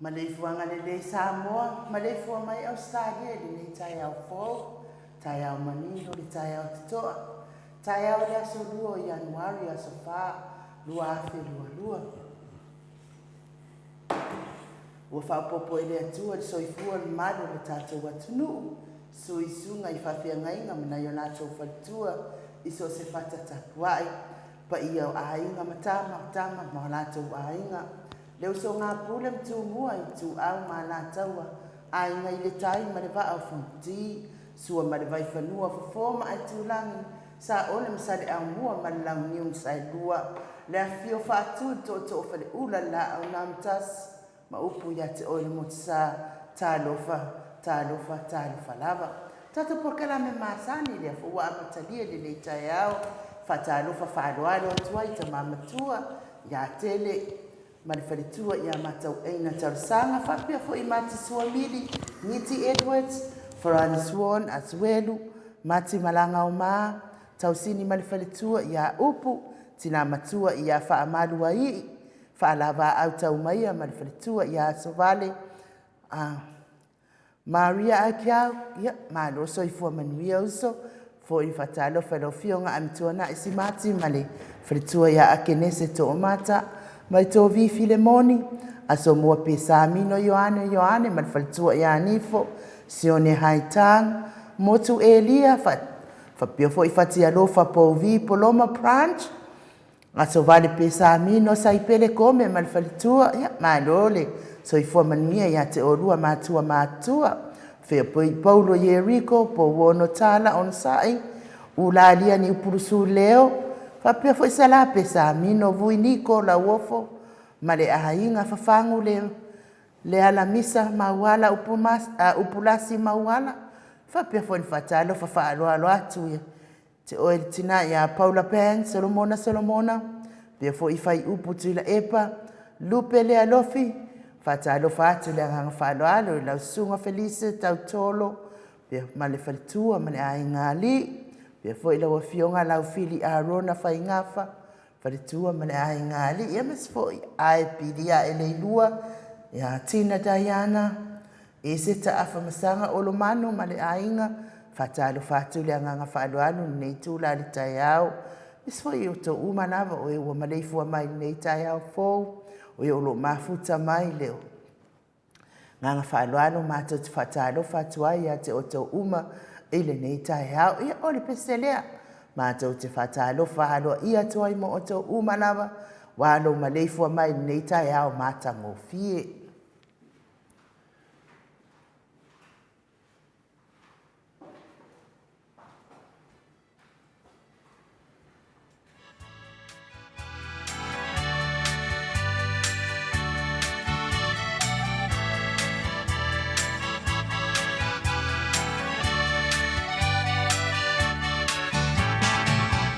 Maleifuaga lelei Samoa, maleifua mai Ausetalia i lenei taeao fou, taeao manino le taeao totoa, taeao o le aso 2 o Ianuari aso 4, 2022. Ua faaopoopo e le Atua le soifua o le mamalu o le tatou atunuu, sui susuga i faafeagaiga ma nai o latou faletua i so o se fata tapuai, paia o aiga ma tama, o tama ma o latou aiga, le usoga a Pule ma Tumua, Ituau ma Alataua, Aiga i le Tai ma le Vaa o Fonoti, Sua ma le Vaifanua, Fofo ma Aitulagi, Saole ma Saleaaumua ma le Launiu na Saelua, le afifio o Faatui, le Tootoo o Faleula, le Laau na Amotasi ma upu ia te oe le Motusa, talofa, talofa, talofa lava. Tatou polokalame masani lea foi ua amatalia i lenei taeao, faatalofa faaaloalo atu ai i tama matua ia Tele ma le faletua ia Matauaina Talosaga, faapea foi Mati Suamili, Ngiti Edwards, Farani Swan, Asuelu, Mati Malagaoma, Tausini ma le faletua ia Upu, Tina Matua ia Faamaluaii, Faalavaau Taumaia ma le faletua ia Asovale, Maria Akiau, ia, malo soifua manuia uso, foi faatalofa i lau Afioga Amituanai Simati ma le faletua ia Akenese Toomata, mai Tovi Filemoni, Asomua Pesamino Ioane Ioane ma le faletua ia Nifo, Sione Haitang, Motu Elia, faapea foi Fatialofa Pouvi Poloma Branch, Aso Vale Pesamino Saipele Kome ma le faletua, ia, malo le soifua manuia ia te oulua matua matutua. Fea Paulo Ieriko, Pouono Tala Onosai, Ulalia Niupulusu Leo, faapea foi Sala Pesamino Vui Niko Lauofo ma le aiga Fafagu le le Alamisa Mauala Upulasi Mauala, faapea foi le faatalofa faaaloalo atu ia te oe le tina ia Paula Pan, Solomona Solomona, pea foi Faiupu Tuilaepa, Lupe Lealofi, faatalofa atu le agaga faaaloalo i lau susuga Felice Tautolo, pea ma le faletua ma le aiga alii, pea foi lau afioga Laufili Arona Faigafa, faletua ma le aiga alii, aemaise foi ae pilia e leilua ia Tina Diana, Eseta Afamasaga Olomano ma le aiga, faatalofa atu le agaga faaaloalo i lenei itula i le taeao. Aemaise foi o outou uma lava o e ua maleifua mai i lenei taeao fou, o e o lo o mafuta mai le agaga faaaloalo matou te faatalofa atu ai ia te outou uma i lenei taeao. Ia, o le pese lea, matou te faatalofa aloaia atu ai mo outou uma lava, ua lou maleifua mai i lenei taeao matagofie.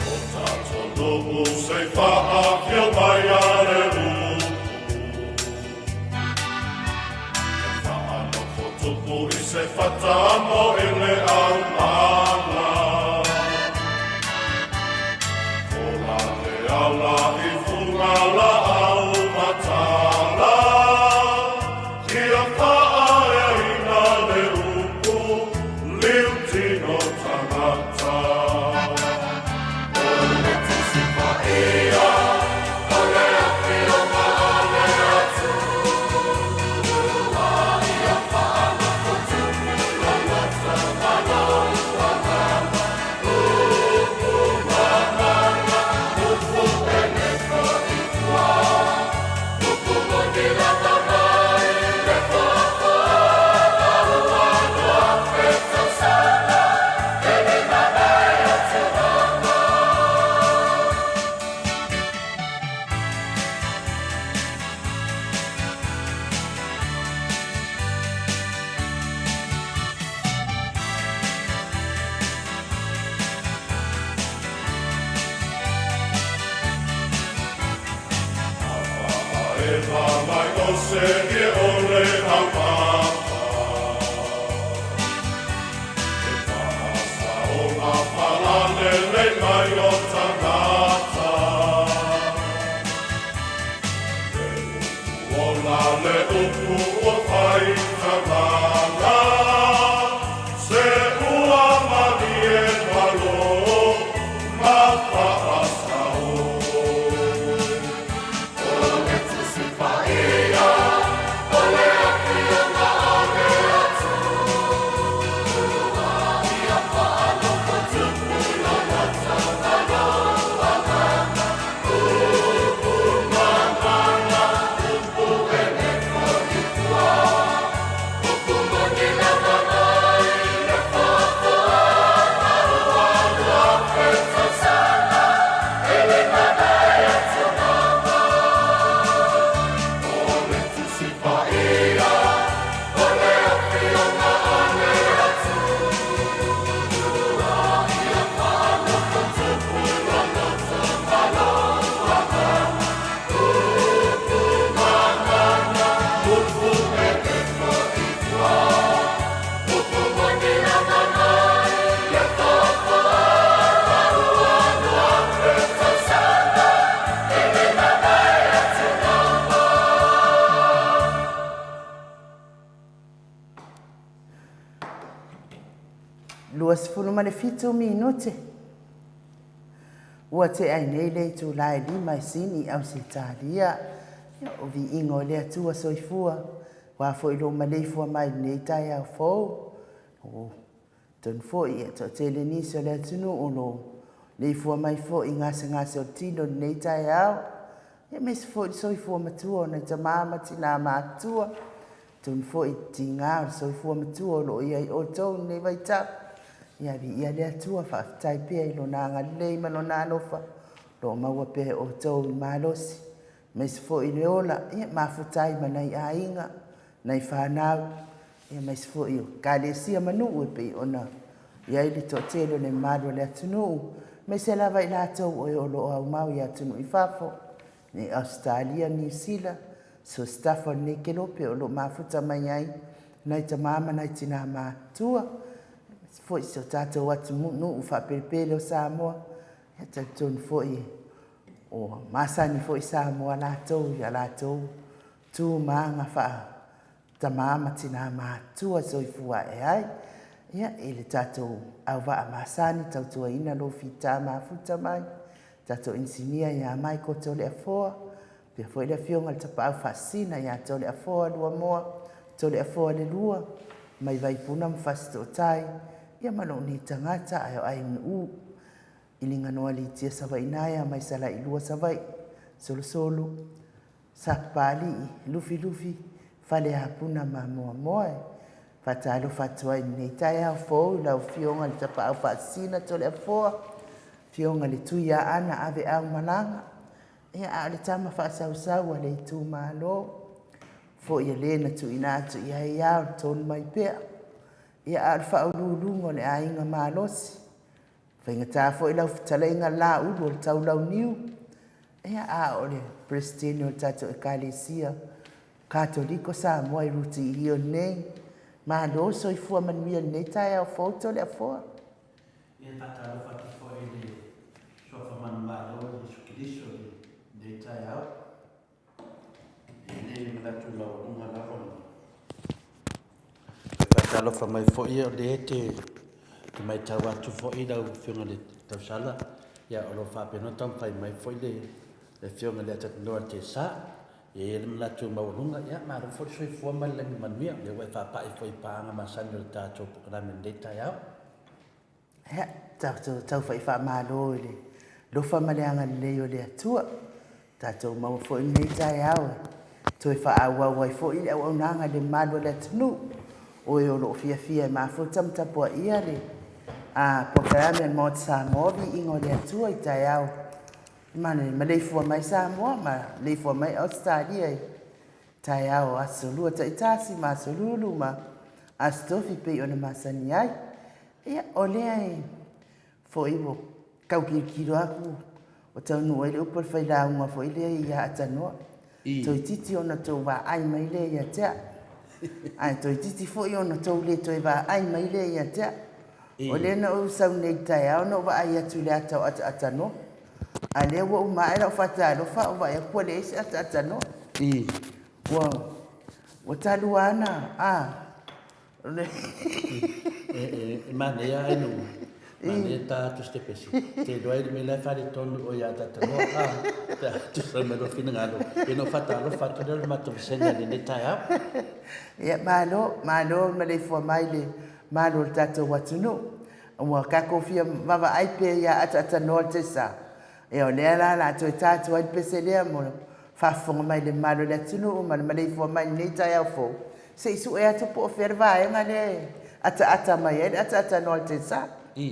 O tatou nuu sei faafio mai a le upu. Ia faanofo tupu i se fata mo i le aumala. Ola le ala i fuga laau matala. Ia faaeaina le upu liu tino tangata. O le Tusi Paia, o le Afioga a le Atua, ia faanofo tupu lalata ma lou agaga, upu mamala, upu pele foi tua, upu moni lava mai le foafoaga ua 2000 tausaga e le mavae atu lava. A mai o se ie o le haupapa. E paasa o ngā palalele mai o tangata. Le upu ola le upu ua fai tagaga, se ua malie malo ma faasao. O le Tusi Paia, o le Afioga a le Atua, ia faalofo tupu loloto ma lou agaga, upu mamana, upu e le foi i tua, upu moni lava mai le foafoaga ua 2000 tausaga e le manae atugaga. O le Tusi Paia, o le Afioga a le Atua, ia faalofo tupu loloto ma lou agaga, upu mamana, upu e le foi i tua, upu moni lava mai le foafoaga ua 2000 tausaga e le mavae atugaga. 27 minute. Ua tea ai nei le itula e 5 e sini i Ausetalia. Ia, o viiga o le Atua soifua, aua foi lou maleifua mai i lenei taeao fou. O tonu foi, ia, toatele nisi o le atunuu o lo o leifua mai foi i gasegase o le tino i lenei taeao. Ia, aemaise foi le soifua matua o nai tama ma tina matutua. Atonu foi i le tiga o le soifua matua o lo o i ai outou i lenei vaitau. Ia viia le Atua, faafetai pea i Lona agalelei ma Lona alofa o lo o maua pea e outou i le malosi, aemaise foi i le ola, ia mafuta ai ma nai aiga, nai fanau, ia aemaise foi o Ekalesia ma nuu e pei ona i ai le toatele o le mamalu o le atunuu, aemaise lava i latou o e o lo o aumau i atunuu i fafo, nei Ausetalia, Niu Sila, so se tafa o lenei kelope o lo o mafuta mai ai nai tama ma nai tinā matutua, aemaise foi si o tatou atunuu faapelepele o Samoa. Ia talitonu foi ua masani foi Samoa latou i a latou tu ma aga faa tama ma tinā matutua soifua ae ai. Ia, i le tatou auvaa masani tautuaina lou fita mafuta mai, tatou inisinia ia Michael Toleafoa, pea foi le afioga i le Tapaau Faasisina ia Toleafoa Luamoa, Toleafoa Lelua, mai Vaipuna ma Fasitootai, ia ma lou nei tagata ae o Aiga U. I Liganoa Litia Savainaea mai Salailua Savaii, Solosolo, Sapapalii, Lufilufi, Faleapuna ma Moamoa. E faatalofa atu ai i lenei taeao fou i lau Afioga i le Tapaau Faasisina Toleafoa, Afioga i le Tuiaana Aveau Malaga, ia a o le tama faasausau a le itumalo, foi e le na tuuina atu i ai ao le tonu mai pea, ia a o le faauluuluga o le aiga malosi. Faigata foi lau fetalaiga Laulu o le Taulauniu, ia a o le Peresetene o le tatou Ekalesia Katoliko Samoa i Ruti i nei. Malo soifua manuia i lenei taeao fou Toleafoa. Ia faatalofa atu foi i le Suafa Manumalo o Iesu Keriso i lenei taeao. E le manatu maualuga lava ma faatalofa mai foi o lea te te matau atu foi lau Afioga i le Tausala, ia o lo o faapena ona taumafai mai foi le le Afioga i le Atatinoa Tesa. E i ai le manatu maualuga, ia malo foi le soifua ma le lagi manuia, o lea ua e faapai foi i paaga masani o le tatou polokalame i lenei taeao. Ia, tatou taufa'i faamalo i le alofa ma le agalelei o le Atua. Tatou maua foi lenei taeao e toe faaauau ai foi le auaunaga i le mamalu o le atunuu. O e o lo o fiafia e mafuta ma tapuaia le polokalame a le Maota Samoa, Viiga o le Atua i taeao ma le maleifua mai Samoa ma maleifua mai Ausetalia i taeao o Aso Lua taitasi ma Aso Lulu ma Aso Tofi pei ona masani ai. Ia, o lea e foi ua tau kilokilo atu ua taunuu ai le upu a le failauga foi lea ia Atanoa. Toeitiiti ona tou vaai mai lea ia te au. Ae toeitiiti foi ona tou le toe vaai mai lea ia te au. O lea na ou sau nei i le taeao na ou vaai atu i le ata o ataatanoa. A lea ua uma ae lau faatalofa ou vaai atu ua leai se ataatanoa. Ua. Ua talu ana, a. E manaia ai no manaia ta atu se pesi. Te iloa ai le mea la e faaletonu o ia Atataloa a pe a tusa mai lou finagalo. Ia na ou faatalofa atu lea o le matou vasega i lenei taeao. Ia malo, malo maleifua mai le malo o le tatou atunuu. Ua tatou fia vaavaai pea ia Ataatanoa le Tesa. Ia o lea la o le a toe ta atu ai le pese lea mo le faafofoga mai le mamalu o le atunuu ma le maleifua mai i lenei taeao fou, se i sue atu po o fea le vaega lea e ataata mai ai le ataatanoa o le Tesa. I.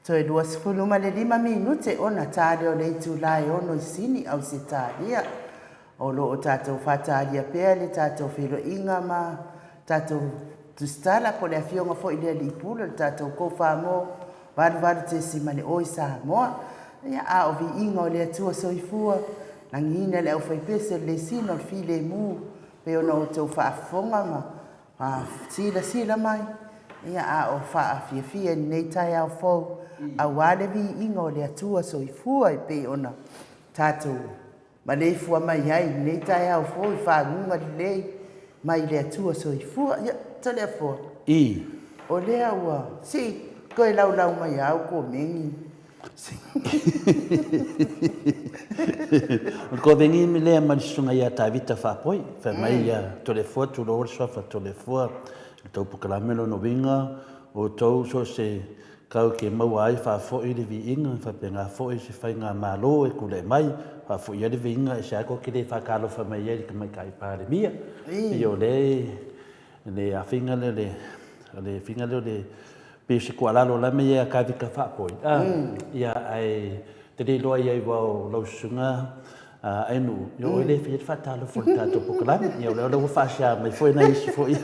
Toe 25 minute ona ta lea o le itula e ono i Sini, Ausetalia. O lo o tatou faatalia pea le tatou feiloaiga ma tatou tusitala po o le afioga foi i le Alii Pule o le tatou Kofamo 88.0 i Samoa. Ia, a o viiga o le Atua Soifua Lagiina le aufaipese o le lesina o le filemu pei ona outou faafofoga ma silasila mai, ia a o faafiafia i lenei taeao fou aua le viiga o le Atua soifua e pei ona tatou maleifua mai ai i lenei taeao fou i faguga lelei mai le Atua soifua. Ia, Toleafoa. I. O lea ua sii toe laulau mai au komeni. O le komeni lea ma le susuga ia Tavita Faapoi, fai mai ia Toleafoa, tulou le suafa Toleafoa, le tou polokalame lona uiga, o outou so o se kau ke maua ai faafoi le viiga, faapena foi se faigamalo e tulai mai, faafoi ai le viiga, e se a tou te le faatalofa mai ai i le Tamaitai Palemia. Pei o lea le afiga lea le le figa lea le pei o se tuualalo la me ia Tavita Faapoi a ia ae te le iloa iai ua o lau susuga Ainuu ia oe le faia le faatalofa o le tatou polokalame ia o lea ua faasea mai foi nai isi foi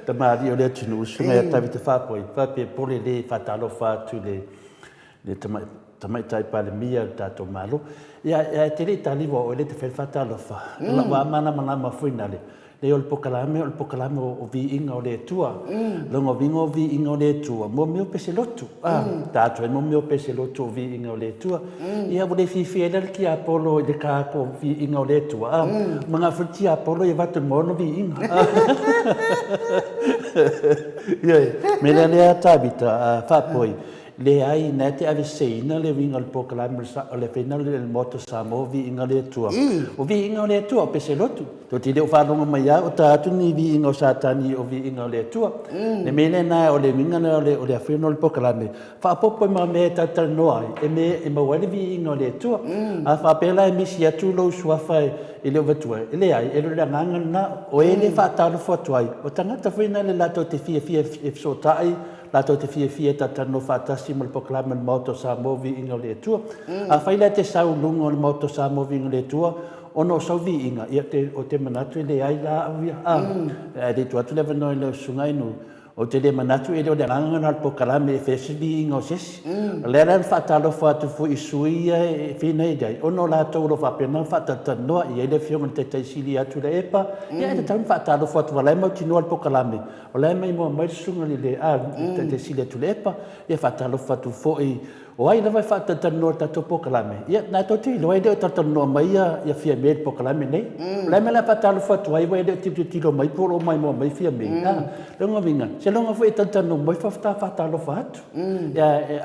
tamalii o le atunuu susuga ia Tavita Faapoi faapea pole le faatalofa atu i le le Tamaitai Palemia o le tatou Malo. Ia, ae te le i tali ua oe lea e te fai le faatalofa. O lau lava malamalama foi nale, leai o le polokalame o le polokalame o viiga o le Atua. Lona uiga o viiga o le Atua, mo mea o pese lotu. Tatou ai mo mea o pese lotu o viiga o le Atua. Ia ua le fiafia ai la le tiapolo i le ta atu o viiga o le Atua. Manao foi le tiapolo ia avatu mo ona viiga. Ioe, mea lea lea Tavita, faapoi, Leai, na te aveseina le uiga o le polokalame o le faiga o le Maota o Samoa, o viiga o le Atua. O viiga o le Atua, o pese lotu. Tou te le o faalogo mai lava o ta atu ni viiga o Satani o viiga o le Atua. Le mea lena, o le uiga lena o le afio o le polokalame, faaopoopo ma mea e talatalanoa ai, e mea e maua ai le viiga o le Atua. A faapea la e misi atu lou suafa e le o avatua, e leai, e le o le agaga lena. O e le faatalofa atu ai, o tagata foi na latou te fiafia e fesootai, Latou te fiafia e talatalanoa faatasi ma le polokalame o le Maota o Samoa Viiga o le Atua. Afai la e te sau i luga o le Maota o Samoa Viiga o le Atua ona o sau viiga, ia ou te manatu e leai la au ia, a, ae le i tuu atu le avanoa i lau susuga i nuu, ou te le manatu e le o le agaga lena o le polokalame e fai se viiga o se isi. O lea la na faatalofa atu foi i sui usufono ia e finai ai, ona o latou o lo o faapena ona faatalatalanoa, e i ai le Afioga i le Taitai Sili ia Tuilaepa, ia e tatau ona faatalofa atu aua o la e mautinoa le polokalame, O la e maimoa mai le susuga i le Taitai Sili a Tuilaepa, ia faatalofa atu foi, o ai lava e faatalatalanoa i le tatou polokalame, ia na tou te iloa e le o talatalanoa mai ia Fiame i le polokalame lenei. O le a le mea o le a faatalofa atu ai aua e le o tilotilo mai po o lo o maimoa mai Fiame. A, lona uiga, seiloga foi e talatalanoa mai faatoa faatalofa atu.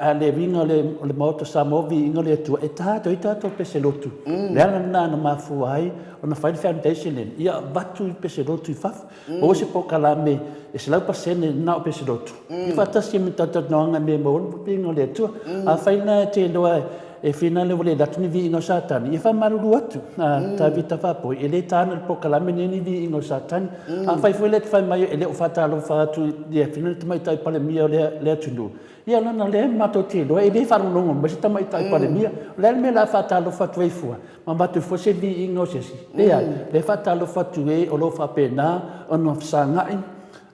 A o le uiga o le Maota o Samoa, viiga o le Atua, e ta atu ai tatou pese lotu. O le ala lena na mafua ai ona fai le foundation lea, ia avatu pese lotu i fafo. Maua se polokalame e 100% na o pese lotu. I faatasi ai ma talatalanoaga i mea e maua ai le viiga o le Atua. Afai la e te iloa e fina le ua le alu atu ni viiga o Satani, ia faamalulu atu. Tavita faapoi, e le taina le polokalame lenei ni viiga o Satani. Afai foi la e te fai mai e le o faatalofa atu i le Afioga i le Tamaitai Palemia o le atunuu, ia leaga o lea matou te iloa e le faalogologo mai se Tamaitai Palemia. O le a le mea o le a faatalofa atu ai fua? Ma avatu foi se viiga o se isi. Leai, o lea e faatalofa atu e o lo o faapena ona fesagai,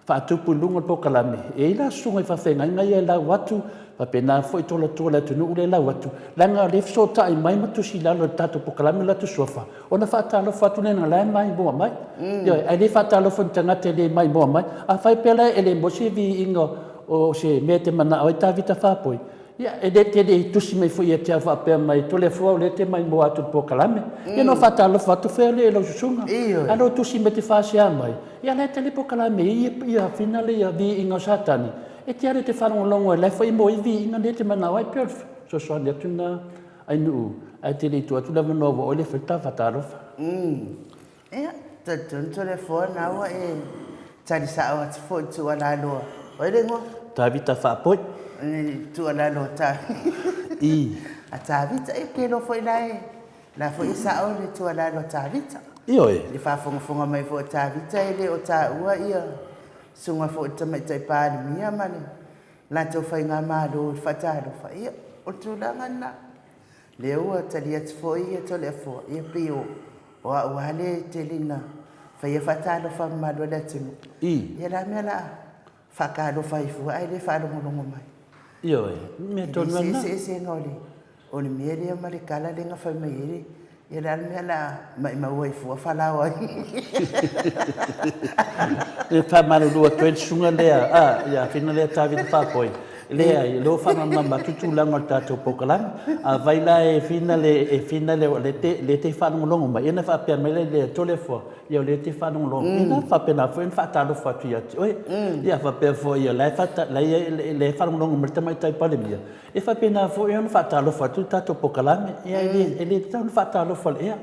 faatupu i luga o le polokalame. E i ai la susuga i faafeagaiga ia e lau atu, faapena foi tulatoa o le atunuu lea e lau atu, leaga o lea e fesootai mai ma tusi i lalo o le tatou polokalame o latou suafa, ona faatalofa atu lea leaga o la e maimoa mai. Ioe, ae le faatalofa i ni tagata e le maimoa mai. Afai pea la e le maua se viiga o se mea e te manao ai Tavita Faapoi, Ia, e le te le i tusi mai foi ia te au faapea mai, Toleafoa o lea e te maimoa atu i le polokalame. Ia na ou faatalofa atu fea lea i lau susuga. A o lou tusi mai e te faasea mai, ia la e tele polokalame i ia finale ia viiga o Satani, e te alu e te faalogologo ai, la e foi mo ai viiga nei e te manao ai. E pei o le fesoasoani atu lena Ainuu, ae te le i tuu atu le avanoa ua oe lea e fai le ta faatalofa. Ia, talitonu Toleafoa na ua e tali sao atu foi i le tuualalo a, o ai le igoa? Tavita Faapoi. I le tuualalo a Tavita. I. A Tavita, ia ou te iloa foi la e, la foi e sao le tuualalo a Tavita. Ioe. I le faafogafoga mai foi a Tavita e le o taua ia susuga foi i le Tamaitai Palemia ma le latou faigamalo i le faatalofa, ia o le tulaga lena. Lea ua tali atu foi ia Toleafoa, ia pei o au lava lea e tele ina faia faatalofa mamalu a le atunuu. Ia o le a mea o le a faatalofa ai fua ae le faalogologo mai. Ioe, mea tonu lava lena. E le eseesega o le mea lea ma le tala lea na fai mai ai le Ia le a le mea la maimau ai fua falaoa ai. E faamalulu atu ai le susuga lea, a, ia Afina lea Tavita Faapoi, leai, o lea ua faamalamalama atu tulaga o le tatou polokalame. Afai la e fina le, e fina le, o lea e te, te faalogologo mai, ia ona faapea mai lea i le Toleafoa, ia o lea e te faalogologo, ia na faapena foi ona faatalofa atu ia te oe. Ia faapea foi o la e faata, la e faalogologo mai le Tamaitai Palemia, E faapena foi ona faatalofa atu le tatou polokalame. Ia, e le, e le tatau ona faatalofa i le ea.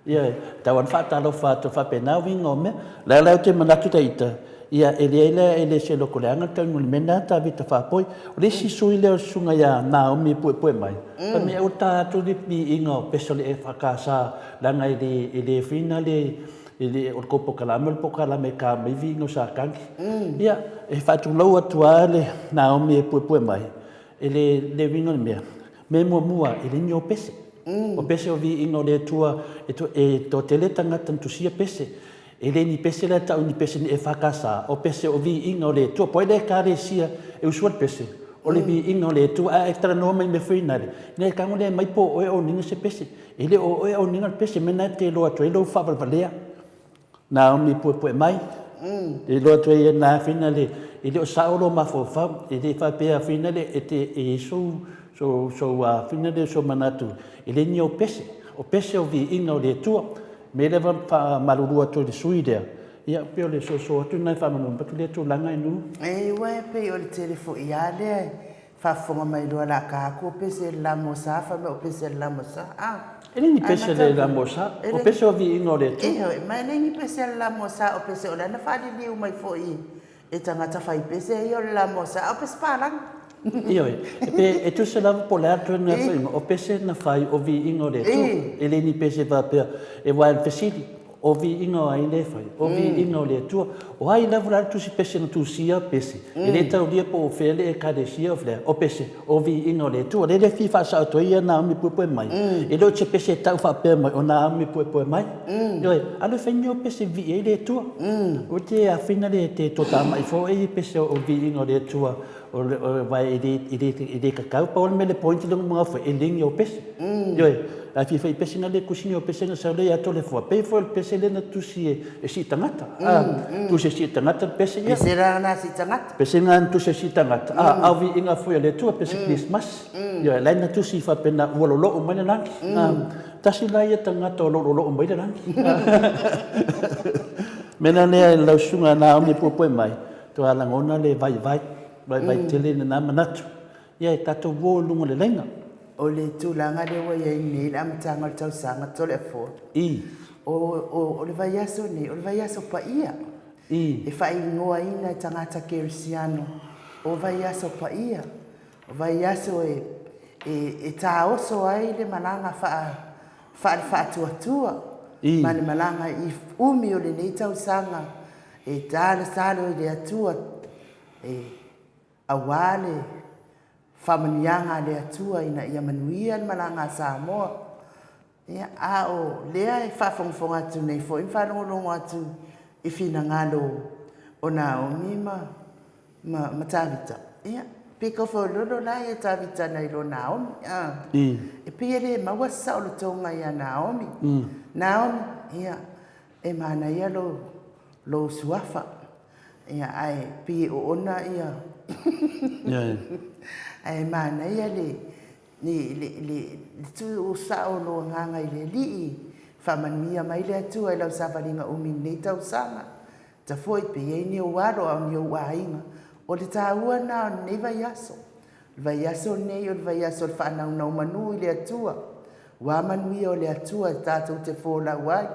Ia, e tatau lava ona faatalofa atu, faapena uiga o mea. O le ala ou te manatu ta ita, ia, e leai la, e le o se loto leaga le tauiga o le mea lena Tavita Faapoi. O le isi sui lea o le susuga ia Naomi e puepue mai, fai mai aua le ta atu le viiga o pese o le EFKS, leaga e le, e le fina le, e le, o le tou polokalame o le polokalame e ta mai viiga o Satani. Ia, e faatulou atu lava le Naomi e puepue mai, E le, le uiga o le mea, mea muamua, e le ni o pese. O pese o viiga o le Atua, e, to, e toatele tagata na tusia pese. E le ni pese la e tau ni pese ni EFKS, o pese o viiga o le Atua. Po ai le Ekalesia e usua le pese, o le viiga o le Atua. Ae talanoa mai mea foi nale, nei tago lea mai po o oe o oniga se pese. E le o oe o oniga le pese, mea na e te iloa atu ai lou faavalevalea. Naomi puepue mai, e iloa atu ai e na whina le, e le o sao lo mafaufau, e le faapea whina le, e te, e i sou, sou, sou a whina le sou manatu, e le ni o pese, o pese o viiga o le Atua. Me lea wha malulu atu i le sui lea, ia pe o le soso atu nai whamanunu atu lea tulaga e nu. E ua e pei o le tele foi a lea e Faafofoga mai loa la ka aku o pese le la mosa, fai mai o pese le la mosa. Ah. E le ni pese le la mosa, o pese o viiga o le Atua. Ioe, ma e le ni pese le la mosa, o pese o le ana faaliliu mai foi e tagata fai pese ia o le la mosa, a o pese palagi. Ioe, e pe e tusa lava po o le a le tulaga foi, o pese na fai o viiga o le Atua. E le ni pese faapea e uaea le fesili, O viiga o ai lea e fai? O viiga o le Atua. O ai lava la le tusi pese na tusia pese, e le taulia po o fea le Ekalesia o lea, o pese, o viiga o le Atua. Lea le fia faasao atu ai ia Naomi puepue mai, e le o se pese e tau faapea mai o Naomi puepue mai. Ioe, alu e fai ni o pese e vii ai le Atua. Ua te afina le te totamai foi i pese o viiga o le Atua O le, o, aua e le, e le, e le tatau, pau o le mea le point lea ua fai, e le ni o pese. Ioe, a fia fai pese na le tusi ni o pese na sau lea ia Toleafoa, pei foi o le pese lea na tusi e, e sii tagata. A, tusi e sii tagata le pese, ia. Pese la na sii tagata. Pese na na tusi e sii tagata. A, a o viiga foi a le Atua, pese Christmas. Ioe, la na tusi faapena ua loloo mai le lagi. A, tasi la ia tagata o lo o loloo mai le lagi. Mea la lea i lau susuga Naomi e puepue mai, Toa lagona le vaivai, vaivai tele lena manatu. Ia e tatou o i luga o le laina. O le tulaga lea ua i ai nei le amataga o le tausaga Toleafoa. I. O, o, o le vaiaso nei, o le vaiaso paia. I. E faaigoaina e tagata kerisiano o vaiaso paia. O vaiaso e, e, e taoso ai le malaga faa, faale-faatuatua. I. Ma le malaga i umi o lenei tausaga E talosalo i le Atua e auā le faamanuiaga a le Atua ina ia manuia le malaga a Samoa. Ia, a o lea e faafogafoga atu nei foi ma faalogologo atu i finagalo o Naomi ma, ma, ma Tavita, ia, pei tofololo la ia Tavita nai lo Naomi, a. E pei e le maua se saolotoga ia Naomi. Naomi, ia, E manaia lou lou suafa ia ae pei e oona ia ae manaia le le le le tuu sao o lou agaga i le Alii faamanuia mai le Atua i lau savaliga umi i lenei tausaga ta foi pe i ai ni ou alo a o ni ou aiga o le taua lena o lenei vaiaso. O le vaiaso lenei o le vaiaso o le faanaunau manu i le Atua. Ua manuia o le Atua e tatou te folau ai,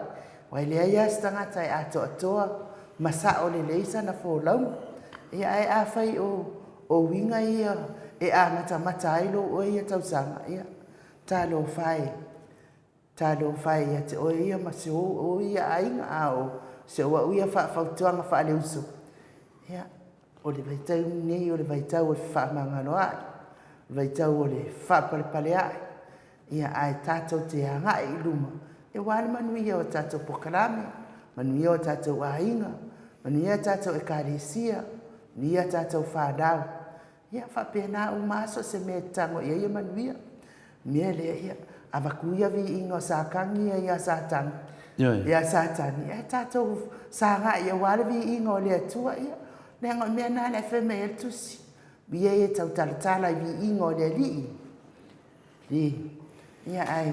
aua e leai lava se tagata e atoatoa ma sao lelei sana folauga. Ia, ae afai o o uiga ia e amatamata ai lou oe ia tausaga, ia, talofa e, talofa e ia te oe ia ma si ou ia aiga, a o si ou au ia faafautuaga faaleuso, ia, O le vaitau lenei o le vaitau o le fefaamagaloa'i, o le vaitau o le faapalepalea'i, ia ae tatou te aga'i i luma aua le manuia o tatou polokalame, manuia o tatou aiga, manuia a tatou Ekalesia, manuia a tatou fanau. Ia faapena uma lava so o se mea e tago i ai ia manuia. O le mea lea, ia, Avaku ia viiga o Satani ia iā Satani, Ioe. iā Satani, ae tatou sagai aua le viiga o le Atua ia. Leaga o le mea lena le fai mai ai le Tusi, ia e tautalatala i viiga o le Alii. I, ia ae,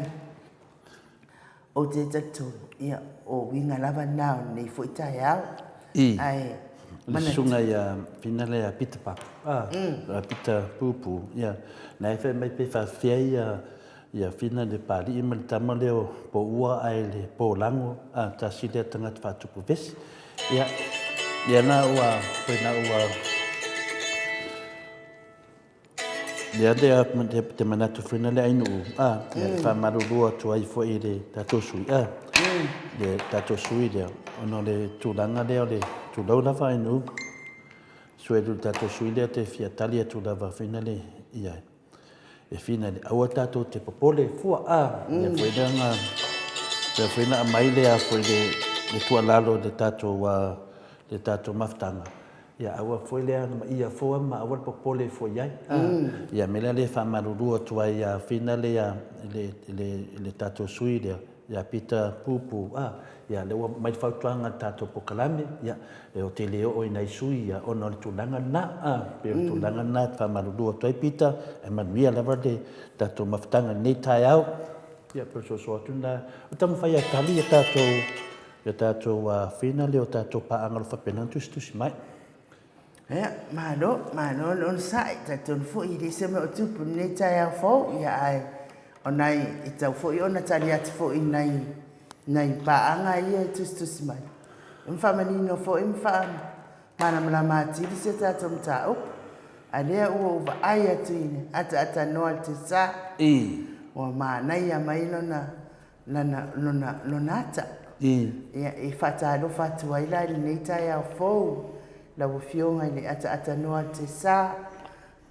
ou te talitonu, ia, o uiga lava lena o lenei foi taeao. I, Ae, le manatu. susuga ia Fina lea ia Pita Papu, a, a Pita Pupu, ia, na e fai mai pe faafefea ia, ia Fina le Papalii ma le tama lea o Poua ae le Polago, a, tasi lea tagata faatupu vesi. Ia, ia na ua, foi na ua, Ia lea te manatu foi na le ainuu, a, ia e faamalulu atu ai foi i le tatou sui, a, le tatou sui lea, ona o le tulaga lea o le tulou lava ainuu, sui le tatou sui lea te fia tali atu lava foi na le i ai. E fina le aua tatou te popole fua, a, lea foi lea na, lea foi na aumai le a foi le, le tuualalo i le tatou, le tatou mafutaga, Ia aua foi le agamaia fua ma aua le popole fua i ai. Ia mea lea le faamalulu atu ai ia Fina le ia le le le tatou sui lea ia Peter Pupu a ia lea ua mai le fautuaga i le tatou polokalame ia e o te le oo i nai sui ia ona o le tulaga lena a pei o le tulaga lena e faamalulu atu ai Peter ae manuia lava le tatou mafutaga i lenei taeao. Ia pei o le soasoa atu lena o taumafai e tali ia tatou Ia tatou Fina lea o tatou paaga o lo o faapena ona tusitusi mai. Ia, malo, malo le onosai, talitonu foi e le se mea o tupu i lenei taeao fou, ia ae o nai, e tatau foi ona tali atu foi i nai, nai paaga ia e tusitusi mai. E ma faamanino foi ma faamalamalama atili si a tatou mataupu. A lea ua ou vaai atu i le ataatanoa i le tiasa, ua manaia mai lona lana, lona, lona ata. Ia, e faatalofa atu ai la i lenei taeao fou, lau Afioga i le Ataatanoa Tesa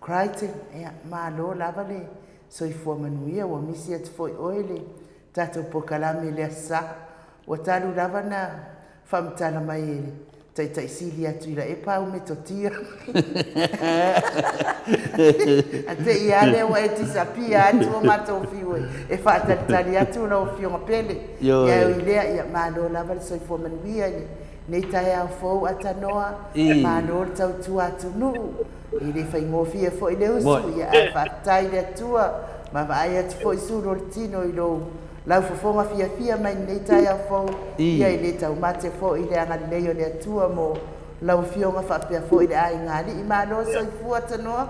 Crichton, ia, malo lava le soifua manuia, ua misi atu foi oe le tatou polokalame i le Aso Sa. Ua talu lava na faamatala mai e le Taitai Sili atu i la epa au metotia. A te i a lea ua e disappear atu o matou fiu e faatalitali atu lau Afioga pele. Ioe. Ia ui lea, ia malo lava le soifua manuia i lenei taeao fou Atanoa, malo le tautua atunuu. E le faigofie foi le usu, ia ae faafetai i le Atua ma vaai atu foi sulu o le tino i lou laufofoga fiafia mai lenei taeao fou, ia e le taumate foi le agalelei o le Atua mo lau Afioga faapea foi le aiga alii. Malo soifua Tanoa.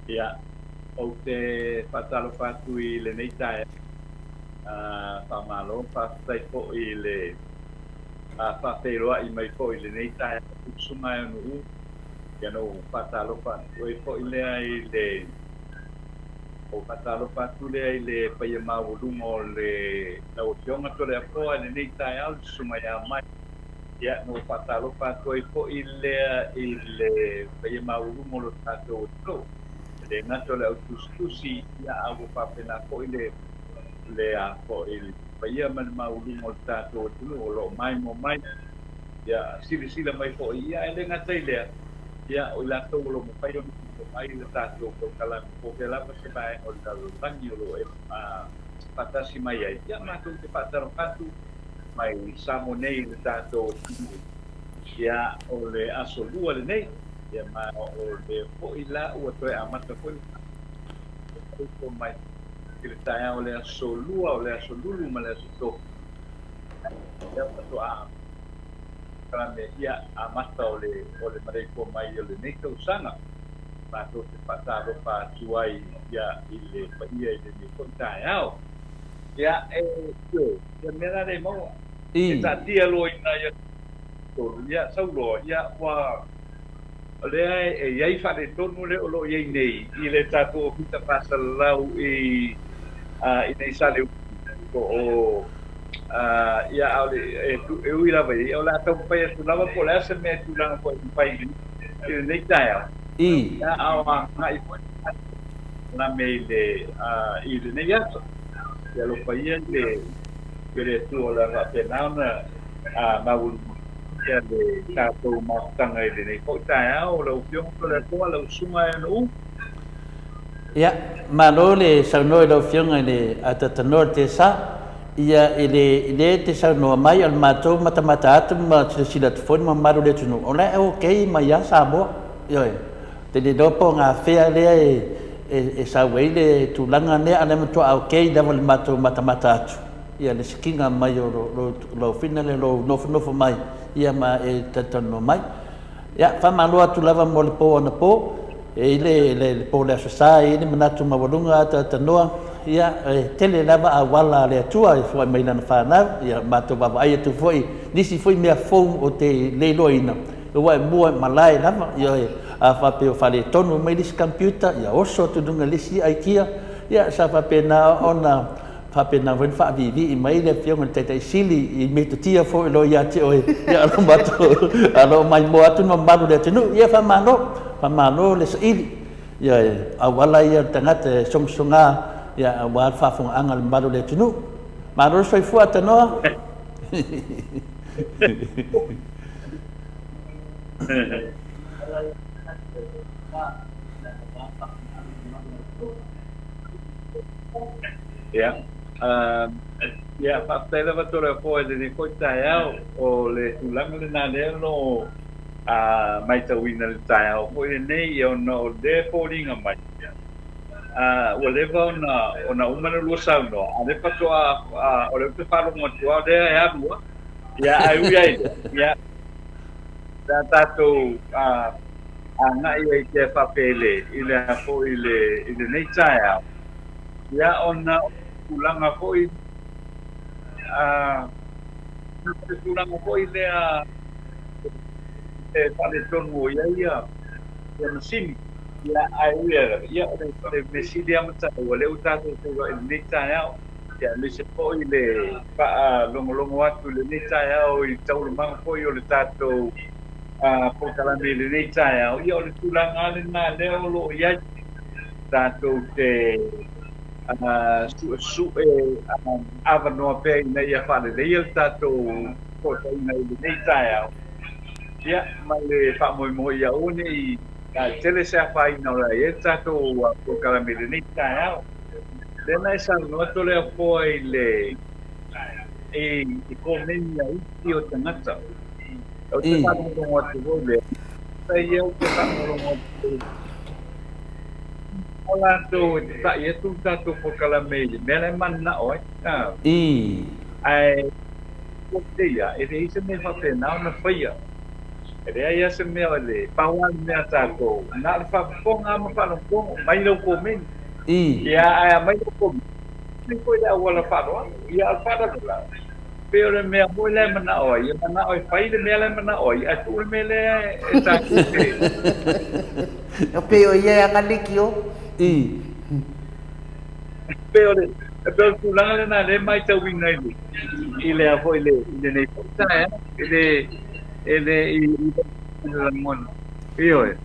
Ia, ou te faatalofa atu i lenei taeao. Faamalo, faafetai foi i le faafeiloai mai foi i lenei taeao Susuga e Nuu. Ia na ou faatalofa atu ai foi lea i le ou faatalofa atu lea i le paia maualuga o le lau Afioga Toleafoa i lenei taeao le Susuga ia Mai. Ia, na ou faatalofa atu ai foi lea i le paia maualuga o lo tatou atunuu. E le gata o le au tusitusi, ia, a ua faapena foi le, le a foi, le paia ma le maualuga o le tatou atunuu o lo o maimoa mai. Ia, silasila mai foi, ia, ae le gata i lea, ia, o i latou o lo o mafai ona maimoa mai le tatou polokalame, po o fea lava se vaega o le lalolagi o lo o e faatasi mai ai, ia, matou te faatalofa atu. mai Samoa nei i le tatou atunuu. Ia, o le aso lua lenei, ia ma o le foi la ua toe amata foi le tatou mai i le taeao o le aso lua, o le aso lulu ma le aso tolu. Ia faatoa polokalame ia amata o le o le maleifua mai o lenei tausaga. Matou te faatalofa atu ai ia i le paia i lenei foi taeao. Ia, e, ia mea la le maua. E taatia loa i ina ia tolu, ia sau loa, ia ua, o lea e i ai faaletonu lea o lo o i ai nei i le tatou Ofisa Faasalalau i, i nei Saleupu, po o, ia, a o le, e, e ui lava i ai, o le a taumafai atu lava po o le a se mea e tulaga foi e mafai i lenei taeao. Ia, a o agai foi na me i le i lenei aso. Ia alofa ia i le pea le Atua o le a faapena ona maualulugia le tatou mafutaga i lenei foi taeao. Lau Afioga Toleafoa, lau Susuga Aeanuu. Ia, malo le saunoa i lau Afioga i le Atatanoa o le TSA. Ia, i le, i le te saunoa mai, o le matou matamata atu ma silasila atu foi le mamalu o le atunuu, o la e okay mai lava Samoa. Ioe. Ou te le iloa po o gafea lea e sau ai le tulaga lea, a o lea e matuai okay lava le matou matamata atu, ia le sikiga mai o lou fina lea, lou nofonofo mai, ia ma e talatalanoa mai. Ia, faamalo atu lava mo le po anapo, e i le, le, le po o le Aso Sa, e i ai le manatu maualuga a talatalanoa, ia, e tele lava auala a le Atua e foai mai Lana fanau, ia, matou vaavaai atu foi nisi foi mea fou ou te le iloaina, Aua e mua e malae lava, ioe, a faapea ua faaletonu mai le isi computer, ia oso atu i luga i le isi aikia, ia sa faapena ona faapena foi ona faaviivii mai le Afioga i le Taitai Sili i metotia foi o lo o ia te oe, ia o lo o matou, o lo o maimoa atu le mamalu o le atunuu. Ia faamalo, faamalo le saili. Ioe, auala ia o le tagata e sogasoga, ia aua le faafofogaaga a le mamalu o le atunuu. Malo le soifua Tanoa. Ia, ia faafetai lava Toleafoa i lenei foi taeao. O le tulaga lena lea o lo o matauina i le taeao foi lenei, ia ona o lea e foliga mai ua leva ona uma ona lua saunoa, a o lea faatoa, o lea ou te faalogo atu lava o lea e alu lava. Ia, ae ui ai lea, ia, pe a tatou agai ai pea faapele i le a foi i le, i lenei taeao, ia, ona o tulaga foi, o le tulaga foi lea e faaletonu o i ai ia, ia masini. Ia, ae ui ai lava, ia, o le, o le mea sili lava ma taua, lea ua tatou feiloai i lenei taeao, Ia, aemaise foi le faalogologo atu i lenei taeao i taualumaga foi o le tatou polokalame i lenei taeao. Ia, o le tulaga lava lena lea o lo o i ai tatou te suesue avanoa pea ina ia faaleleia le tatou fesootaiga i lenei taeao. Ia, ma le faamoemoe ia aua ne i tele se afaina o le a i ai le tatou polokalame i lenei taeao. Lea na e saunoa Toleafoa i le i komeni a isi o tagata. Ou te faalogologo atu foi lea. Sa ia ou te faalogologo atu o latou e tatai atu le tatou polokalame i le mea la e mananao ai. Ae ia, e leai se mea faapena ona faia. E leai lava se mea, pau lava le mea a tatou, na o le faafofoga ma faalogologo mai lau komeni. Ia, ae aumai lau komeni, fai foi le auala faaaloalo. Ia, a o le faalavelave, pei o le mea foi lea e manao ai, e manao e fai le mea la e manao ai, ae tuu le mea lea e tatou te. E pei o ia e ana lekiō. Pei o le, pei o le tulaga lena lea e matauina i le, i le a foi i le, i lenei foi taeao, e le, e le i, i le lagona. Ioe.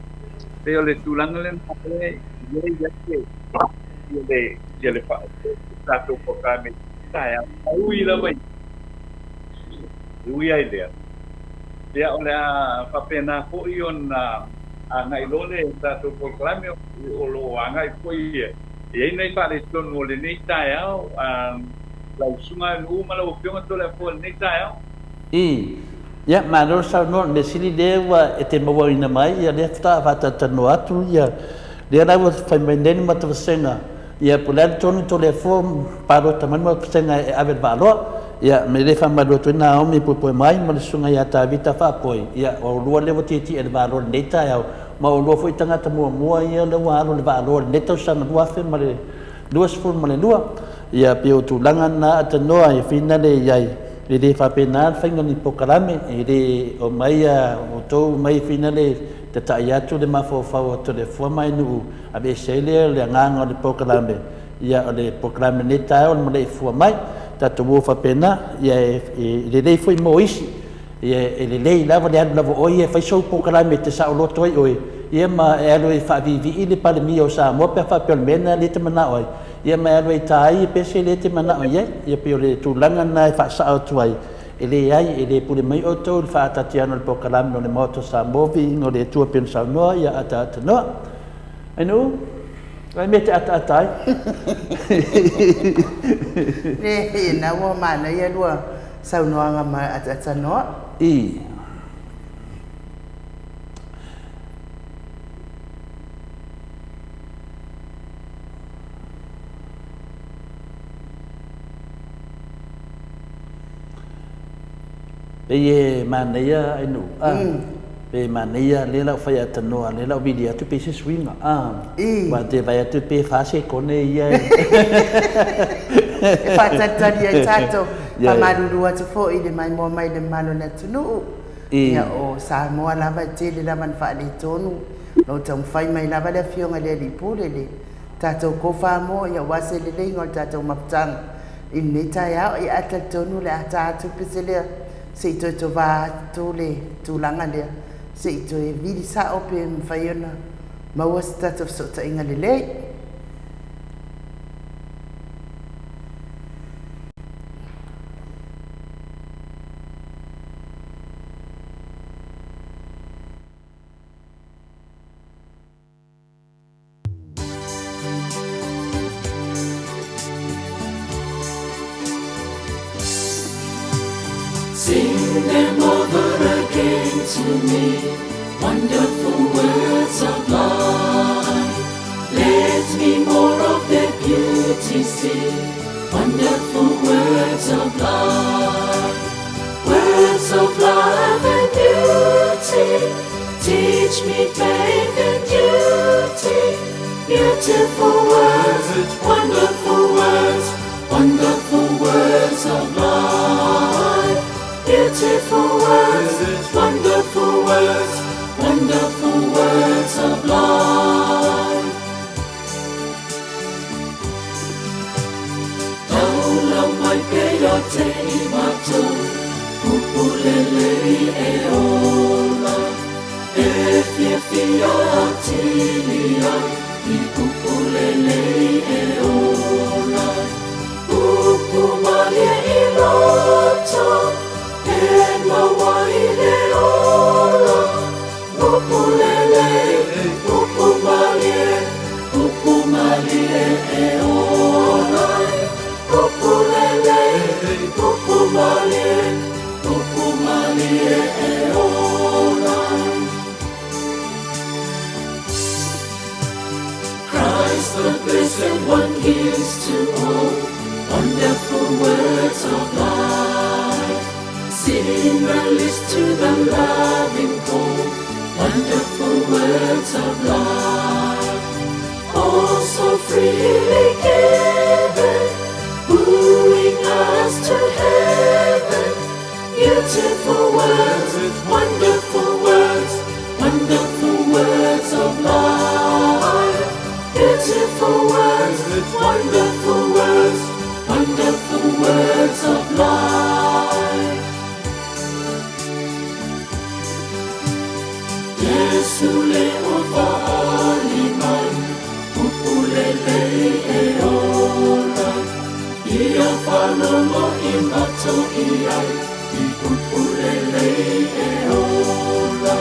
Pei o le tulaga lena lea e i ai le, le, ia le tatou polokalame taeao. Ae ui lava i, e ui ai lea, ia o le a faapena foi ona agai loa le tatou polokalame, o lo o agai foi e i ai nai faaletonu o lenei taeao, lau Susuga Nu'u ma lau Afioga Toleafoa i lenei taeao. I. Ia, malo le saunoa. O le mea sili lea ua e te mauaina mai, ia lea faatoa faatalatalanoa atu ia lea la ua fai mai nei le matou vasega, ia po o le a le tonu Toleafoa palota mai le matou vasega e ave i le Vaaloa. Ia, me le faamalu atu ai Naomi e poepoe mai ma le susuga ia Tavita Faapoi, ia o oulua lea ua tietie i le Vaaloa i lenei taeao, ma o oulua foi tagata muamua ia lea ua alu i le Vaaloa i lenei tausaga 2022. Ia, pei o tulaga na atanoa e finale i ai, e le faapena le faiga o ni polokalame, e le omai a outou omai finale tatai atu le mafaufau o Toleafoa ma Ainuu, aveese ai lea o le agaga o le polokalame, ia o le polokalame lenei taeao o le maleifua mai, tatou o faapena, ia e lelei foi mo isi. Ia, e lelei lava le alu lava o oe ia e fai sou polokalame e te saoloto ai oe, ia ma e alu e faaviivii le Palemia o Samoa pe a faapea o le mea lena lea e te manao ai. Ia ma e alu ai e ta ai pese lea e te manao i ai. Ia pei o le tulaga lena e faasao atu ai, e leai, e le pule mai outou i le faaataatiaina o le polokalame o le Maota o Samoa, viiga o le Atua pei ona saunoa, ia ataatanoa. Ainuu, o le a le mea e te ataata ai? Leai, na ua manaia lua saunoaga ma ataatanoa. I. Pei e manaia Ainuu, a. Pei e manaia lea la ou fai atanoa, lea la ou vili atu pei se suiga, a. Aua ou te vaai atu pe fa sekone ia e. E faatalitali ai tatou. Faamalulu atu foi i le maimoa mai le mamalu o le atunuu. Ia o Samoa lava e tele lava ina faaletonu. O lo o taumafai mai lava le Afioga i le Alii Pule le tatou kofa-moa aua se leleiga o le tatou mafutaga i lenei taeao. Ia ae talitonu o le a ta atu le pese lea se i toe tova atu le tulaga lea, se i toe vili sao pe mafai ona maua se tatou fesootaiga lelei. Sing them over again to me, wonderful words of life. Let me more of their beauty see, wonderful words of life. Words of love and beauty, teach me faith and duty. Beautiful words, wonderful words, wonderful words of life. Beautiful words, wonderful words, wonderful words of life. Taula mai pea te i matou, Pupulelei e ola, E fiafia atili ai, I pupulelei e ola. Upu malie i loto, E maua ai le ola, Pupulelei, upu malie, Upu malie e ola. Pupulelei, upu malie, Upu malie e ola. Christ the blessed one gives to all wonderful words of life. Sing a list to the loving call, wonderful words of life. All so freely given, wooing us to heaven. Beautiful words, wonderful words, wonderful words of life. Beautiful words, wonderful words, wonderful words of life. Iesu le o faali mai, Pupulelei e ola, Ia faalogo i matou i ai, I pupulelei e ola.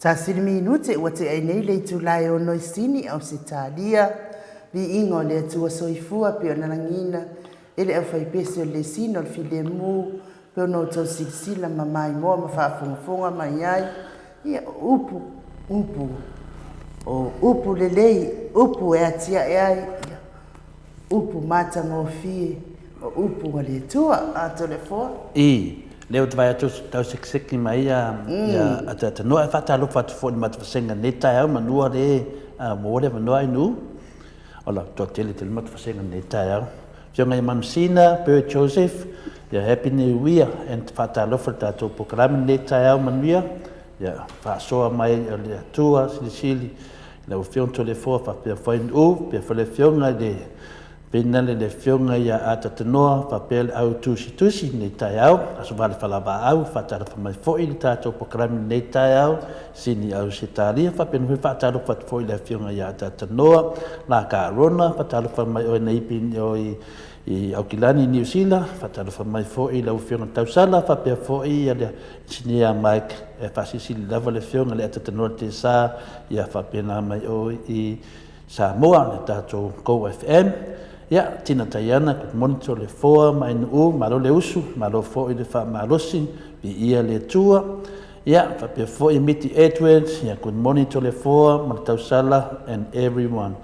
Tasili minute ua tea ai nei le itula e ono i Sini, Ausetalia. Viiga o le Atua Soifua pei ona lagiina e le aufaipese o le lesina o le filemu pei ona outou silasila ma maimoa ma faafogafoga mai ai. Ia, o upu, upu, o upu lelei, upu e atiae ai, ia, upu matagofie, o upu a le Atua. A Toleafoa? I, lea ou te vaai atu tau sekiseki mai ia ia Ataatanoa. E faatalofa atu foi i le matou vasega i lenei taeao manua le maua le avanoa Ainuu. Ola, toatele tele le matou vasega i lenei taeao. Afioga ia Manusina, Bert Joseph, ia Happy New Year and faatalofa i le tatou polokalame i lenei taeao manuia. Ia faasoa mai o le Atua Silisili i lau Afioga Toleafoa faapea foi Ainuu, faapea foi le Afioga i le Penale le Afioga ia Atatanoa faapea le au tusitusi i lenei taeao, Aso Vale Falavaau, faatalofa mai foi i le tatou polokalame i lenei taeao, Sini Ausetalia, faapea foi faatalofa atu foi i le Afioga ia Atatanoa, Laka Rona, faatalofa mai oe Naipi i i Aukilani i Niu Sila, faatalofa mai foi i lau Afioga Tausala, faapea foi ia le Inisinia Mike, e faasilisili lava le Afioga i le Atatanoa Tesa, ia faapena mai oe i Samoa, le tatou Go FM. Ia, Tina Taiana, good morning Toleafoa ma Ainuu, malo le usu, malo foi le faamalosi, viia le Atua. Ia, faapea foi Miti Edwards, ia good morning Toleafoa ma le Tausala and everyone.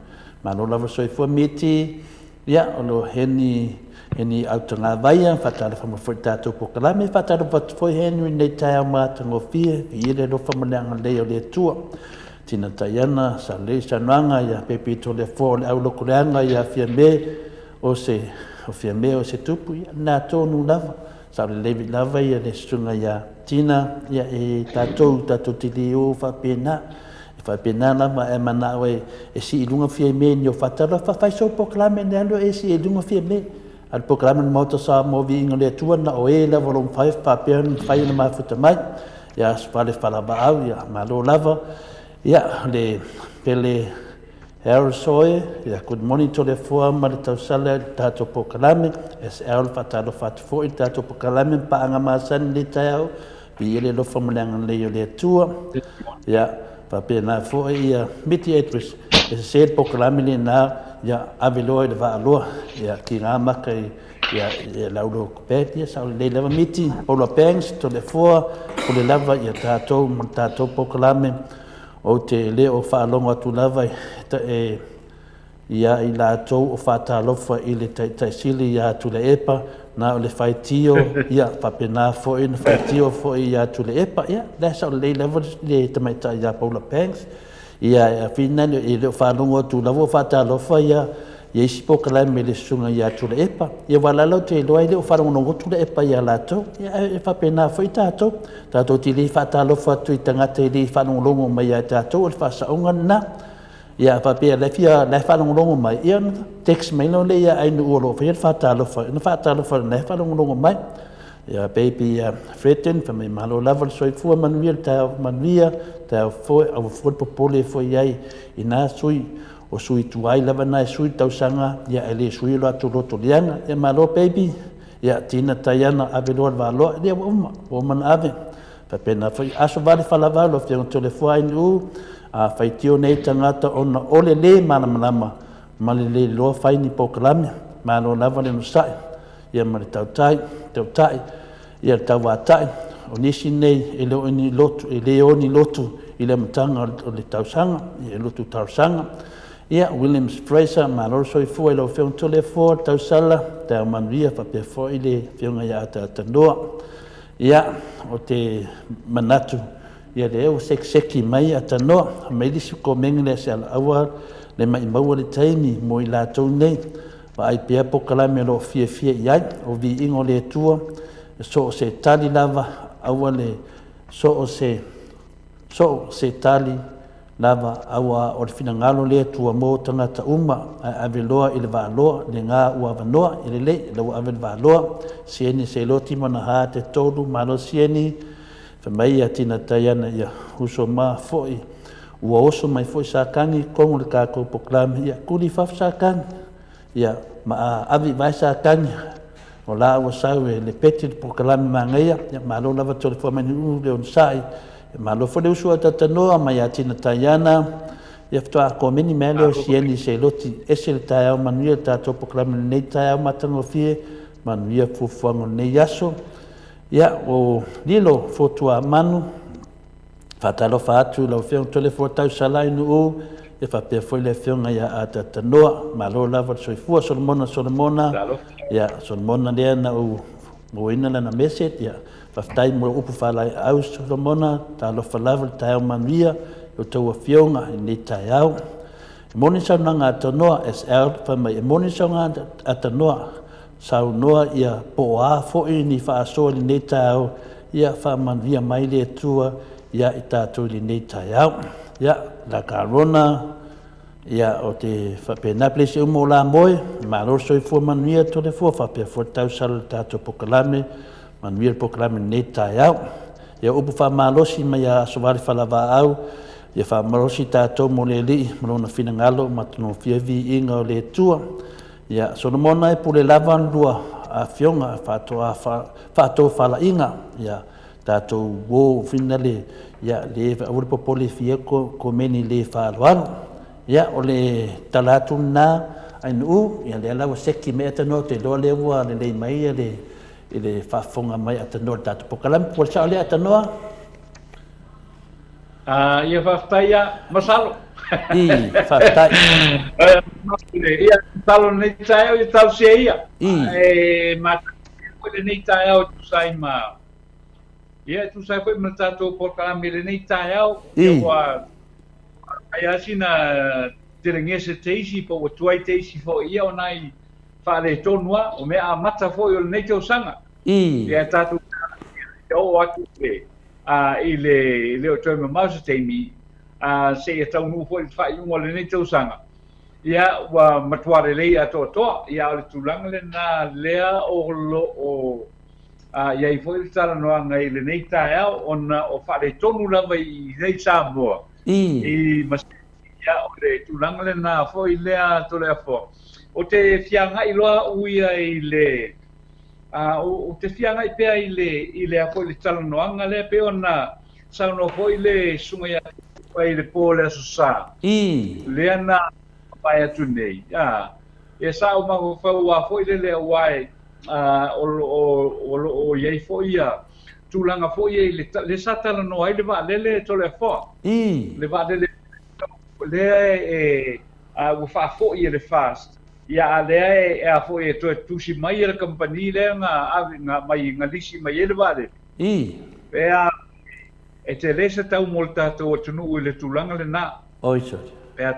Malo lava soifua Miti. Ia, o lo Heni, Heni Autagavaia, faatalofa mai foi i le tatou polokalame, faatalofa atu foi Henry i lenei taeao matagofie, viia le alofa ma le agalelei o le Atua. Tina Taiana, Salei Sanoaga, ia Pepe Toleafoa o le au lokoleaga ia Fiame o se, o Fiame o se tupu, ia lena tonu lava. Sa o le lei lava ia le susuga ia Tina, ia e tatou, tatou te le o faapena. E faapena lava ae manao e, e sii i luga Fiame ni o faatalofa, fai sou polokalame ne alu e sii i luga Fiame. A o le polokalame o le Maota Samoa Viiga o le Atua na o e lava o lo o mafai faapea ona mafai ona mafuta mai. Ia Asofale Falavaau, ia malo lava. Ia le pele Harold Sawyer, ia good morning Toleafoa ma le tausala i le tatou polokalame. SL faatalofa atu foi i le tatou polokalame ma paaga masani i lenei taeao. Viia le alofa ma le agalelei o le Atua. Ia faapena foi ia Miti Edwards, e sese le polokalame lena, ia ave loa i le vaaloa, ia tiga maka i ia ia lau look back, ia sao lelei lava Miti, Paula Banks, Toleafoa, pule lava ia tatou ma le tatou polokalame. Ou te le o faalogo atu lava e ia i latou o faatalofa i le Taitai Sili ia Tuilaepa, na o le faitio, ia, faapena foi ona faitio foi ia Tuilaepa. Ia, la e sao lelei lava le tamaitai ia Paula Banks. Ia, e afina e le o faalogo atu lava o faatalofa ia ia isi polokalame i le susuga ia Tuilaepa. Ia aua o la ou te iloa e le o faalogologo Tuilaepa ia latou. Ia, e faapena foi tatou. Tatou te le faatalofa atu i tagata e le faalogologo mai ia tatou, o le faasaoga lena. Ia a faapea la e fia la e faalogologo mai, ia ona text mai loa lea ia Ainuu o lo o faia le faatalofa, ona faatalofa lena e faalogologo mai. Ia baby ia Fredden, fai mai malo lava le soifua manuia le taeao manuia, taeao foi, aua fua le popole foi i ai i na sui, o sui tuai lava na e sui le tausaga, ia e le sui lo latou loto leaga. Ia malo baby, ia Tina Taiana ave loa le valoa, ia ua uma, ua uma ona ave. Faapena foi aso vale falava lau Afioga Toleafoa Ainuu, a faitio nei tagata ona o le le malamalama ma le le iloa fai ni polokalame, malo lava le onosai, ia ma le tautai, tautai, ia le tauvatai, o nisi nei e le o ni lotu, e le o ni lotu i le amataga o le tausaga, e lotu talosaga. Ia, Williams Fraser, malo le soifua i lau Afioga Toleafoa, Tausala, taeao manuia faapea foi le Afioga ia Ataata Noa. Ia, ou te manatu, ia lea ua sekiseki mai Atanoa, aumai le isi komeni lea se alaua le maimau le taimi mo i latou nei. Vaai pea polokalame o lo o fiafia i ai, o viiga o le Atua, so o se tali lava, aua le so o se So o se tali lava aua o le finagalo le Atua mo tagata uma, ae ave loa i le vaaloa le ga ua avanoa, e lelei la ua ave le vaaloa, sieni se loti ma na ha te tolu malo sieni, fai mai ia tina tai ana ia uso ma foi ua oso mai foi Satani tonu le tatou polokalame ia tuli i fafo Satani. Ia, ma a ave i vae Satani, o la ua sau e lepeti le polokalame manaia, ia malo lava Toleafoa mai Nu'u le onosai, E malo foi le uso a Tatanoa ma ia Tina Taiana, ia faatoa komeni mai lea o Sieni se loti ese le taeao manuia le tatou polokalame i lenei taeao matagofie, manuia fuafuaga o lenei aso. Ia, o Lilo Fotuamanu, faatalofa atu i lau Afioga Toleafoa Tausala i Nuu, ia faapea foi le Afioga ia Atatanoa. Malo lava le soifua. Solomona Solomona, ia Solomona lea na ou mauaina lana message, ia faafetai mo upu faalaeau Solomona, talofa lava le taeao manuia i outou afioga i lenei taeao. E moni saunoaga a Tanoa, SL, fai mai, e moni saunoaga a Tanoa, saunoa ia po o a foi ni faasoa i lenei taeao, ia faamanuia mai le Atua ia i tatou i lenei taeao. Ia, la Karona, ia o te faapena place uma o la moe, malo le soifua manuia Toleafoa, faapea foi le tausala i le tatou polokalame, manuia le polokalame i lenei taeao. Ia upu faamalosi mai ia Asovale Falavaau, ia faamalosi tatou mo le Alii ma lona finagalo ma tonofia viiga o le Atua. Ia, Solomona e pule lava lua afioga faatoa faatofalaiga, ia, tatou uo finale, ia, le aua le popole fia komeni le faaaloalo. Ia, o le tala atu lena, Ainuu, ia lea la ua seki mai Atanoa, ou te iloa lea ua lelei mai ia le, i le faafofoga mai Atanoa i le tatou polokalame. Ua sao lea Atanoa? Ia faafetai ia, masalo. I, faafetai. Ia, masalo lenei taeao ia talosia ia. I. E matagofie foi lenei taeao e tusa ai ma ia e tusa ai foi ma le tatou polokalame i lenei taeao. I. Ia ua ai lava sina telegese teisi po ua tuai teisi foi ia o nai faaletonu lava, o mea amata foi o lenei tausaga. I. Ia tatou ia oo atu i le i le e le o toe mamao se taimi seia taunuu foi i le faaiuga o lenei tausaga, ia ua matua lelei atoatoa. Ia a o le tulaga lena lea o lo o i ai foi le talanoaga i lenei taeao ona o faaletonu lava i nei Samoa i ia o le tulaga lena foi lea Toleafoa. Ou te fia agai loa au ia i le Ou te fia agai pea i le, i le a foi le talanoaga lea pei ona saunoa foi le Susuga ia Tuilaepa i le po o le Aso Sa. I. Lea na mavae atu nei. A, ia sa ou mafaufau lava foi lele aua e, a, o lo o, o lo o i ai foi ia tulaga foi ia i le, lea sa talanoa ai le vaalele Toleafoa. I. Le vaalele lea e, a, ua faafoi e le FAST. Ia a lea e a foi e toe tusi mai e le kamupani lea na ave na mai na lisi mai ai le vaalele. I. Pe a e tele se tau mo le tatou atunuu i le tulaga lena. Oi sorry. Pe a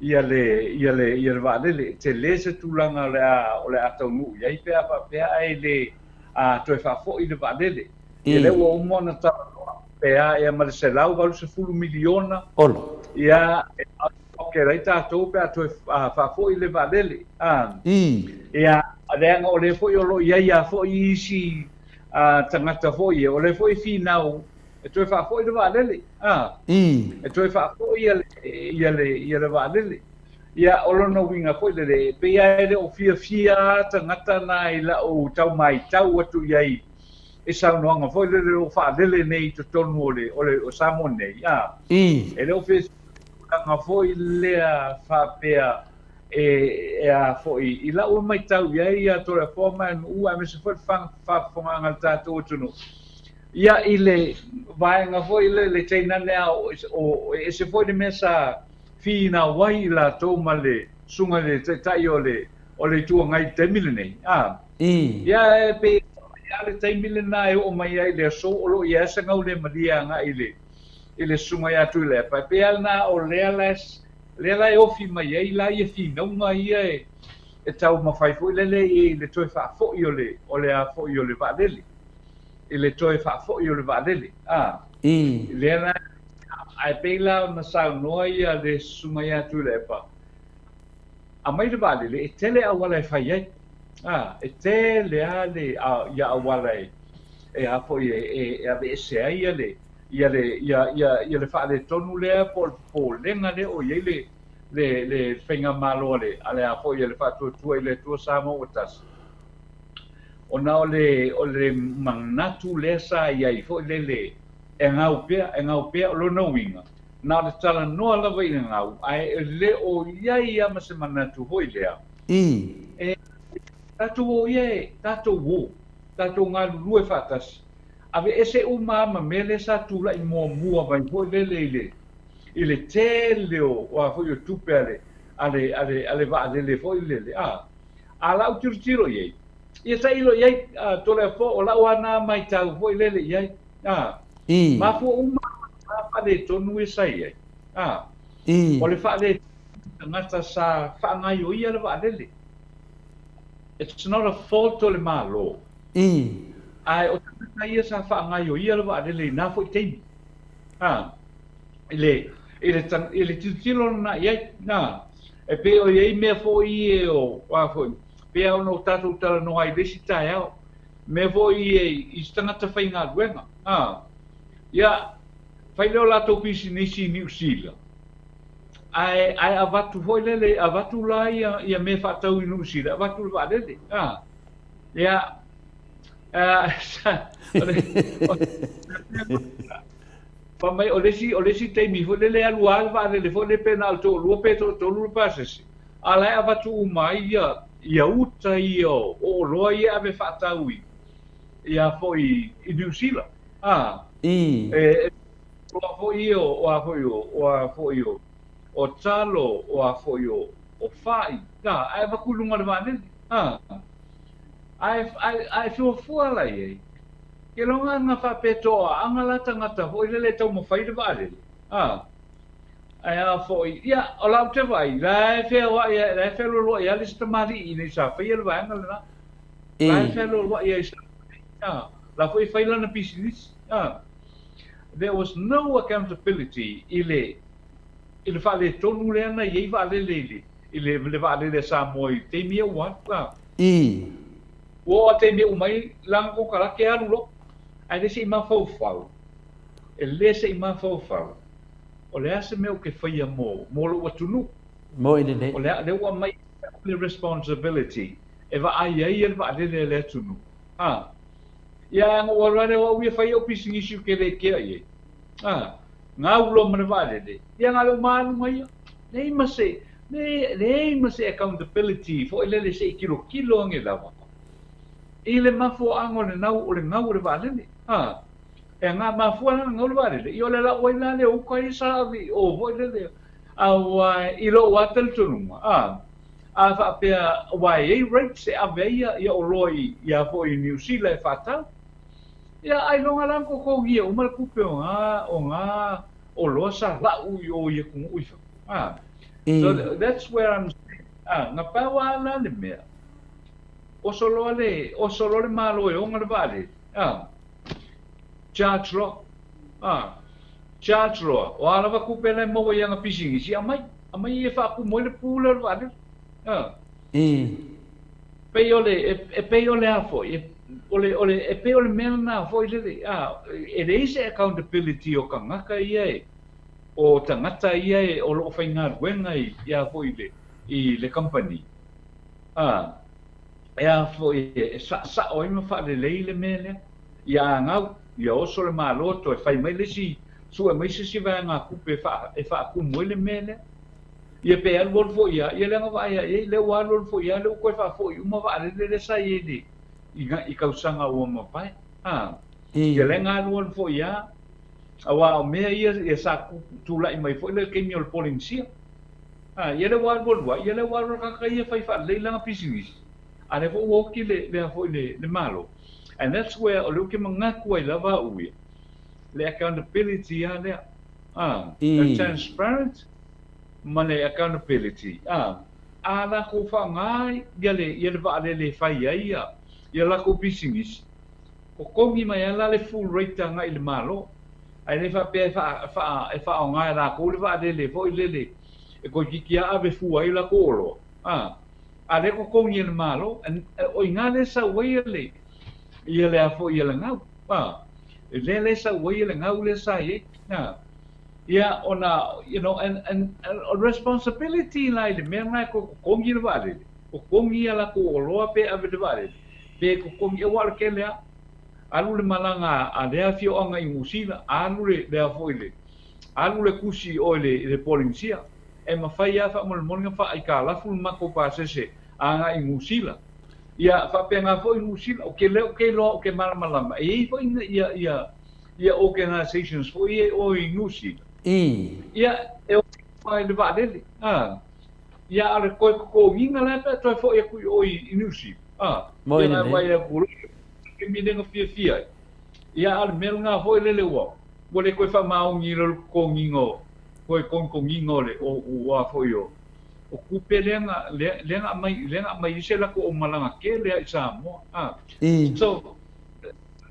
ia le ia le ia le vaalele e tele se tulaga o le a o le a taunuu i ai pe a faapea ae le a toe faafoi le vaalele. Ia lea ua uma ona talanoa pe a ea ma le $180 miliona. Olo. Ia e Ok, ai tatou pe a toe faafoi le vaalele. I. Ia, leaga o lea foi o lo o i ai lava foi isi tagata foi ia, o lea foi e finau e toe faafoi le vaalele. I. E toe faafoi ia le, ia le, ia le vaalele. Ia, o lona uiga foi lele, e pei lava e le o fiafia lava tagata na i lau tau matau atu i ai i saunoaga foi lele o faalele nei i totonu o le, o le, o Samoa nei. I. E le o fiafia tulaga foi lea faapea e a foi i lau matau i ai ia Toleafoa ma Nuu aemaise foi le faafofogaaga a le tatou atunuu ia i le vaega foi lea le tainane a o e ese foi le mea sa finau ai i latou ma le susuga i le Taitai o le o le Itu Agai i le taimi lenei a Ia e pei a le taimi lena e oo mai ai i le aso o lo o i ai se gaulemalie agai i le i le susuga ia Tuilaepa, e pei lava lena o lea la lea la e ofi mai ai la ia finauga ia e e taumafai foi lele i le toe faafoi o le o le a foi o le vaalele, i le toe faafoi o le vaalele, a. Lea la, ae pei la ona saunoa ia le susuga ia Tuilaepa, aumai le vaalele, e tele auala e fai ai, a, e tele lava le ia auala e e a foi e e aveese ai ia le ia le ia ia ia le faaletonu lea po o le popolega lea o i ai le le le faigamalo a le a le a foi a le Faatuatua i le Atua Samoa ua Tasi, ona o le o le manatu lea sa i ai foi lele. E gau pea, e gau pea, o lona uiga, na o le talanoa lava i le gau, ae e le o i ai lava ma se manatu foi lea. E tatou o ia e, tatou o, tatou galulue faatasi, aveese uma lava ma mea lea sa tulai muamua mai foi lele i le, i le tele o, o a foi o tupe a le, a le, a le, a le vaalele foi lele, a. A lau tilotilo i ai, ia tailo i ai, a, Toleafoa, o lau lava na matau foi lele i ai, a. Mafua uma lava na faaletonu ia sa i ai, a. O le faaletonu o tagata sa faagaioia le vaalele. It's not a fault o le Malo. Ae o tagata ia sa faagaioia le vaalele i na foi taimi. A. I le, i le, i le tilotilo lena i ai, a. E pei o i ai mea foi ia o, a foi, pei lava ona o tatou talanoa ai i le isi taeao, mea foi ia i se tagata faigaluega, a. Ia, fai lea o latou pisinisi i Niu Sila, ae, ae avatu foi lele, avatu la ia, ia mea faatau i Niu Sila, avatu i le vaalele, a. Ia, a, o le, o le, Fai mai, o le isi, o le isi taimi foi lele e alu lava le vaalele foi lele pe na o le toalua pe toatolu le pasese, a o la e avatu uma ai ia, ia uta ia o oloa ia e ave faatau i, ia foi i Niu Sila. A, e, oloa foi ia o, o a foi o, o a foi o, o talo, o a foi o, o fai, a, ae avatu i luga o le vaalele. A, ae, ae, ae fuafua la i ai. Ke loga nga faapetoaaga la tagata foi lele e taumafai le vaalele, a, ae a foi, ia, o lau te vaai, la e feoai, la e fealualuai lava le isi tamalii i inei sa faia le vaega lena. La e fealualuai ai sa, a, la foi e fai lana pisinisi, a. There was no accountability i le, i le faaletonu lea na i ai vaalele i le, i le, le vaalele a Samoa i le taimi ia ua alu, a. Ua oo a taimi e uma ai lana konekarate e alu loa, ae le se i mafaufau, e le se i mafaufau, o le a se mea ou te faia mo, mo lou atunuu. Moi lelei. O le a, lea ua aumai le responsibility e vaai ai le vaalele a le atunuu. A. Ia ae na ou alu lava lea o au ia fai au pisinisi ou te le kea i ai. A. Gau loa ma le vaalele, ia na o le uma alu ma ia. Leai ma se, leai ma se accountability foi lele se i tilotilo ane lava i le mafuaaga o le nau, o le gau o le vaalele. A, e nga mafua la na gau le vaalele, ia o le lau ai la lea o uka ia sa ave i o foi lele, aua i lou lava talitonuga, a, a faapea, aua e i ai rates e ave ai ia, ia oloa i, ia foi i Niu Sila e faatau. Ia, ailoga la na totogia uma le tupe o nga, o nga oloa sa lau i o i atunuu i fafo. A, so that's where I'm saying, a, na pau lava la le mea, oso loa le, oso loa le Malo e ona le vaalele, a, charge loa, a, charge loa, o a lava tupe la e maua i ana pisinisi, aumai, aumai ia e faatumu ai le pu lea o le vaalele, a. Pei o le, e pei o le a foi, e, o le, o le, e pei o le mea lena foi lele, a, e leai se accountability o tagata ia e, o tagata ia e, o lo o faigaluega i, ia foi i le, i le kamupani, a, e a foi, e saosao ai ma faalelei le mea lea, ia agau, ia oso le Malo toe fai mai le isi, sue mai se isi vaegatupe e faa, e faatumu ai le mea lea. Ia pe alualu foi lava, ia lea na vaai ai, lea ua alualu foi lava, lea ua toe faafoi uma vaalele lea sa i ai i, i, i tausaga ua mavae. A, ia lea na alualu foi lava, aua o mea ia, ia sa tulai mai foi le taimi o le Polenisia. A, ia lea ua alualu lava, ia lea ua alu le tagata ia fai faalelei lana pisinisi, a lea foi ua oti le, lea foi le, le Malo. And that's where o lea ou te manatu ai lava au ia, le accountability lava lea. A, e transparent ma le accountability, a, a latou faaaoga ia le, ia le vaalele e fai ai ia, ia latou pisinisi, totogi mai lava la le full rate agai i le Malo. Ae le faapea e faa, faa, e faaaoga e latou le vaalele foi lele e toeitiiti lava ave fua ai latou oloa, a, a lea e totogi e le Malo. And, o i ina lea e sau ai le, ia le a foi, ia le gau, a, lea lea e sau ai le gau lea sa i ai, a. Ia, ona, you know, and, and, and responsibility la i le mea lena e toe totogi le vaalele, totogi a latou oloa pe ave le vaalele, pe totogi, aua o le tele lava. Alu le malaga a lea afioaga i Niu Sila, alu le lea foi le, alu le kusi i o i le, i le Polenisia. E mafai lava faamolemole ona faaaikalafu le matou pasese agai i Niu Sila. Ia, faapena foi Niu Sila. Ou te le, ou te iloa, ou te malamalama, e i ai foi ia, ia, ia organizations foi ia i o i Niu Sila. Ia, e o i le vaalele. A. Ia, a o le toe totogiina la pe a toe foi atu i o i Niu Sila. A. Moi Ia, na lelei. vaai atu loa, taimi lea na fiafia ai. Ia, a o le mea lena foi lele ua, ua le toe faamaoni i le totogiina o, toe togitogiina o le, o, o a foi o, o tupe lea na, lea, lea na aumai, lea na aumai ai se latou aumalaga tele lava i Samoa. A. So,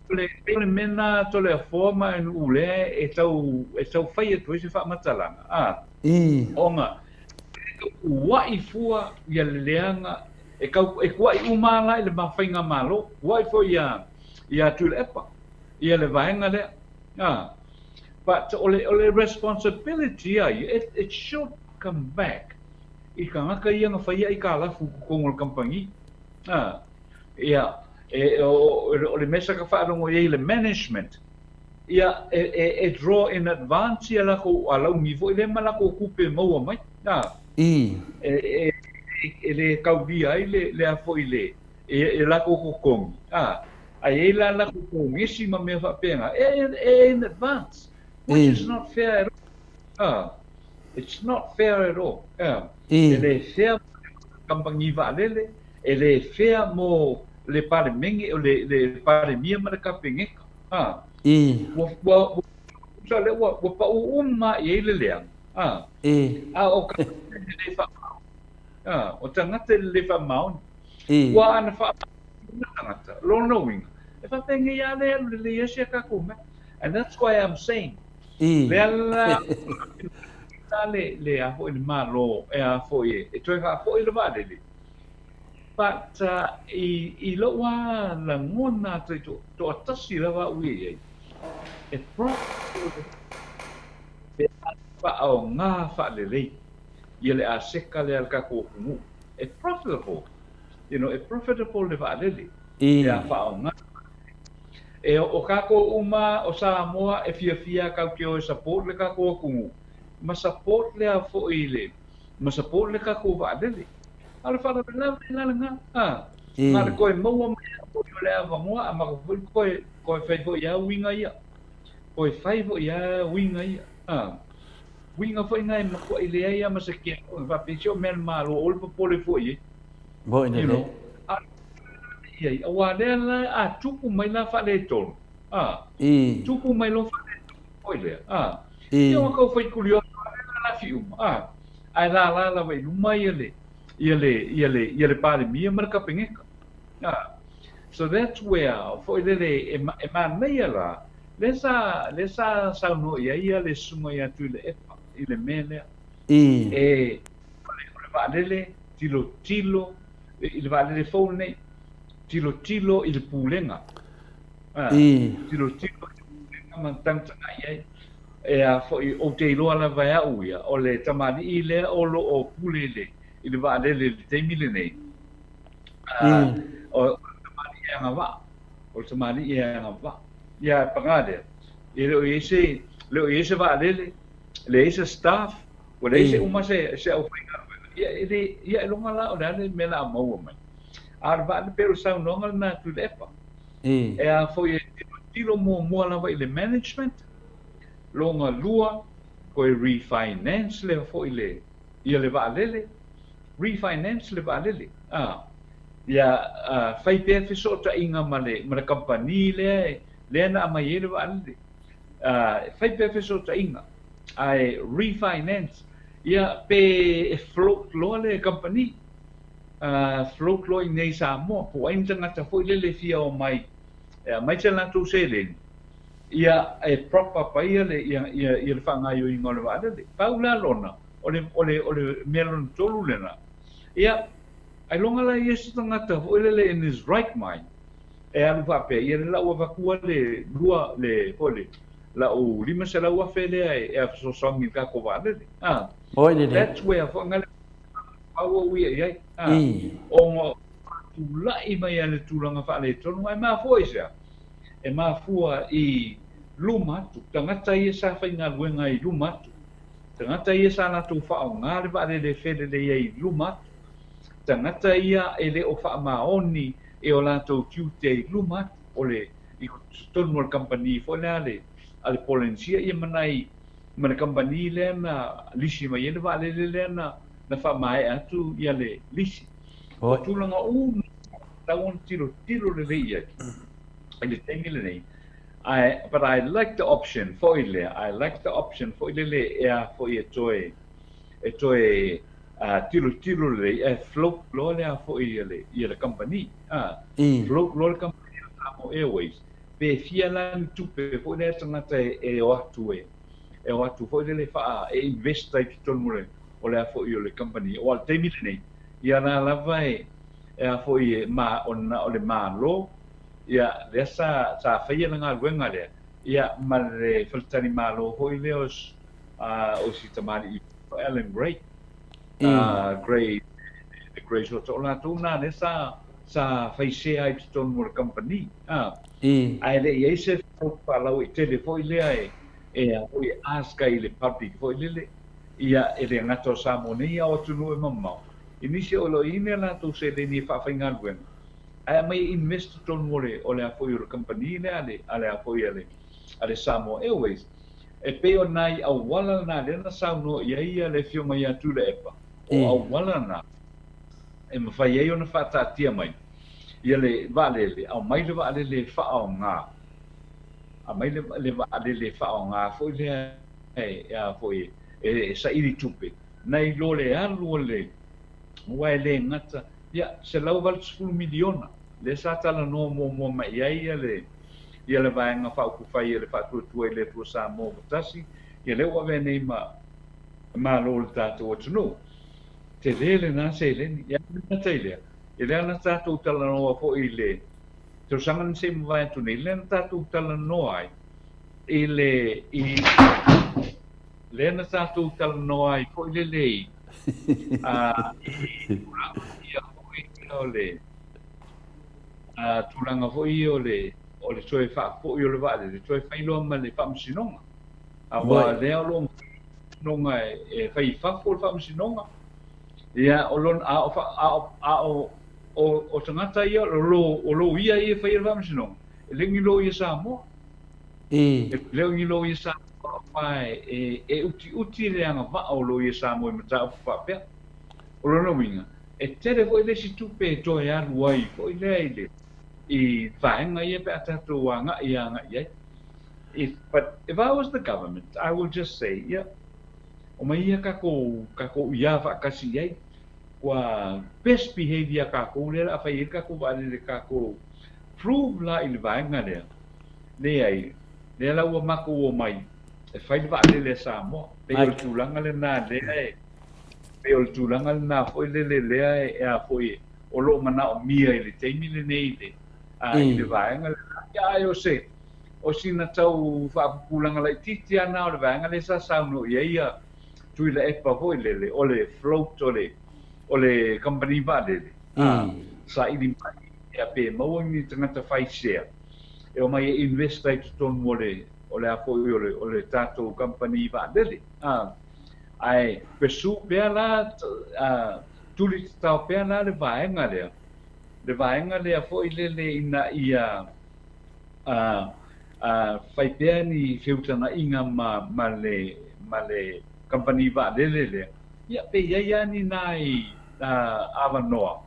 o le, pei o le mea lena Toleafoa ma Nuu lea e tau, e tau fai atu ai se faamatalaga, a, ona e tau kua'i fua ia le leaga, e tau, e kua'i uma lava la i le faigamalo, kua'i foi ia, ia Tuilaepa, ia le vaega lea, a. But o le, o le responsibility a ia, it, it should come back i tagata ia na faia aitalafu i totonu o le kamupani. A, ia, e, o, o le mea sa ka faalogo i ai i le management, ia, e, e, e draw in advance ia latou alauni foi lea ma latou tupe maua mai. A, e, e, e le taulia ai le, le a foi le, e, e latou totogi. A, ae i ai la latou konesi ma mea faapena, e, e in advance, which is not fair at all. A, it's not fair at all. A, e le fair mo le kamupani vaalele, e le fair mo le Palemene, o le, le Palemia ma le Kapeneta. A, ua, ua, ua, tusa lea ua, ua pau uma i ai le leaga. A, a o tagata e le faamaoni. A, o tagata e le faamaoni. Ua ana faamaoni tagata, lona uiga, e faapenei lava le alu lelei ai si a tatou mea. And that's why I'm saying, lea la le, le a foi le Malo e a foi e toe faafoi le vaalele. But i, i lou lava lagona toatasi lava au ia i ai, e probably pe a faaaoga faalelei ia le aseta lea a le tatou atunuu. E profitable, you know, e profitable le vaalele pe a faaaoga. E o tatou uma o Samoa e fiafia tatou te o e support le tatou atunuu ma support lea foi le ma support le tatou vaalele. A o le faalavelave la lena, a, na o le toe maua mai lava foi o le avanoa a matou foi toe toe fai foi lava uiga ia. Toe fai foi lava uiga ia, a. Uiga foi na e matuai leai lava ma se keaoga faapea se o mea a le Malo aua le popole foi i ai. Moi You lelei. know, a i ai, aua lea la a tupu mai la faaletonu, a, tupu mai loa faaletonu foi lea, a, ia ua tau fai kulioto lava lea la lafi uma, a, ae lala lava i luma ia le, ia le, ia le, ia le Palemia ma le Kapeneta. A, so that's where, foi lele e, e manaia la, lea sa, lea sa saunoa i ai ia le susuga ia Tuilaepa i le mea lea. E, o le, o le vaalele, tilotilo, i le vaalele fou lenei, tilotilo i le pulega. A, tilotilo i le pulega ma tagatagai i ai. E a foi, ou te iloa lava e au ia, o le tamalii lea o lo o pule i le, i le vaalele i le taimi lenei, a, o le tamalii e agavaa, o le tamalii e agavaa. Ia, paga lea, e le o i ai se, le o i ai se vaalele, leai se staff, ua leai se uma se, se aufaigaluega. Ia, e le, ia e loga la o le a le mea o le a maua mai. A o le vaalele pei o le saunoaga lena a Tuilaepa. E a foi e tilotilo muamua lava i le management, lona lua, toe refinance lea foi le, ia le vaalele, refinance le vaalele, a, ia fai pea fesootaiga ma le, ma le kamupani lea, lea na aumai ai le vaalele. A, fai pea fesootaiga, ae refinance, ia pe e float loa le kamupani, a, float loa i inei i Samoa, po o ai ni tagata foi lele e fia omai e aumai se latou seleni, ia e prop up ai le, ia, ia, ia le faagaoioiga o le vaalele. Pau la lona, o le, o le, o le mea lona tolu lena, ia, ailoga la e i ai se tagata foi lele in his right mind, e alu faapea, ia le lau avatua le lua, le, foi le, lau 500,000 lea e, e fesoasoani i le tatou vaalele. A, Oi lelei. that's where foi ngale pau au ia i ai. A, ona tulai mai lava le tulaga faaletonu, ae mafua i se a? E mafua i luma atu, tagata ia sa faigaluega i luma atu, tagata ia sa latou faaaoga le vaalele e felelei ai i luma atu, tagata ia e le o faamaoni i o latou tiute i luma atu o le i totonu o le kamupani foi lea a le a le Polenisia ia ma nai ma le kamupani lea na lisi mai ai le vaalele lea na na faamaea atu ia le lisi. O tulaga uma e tatau ona tilotilo lelei i ai i le taimi lenei. I, but I like the option foi lea, I like the option foi lele e a foi e toe e toe tilotilo lelei ae float loa le a foi ia le ia le kamupani. Float loa le kamupani a Samoa Airways pe fia la ni tupe foi lea tagata e o atu e e o atu foi lele faa e invest ai totonu o le o le a foi o le kamupani. Aua o le taimi lenei, ia la lava e e a foi e ma ona o le Malo ia lea sa sa faia le galuega lea ia ma le faletalimalo foi lea o o si tamalii Alan Gray Gray the Gray so o latou na lea sa sa fai share ai totonu o le kamupani ae le i ai se faalauaitele foi lea e e a foi e ask ai i le public foi lele ia e le gata o Samoa nei a o atunuu e mamao i nisi o lo o i ai ni a latou seleni e faafaigaluega ae aumai e invest totonu o le o le a foi o le kamupani lea a le a le a foi a le a le Samoa Airways. E pei o nai auala na lea na saunoa i ai le Afioga ia Tuilaepa, o auala na e mafai ai ona faataatia mai ia le vaalele, aumai le vaalele e faaaoga, aumai le, le vaalele e faaaoga foi lea e, a foi e, e saili tupe, nai lo le alu o le, aua e le gata, ia, $180 miliona, lea sa talanoa muamua mai i ai ia le, ia le Vaega Faaupufai a le Faatuatua i le Atua Samoa ua tasi, ia lea ua avea nei ma Malo o le tatou atunuu. Tele lena seleni. Ia le gata i lea, ia lea na tatou talanoa foi i le tausaga na se i mavae atu nei, lea na tatou talanoa ai i le i lea na tatou talanoa ai foi lele i a i tulaga ia foi o le a tulaga foi ia o le o le toe faafoi o le vaalele, toe fai loa ma le faamasinoga. Aua lea o lo o faamasinoga e fai i fafo le faamasinoga. Ia, o lona, a o, a o, a o, o, o tagata ia, o lo, o loia ia e faia le faamasinoga, e le o ni loia Samoa. E le o ni loia Samoa, aua e, e utiuti le agavaa o loia Samoa i mataupu faapea. O lona uiga, e tele foi le isi tupe e toe alu ai foi lea i le i vaega ia pe a tatou agai agai i ai. If, but if I was the government, I will just say, ia, omai ia kakou, kakou ia faatasi i ai, ua best behavior kakou lea o le a fai ai le kakou vaalele kakou prove la i le vaega lea, leai, lea la ua makou omai e fai le vaalele a Samoa. Pei o le tulaga lena lea e, pei o le tulaga lena foi lele lea e a foi o lo o manaomia i le taimi lenei i le, a, i le vaega lena. Ia, ae o se, o sina tau faapupulaga laitiiti lava na o le vaega lea sa saunoa i ai ia Tuilaepa foi lele, o le float o le, o le kamupani vaalele, a, saili mai ia pe maua ni tagata fai share e omai e invest ai totonu o le, o le a foi o le, o le tatou kamupani vaalele, a. Ae pursue pea la, tuli tatao pea la le vaega lea, le vaega lea foi lele ina ia fai pea ni feutagaiga ma, ma le, ma le kamupani vaalele lea, ia pe i ai lava ni nai avanoa,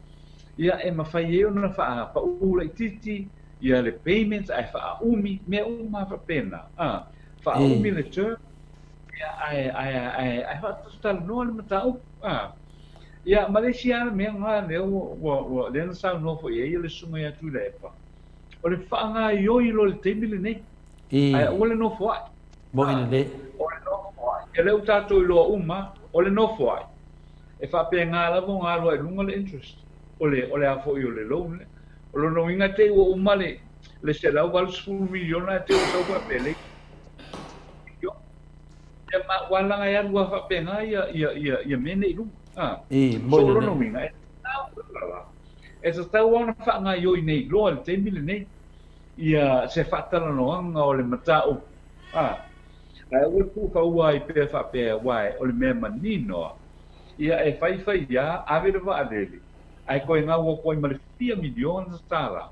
ia e mafai ai ona faapauu laitiiti ia le payment ae faaumi, mea uma lava faapena, faaumi le term, Ia, ae, ae, ae, ae faatatalanoa le mataupu. A. Ia, ma le isi lava mea lena lea ua, ua, ua, lea na saunoa foi i ai le Susuga ia Tuilaepa, o le faagaoioi loa i le taimi lenei. Ae aua le nofoai. Moni lelei. O le nofoai. Ia lea ua tatou iloa uma, o le nofoai, e faapena lava ona alu ai i luga le interest, o le, o le a foi o le loan lea. O lona uiga te i ua uma le, le $180 miliona ae te i ua sau faapea, leai. Ia ma ua laga e alu lava faapena ia ia ia ia mea nei i luga. A. So o lona uiga, e tatau lava e tatau lava ona faagaoioi nei loa i le taimi lenei. Ia se faatalanoaga o le mataupu, a, ae aua le tuufaua ai pea faapea aua o le mea manino a, ia e fai fai a, ave le vaalele, ae toe gau atu ai ma le fia miliona tala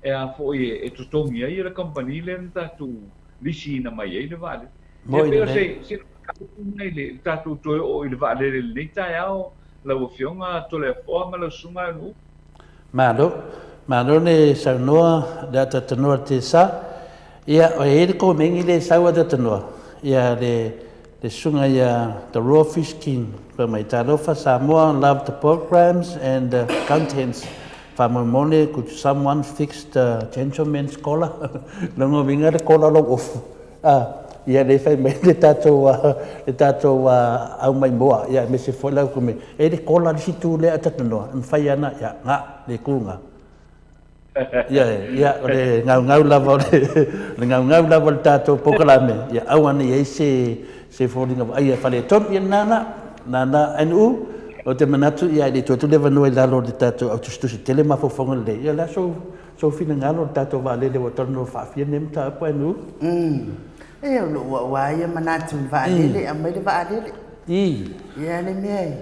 e a foi e totogi ai e le kamupani lea na tatou lisiina mai ai le vaalele. Ia Moi pei o lelei. se se mataupu lena i le tatou toe oo i le vaalele i lenei taeao lau Afioga Toleafoa ma lau Susuga Aunuu. Malo. Malo le saunoa le atatanoa le tesa. Ia, o e i ai le komeni le sau atatanoa, ia le, le susuga ia The Raw Fish King, fai mai, Talofa Samoa, love the programs and the contents. Faamolemole, could someone fix the gentleman's collar? Lona uiga le kola o lou ofu. A, ia lea e fai mai le tatou, le tatou aumaimoa, ia aemaise foi lau kome, e le kola le isi tu lea a Tatanoa, e mafai ana, ia, nga, le ku nga. Ia, ia, o le gaugau lava o le, le gaugau lava o le tatou polokalame, ia aua ne i ai se, se foliga vaaia e faaletonu. Ia nana, nana, NU, ou te manatu, ia e le i toe atu le avanoa i lalo o le tatou au tusitusi tele mafaufauga lelei, ia o le a sou, Sou finagalo le tatou vaalele ua talanoa faafia lenei mataupu ae nu. E o lou au a ia manatu i le vaalele, aumai le vaalele. Ia le mea e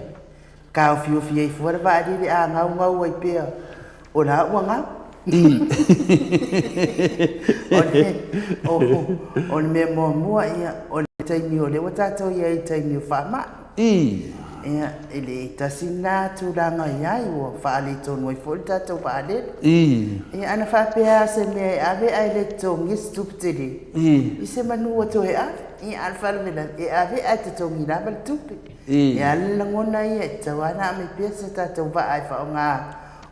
taofiofi ai fua le vaalele a gaugau ai pea o la ua gau. O le, o le mea muamua ia, o le taimi o lea ua tatou i ai i le taimi o faamai. Ia, e le tasi lena tulaga i ai, ua faaletonu ai foi le tatou vaalele. Ia, ana faapea lava se mea e ave ae le totogia se tupe tele, i se manu ua toe ave. Ia, a o le faalavelave, e ave ae totogi lava le tupe. E ala le lagona ia, e tatau lava ona aumai pea se tatou vaa e faaaoga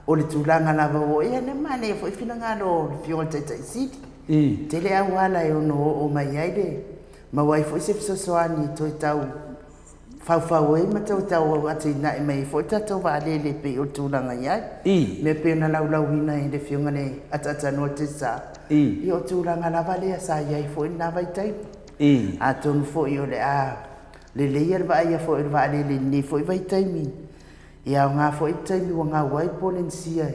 o le tulaga lava ua i ai. Ia, manaia foi finagalo o le Afioga i le Taitai Sili. Tele auala e ono oo mai ai le maua ai foi se fesoasoani e toe tau faufau ai ma toe tau atinae mai ai foi le tatou vaalele e pei o le tulaga i ai. Mea pei ona laulauina e le Afioga i le Ataatanoa Tesa, ia o tulaga lava lea sa i ai foi i lena vaitaimi. Atonu foi o le a leleia le vaaia foi o le vaalele i lenei foi vaitaimi, e aoga foi le taimi ua gau ai Polenisia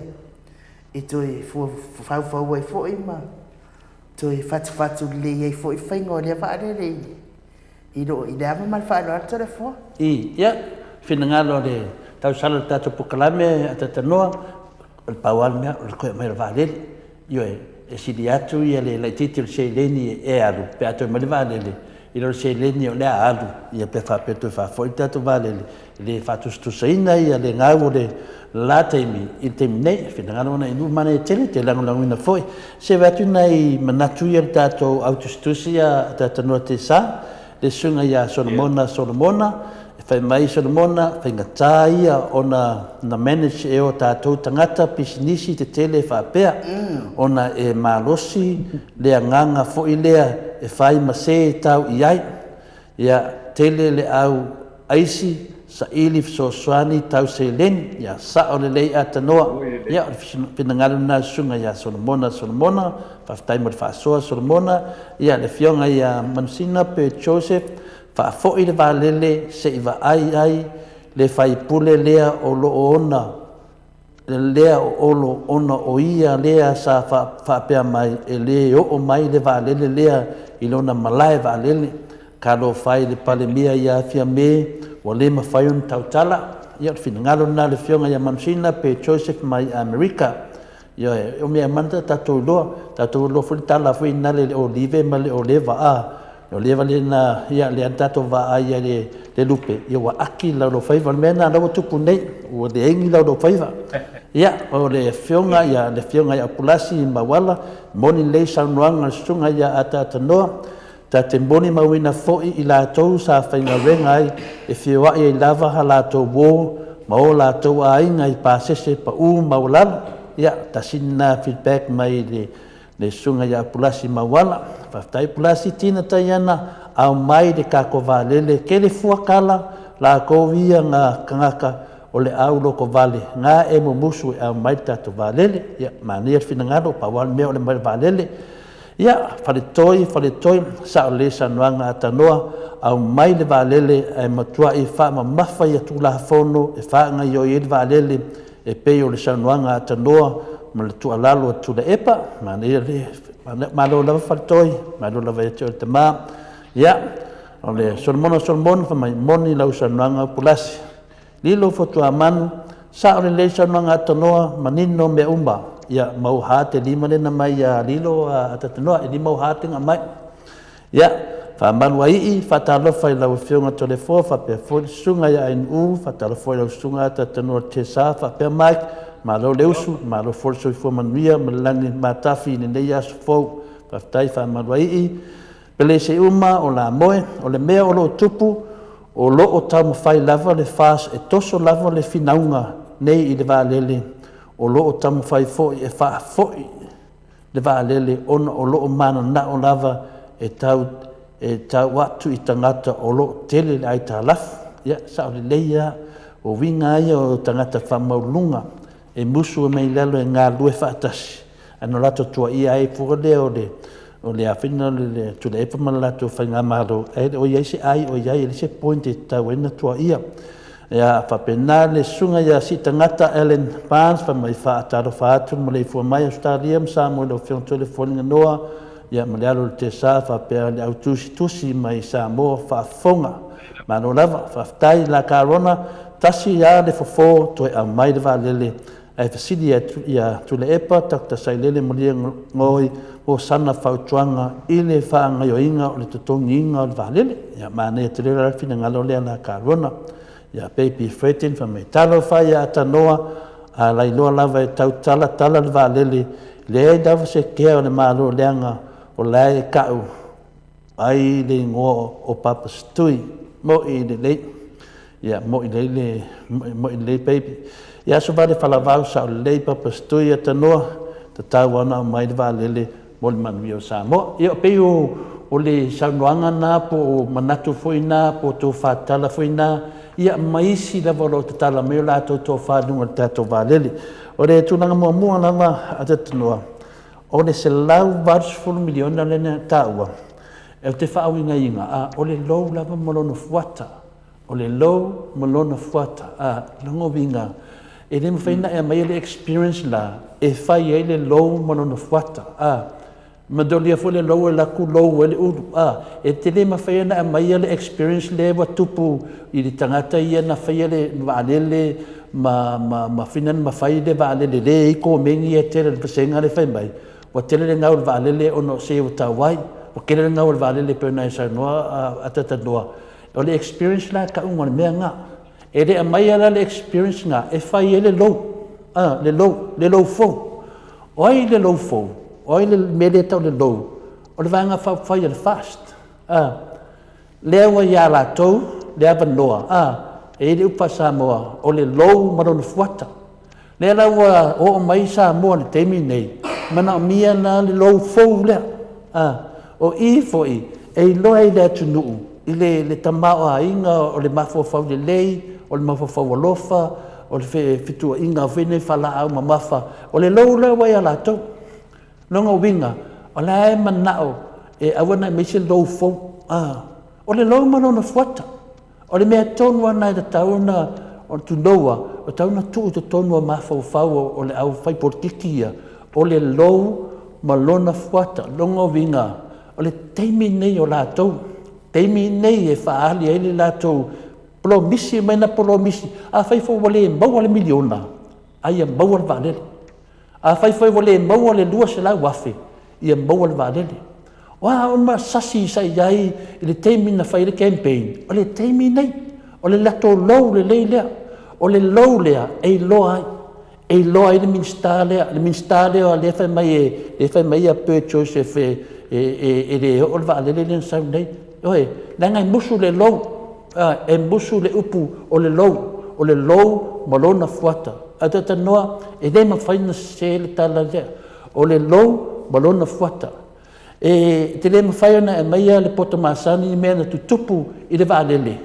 e toe faufau ai foi ma toe fatufatu lelei ai foi le faiga o lea vaalele i lo i le ava ma le faaaloalo Toleafoa. I, ia, finagalo o le tausala o le tatou polokalame a Tatanoa, o le pau lava le mea, o le toe aumai o le vaalele. Ioe, e sili atu ia le laitiiti o le seleni e alu pe a toe aumai le vaalele, i lo le seleni o le a alu, ia pe faapea e toe faafoi le tatou vaalele, E le faatusatusaina ia le gau o le la taimi i le taimi nei. Finagalo ona inu manaia tele, te lagolagoina foi. Se vae atu nai manatu ia le tatou au tusitusi a Tatanoa Tesa, le susuga ia Solomona Solomona, e fai mai Solomona, faigata ia ona na manage e o tatou tagata pisinisi tetele faapea, ona e malosi le agaga foi lea e fai ma se tau i ai. Ia tele le au aisi, saili fesoasoani tau seleni, ia sao lelei atanoa. Ia o le finagalo lena a le Susuga ia Solomona Solomona, faafetai mo le faasoa Solomona. Ia le Afioga ia Manusina pe Joseph, faafoi le vaalele se i vaai ai le faipule lea o lo o ona lea o Olo ona o ia lea sa faapea mai e le oo mai le vaalele lea i lona malae vaalele. Talofa e i le Palemia ia Fiame ua le mafai ona tautala. Ia o le finagalo lena o le Afioga ia Manusina pe Joseph mai Amerika. Ioe, o mea mana tatou iloa, tatou iloa foi le tala foi nale le olive ma le oleva a. O leva lena, ia, lea na tatou vaai ai le, le lupe, ia ua aki le laulaufaiva. O le mea lena la ua tupu nei, ua leai ni laulaufaiva. Ia, o le afioga, ia, le afioga ia Pulasi Mauala, moni lelei saunoaga a le susuga ia Ataatanoa, ta te molimauina foi i latou sa faigaluega ai e feoai ai lava ha latou uō ma o latou aiga i pasese paʻū maualalo. Ia, tasi lena feedback mai le Le susuga ia Pulasi Mauala. Faafetai Pulasi, tina Taiana, ao mai le kako valele, kele fua kala, lakou ia nga kangaka o le au loko vale, nga e mumusu e ao mai le tatou valele. Ia, manaia le finagalo, pau lava le mea o le mai le valele. Ia, faletoi, faletoi, sao lelei saunoaga a Tanoa, ao mai le valele ae matuai faamamafa ia Tulafono e faagaioi ai le valele, e pei o le saunoaga a Tanoa. ma le tuualalo a Tuilaepa, manaia le malo lava Faletoi, malo lava ia te oe le tama. Ia, o le Solomona o Solomona fai mai, moni lau saunoaga Pulasi. Lilo Fotuamanu, sao lelei saunoaga a Tanoa, manino mea uma. Ia, mauha te lima lena mai ia Lilo a Tanoa, e lima mauha te mai. Ia, faamalu ai, faatalofa i lau Afioga Toleafoa faapea foi le Susuga ia Ainuu, faatalofa foi i lau Susuga Tanoa Tesa faapea Mike, malo le usu, malo foi le soifua manuia ma le lagi matafi i lenei aso fou. Faafetai faamalu ai. Pele se uma o la moe, o le mea o loo tupu, o loo taumafai lava le FAST e toso lava le finauga nei i le vaalele, o loo taumafai foi e faafoi le vaalele ona o loo mananao lava e tau e tau atu i tagata o loo tele le aitalafu. Ia, sao lelei lava, o uiga ia o tagata faamaualuluga e musu mai lalo e galulue faatasi, ae na latou tuuaia ai fua lea o le o le afina le Tuilaepa ma le latou faigamalo, ae le o i ai se ai o i ai, e leai se point e tatau ai ona tuuaia. Ia faapena le susuga ia Siitagata Allen Barnes fai mai, faatalofa atu ma le ifua mai Ausetalia ma Samoa i lau Afioga Toleafoaliganoa, ia ma le alo o le Tesa faapea le au tusitusi mai Samoa faafofoga. Malo lava, faafetai la Carona, tasi lava le fofo toe aumai le vaalele ae fesili atu ia Tuilaepa Dr. Sailele Malielegaoi mo sana fautuaga i le faagaoioiga o le totogiina o le vaalele. Ia manaia tele la le finagalo lea la Carona. Ia Baby Fredin fai mai, talofa ia Tanoa, a lailoa lava e tau tala tala le vaalele, leai lava se kea o le Malo leaga o la e ka'u ai le igoa o Papasitui. Mo'i lelei. Ia, mo'i lelei le, mo'i lelei baby. Ia aso vale falavau sao lelei Papasitui ia Tanoa, tatau lava ona aumai le vaalele mo le manuia o Samoa. Ia, pei o, o le saunoaga na po o manatu foi na po o tofa tala foi na, ia ma isi lava o lo o tatala mai o latou tofa i luga o le tatou vaalele. O le tulaga muamua lava a Tanoa, o le $180 miliona lea na taua, ou te faauigaina, a, o le lou lava ma lona fuata. O le lou ma lona fuata. A, lona uiga, e le mafai ona e aumaia le experience la e fai ai le lou ma lona fuata. A, madolia foi le lou e alu atu lou ai le ulu. A, e te le mafai ona aumaia le experience lea ua tupu i le tagata ia na faia le vaalele ma, ma, ma fina ma fai le vaalele le i komeni e tele le vasega le fai mai. Ua tele le gau o le vaalele ona o se ua tau ai. Ua tele le gau o le vaalele pei ona e saunoa a Tatanoa. O le experience la tauga o le mea lena. E le aumaia la le experience lena e fai ai le lou, a, le lou, le lou fou. O ai le lou fou? O ai le mea lea e tau le lou? O le Vaega Faaupufai a le FAST. A, lea ua ia latou le avanoa, a, e i ai le upu faa-Samoa, o le lou ma lona fuata. Lea la ua oo mai Samoa i le taimi lenei, manaomia la le lou fou lea. A, o i foi e iloa ai le atunuu i le, le tamaoaiga o le mafaufau lelei, o le mafaufau alofa, o le fetuaiga foi nei faalaau mamafa, o le lou lea ua ia latou. Lona uiga, o la e manao e aua ne i aumai se lou fou. A, o le lou ma lona fuata. O le mea tonu lava lena e tatau ona tunoua, e tatau ona tuu i totonu o mafaufau o le au fai polokiki ia, o le lou ma lona fuata. Lona uiga, o le taimi lenei o latou, taimi lenei e faaali ai le latou polomisi mai na polomisi. Afai foi ua le maua le miliona, a ia maua le vaalele. Afai foi ua le maua le $200,000, ia maua le vaalele. O a uma sasi sa i ai i le taimi na fai ai le campaign, o le taimi nei, o le latou lou lelei lea. O le lou lea e iloa ai, e iloa ai le Minisita lea, le Minisita lea lea fai mai e, lea fai mai ia Bert Joseph e, e, e, e le oo le vaalele lea na sau nei. Ioe, leaga e musu le lou, e musu le upu o le lou, o le lou ma lona fuata. Ae talanoa, e le mafai ona sese le tala lea. O le lou ma lona fuata. E te le mafai ona e aumaia le poto masani i mea na tutupu i le vaalele,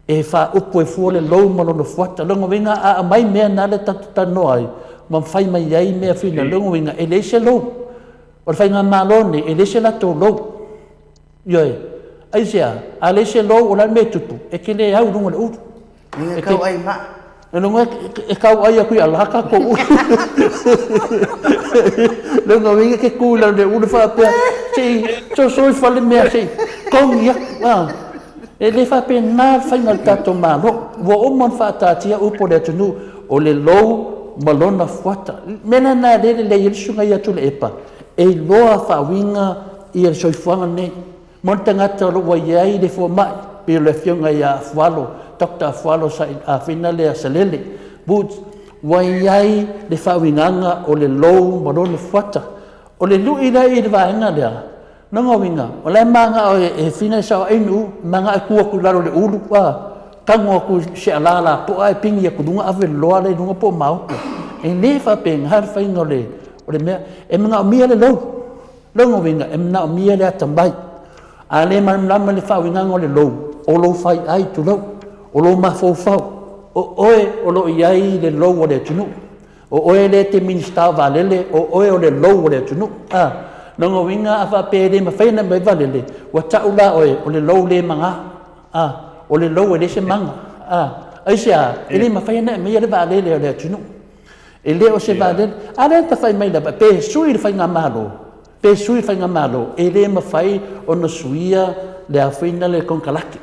e faaupu ai fua le lou ma lona fuata. Lona uiga a aumai mea na lea tatou te talanoa ai ma fai mai ai mea fina, lona uiga e leai se lou. O le faigamalo lenei, e leai se latou lou. Ioe. Aisea? A leai se lou, o le a le mea e tupu? E te le au i luga o le ulu. E kau ai ma. Lona e kau ai aku i ala tatou ulu. Lona uiga ke ku i lalo le ulu faapea, se i soso ifo le mea se i togi aku. A. E le faapena le faiga o le tatou Malo. Ua uma ona faataatia upu o le atunuu, o le lou ma lona fuata. O le mea lena e le lelei ai le susuga ia Tuilaepa, e iloa faauiga ia le soifuaga lenei. Mo le tagata o lo o ua i ai le fomai, pei o le afioga ia Afualo, Doctor Afualo Afina lea Salele Woods, ua i ai le faauigaga o le lou ma lona fuata. O le lui la i le vaega lea, lona uiga, o la e manao e fina e sao ai nuu, manao e tu atu i lalo o le ulu, a, tago atu i se ala lapoa ae pigi atu i luga ave le loa lea i luga po o maopo. E le faapena le faiga o le mea. E manaomia le lou. Lona uiga, e manaomia le atamai. A le malamalama i le faauigaga o le lou, o lou faiai, tulou, o lou mafaufau, o oe o lo o i ai le lou o le atunuu. O oe lea e te Minisita o Vaalele, o oe o le lou o le atunuu. A, lona uiga a faapea e le mafai ona aumai vaalele, ua tau la oe o le lou le maga. A, o le lou e leai se maga. A, aisea? E le mafai ona aumaia le vaalele a le atunuu. E le o se vaalele. A lea na fai mai lava, pe sui le faigamalo, pe sui le faigamalo, e le mafai ona suia le afaina le konekarate.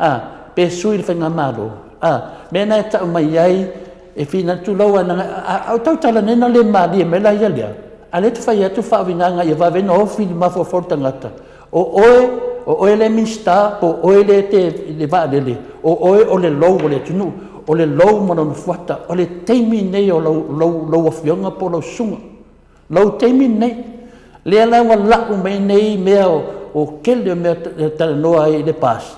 A, pe sui le faigamalo. A, mea na e tau mai ai, e fina, tulou a, a o tautala nei na le malie mai la ia lea, a lea e te fai atu faauigaga ia vave ona ofi le mafaufau o le tagata. O oe, o oe le Minisita, po o oe lea e te i le vaalele, o oe o le lou o le atunuu, o le lou ma lona fuata, o le taimi lenei o lau, lau, lau afioga po o lau susuga. Lou taimi lenei. Lea la ua lau mai nei mea o, o tele o mea e talanoa ai i le pass.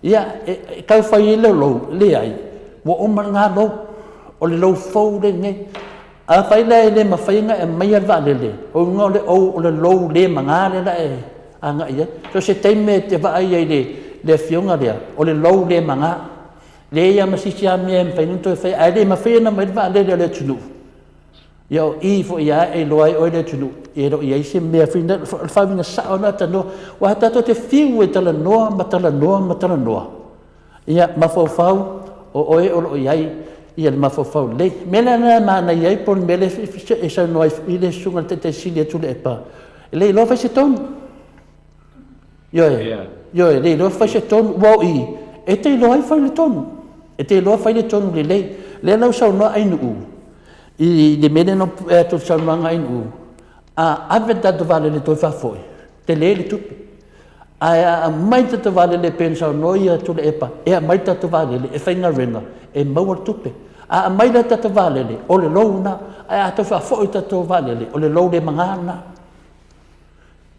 Ia, e, e tau fai ai le lou, leai, ua uma lena lou. O le lou fou lenei. Afai la e le mafai ona e aumaia le vaalele, o uiga o le ou o le lou le maga lea la e agai i ai. So se taimi e te vaai ai i le afioga lea, o le lou le maga. Leai lava ma se isi lava mea e mafai ona toe fai, ae le mafai ona aumai le vaalele a le atunuu. Ia o i foi lava e iloa ai oe le atunuu, e le o i ai se mea foi lea, o le faauiga sao lena talanoa. Aua tatou te fiu e talanoa ma talanoa ma talanoa, Ia, mafaufau, o oe o lo o i ai ia le mafaufau lelei. O le mea lena e manaia ai po o le mea lea e saunoa ai foi le susuga i le Taitai Sili a Tuilaepa, e le iloa fai se tonu. Ioe, ioe, e le iloa fai se tonu. Ua o i, e te iloa ai fai le tonu. E te iloa fai le tonu lelei. Lea la ua saunoa Ainuu i le mea lea na pue atu i le saunoaga a Ainuu, a ave le tatou vaalele toe faafoi, tele le tupe. Ae a aumai le tatou vaalele e pei ona saunoa ia Tuilaepa, e aumai le tatou vaalele e faigaluega, e maua le tupe. A aumai la le tatou vaalele, o le lou lena. Ae a toe faafoi le tatou vaalele, o le lou le maga lena.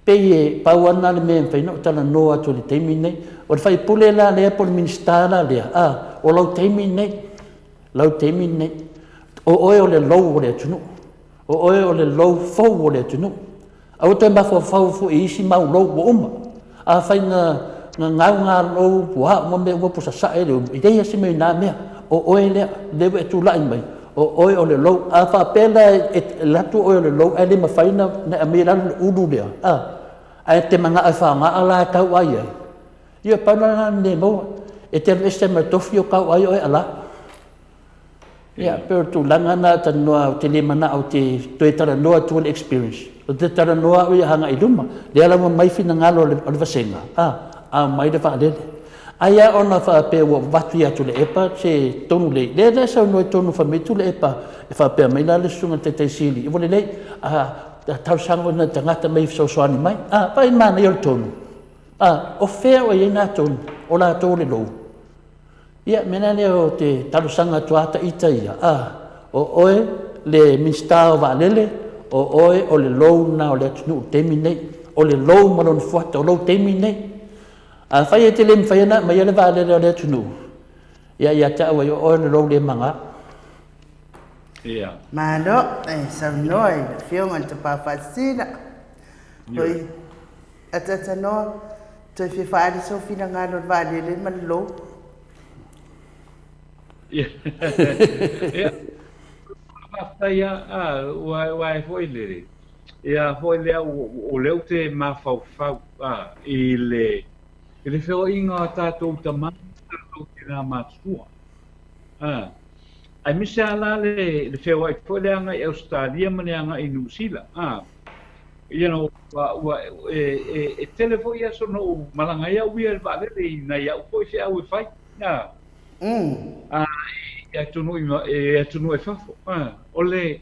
Pei e pau lava lena le mea e mafai ona ou talanoa atu i le taimi lenei. O le sui usufono la lea po o le Minisita la lea, a, o lau taimi lenei, lau taimi lenei. O oe o le lou o le atunuu. O oe o le lou fou o le atunuu. Aua toe mafaufau foi i isi mau lou ua uma. Afai na gau na lou puaa uma mea uma po sasae le ulu, e leai lava se mea i na mea. O oe lea, lea ua e tulai mai, o oe o le lou. A faapea la e alu atu oe o le lou ae le mafai ona aumai i lalo le ulu lea, a, ae e te manao e faaaoga ala e tau ai ai, ia pau la lena o le mea e maua. E te alu ese ma le tofi o tau ai oe ala. Ia, pei o le tulaga lena talanoa, ou te le manao ou te toe talanoa atu le experience. Ou te talanoa au ia agai i luma. Lea la ua aumai finagalo o le vasega, a, aumai le vaalele. Ai lava ona faapea ua avatu ia Tuilaepa se tonu lelei. Lea la e saunoa i totonu fai mai Tuilaepa, e faapea mai la le susuga i le Taitai Sili, ua lelei, a talosaga atu i nai tagata mai e fesoasoani mai. A, vaai i le manaia o le tonu. A, o fea o i ai na tonu? O latou o le lou. Ia, mea la lea ou te talosaga atu lava ita ia, a, o oe le Minisita o Vaalele, o oe o le lou lena o le atunuu i le taimi lenei. O le lou ma lona fuata, o lou taimi lenei. Afai e te le mafai ona aumaia le vaalele o le atunuu, ia, ia te au ai o oe o le lou le maga. Ia. Malo e saunoa i le Afioga i le Tapaau Faasisina. Oi, Atatanoa, toe fia faaali sou finagalo i le vaalele ma le lou. Ia, faafetai lava, aua e foi lele, ia foi lea, o lea ou te mafaufau i le i le feoaiga o tatou tama ma tatou tina matutua. Aemaise lava la le, le feoai foi le agai i Ausetalia ma le agai i Niu Sila, a. You know, ua, ua, e, e, e tele foi aso na ou malaga ai au ia i le vaalele i nai a'u foi feau e fai, a. A, i atunuu i, i atunuu i fafo, a. O le,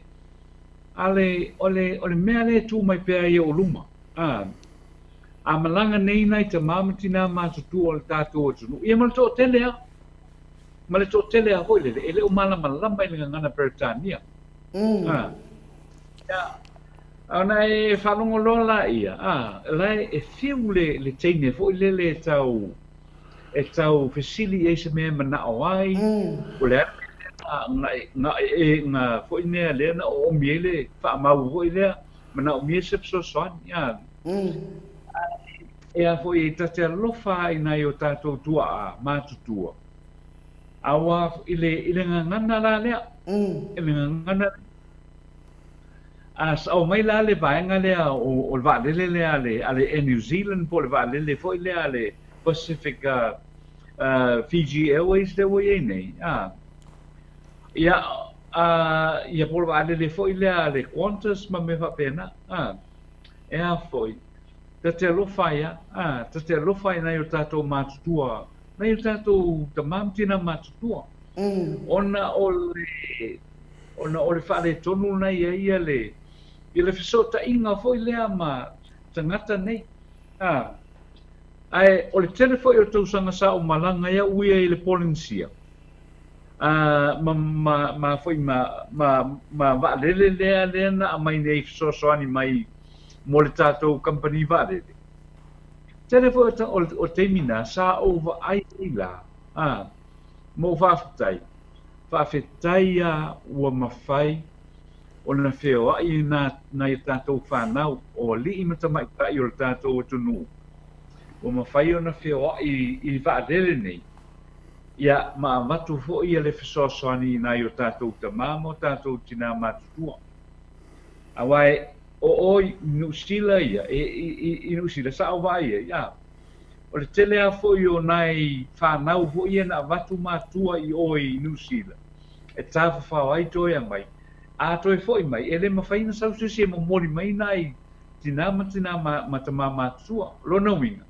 a le, o le, o le mea lea e tu mai pea i ou luma, a. A malaga nei nai tamā ma tinā matutua o le tatou atunuu, ia ma le toatele lava, ma le toatele lava foi lele, e le o malamalama i le gagana Peretania. A, ia, ona e faalogo loa laia, a, la e fiu le, le teine foi lele e tau, e tau fesili i ai se mea e manao ai, o le a le mea lea na, na, e, na foi mea lea na oomi ai le faamau foi lea, manaomia se fesoasoani, a. E a foi e ta te alofa i nai o tatou tuaa matutua, aua i le, i le gagana la lea, i le gagana lea. A sao mai la le vaega lea o, o le vaalele lea a le, a le Air New Zealand po o le vaalele foi lea a le Pacific uh, uh, Fiji Airways lea ua i ai nei, a. Ia, a, ia po o le vaalele foi lea a le Qantas ma mea faapena, a. E a foi, ta te alofa ai a, a, ta te alofa ai nai o tatou matutua, nai o tatou tamā ma tinā matutua. Ona o le, ona o le faaletonu na i ai ia le, ia le fesootaiga foi lea ma tagata nei. A, ae o le tele foi o tausaga sa ou malaga ai au ia i le Polenisia, a, ma, ma, ma foi ma, ma, ma vaalele lea, lea na aumai nei fesoasoani mai mo le tatou kamupani vaalele. Tele foi o, o, o taimi na sa ou vaai ai la, a, ma ou faafetai, faafetai a ua mafai ona feoai nā, nai a tatou fanau o alii ma tamaitai o le tatou atunuu, ua mafai ona feoai i vaalele nei, ia, ma avatu foi le fesoasoani i nai o tatou tamā ma o tatou tinā matutua. Aua e o o i Niu Sila ia, e, i, i, i Niu Sila, sa ou vaai ai, a, o le tele lava foi o nai fanau foi ia na avatu matua i o i Niu Sila, e tafafao ai toe aumai, a toe foi mai, e le mafai ona sau se isi e momoli mai nai tinā ma tinā ma, ma tamā matutua. O lona uiga,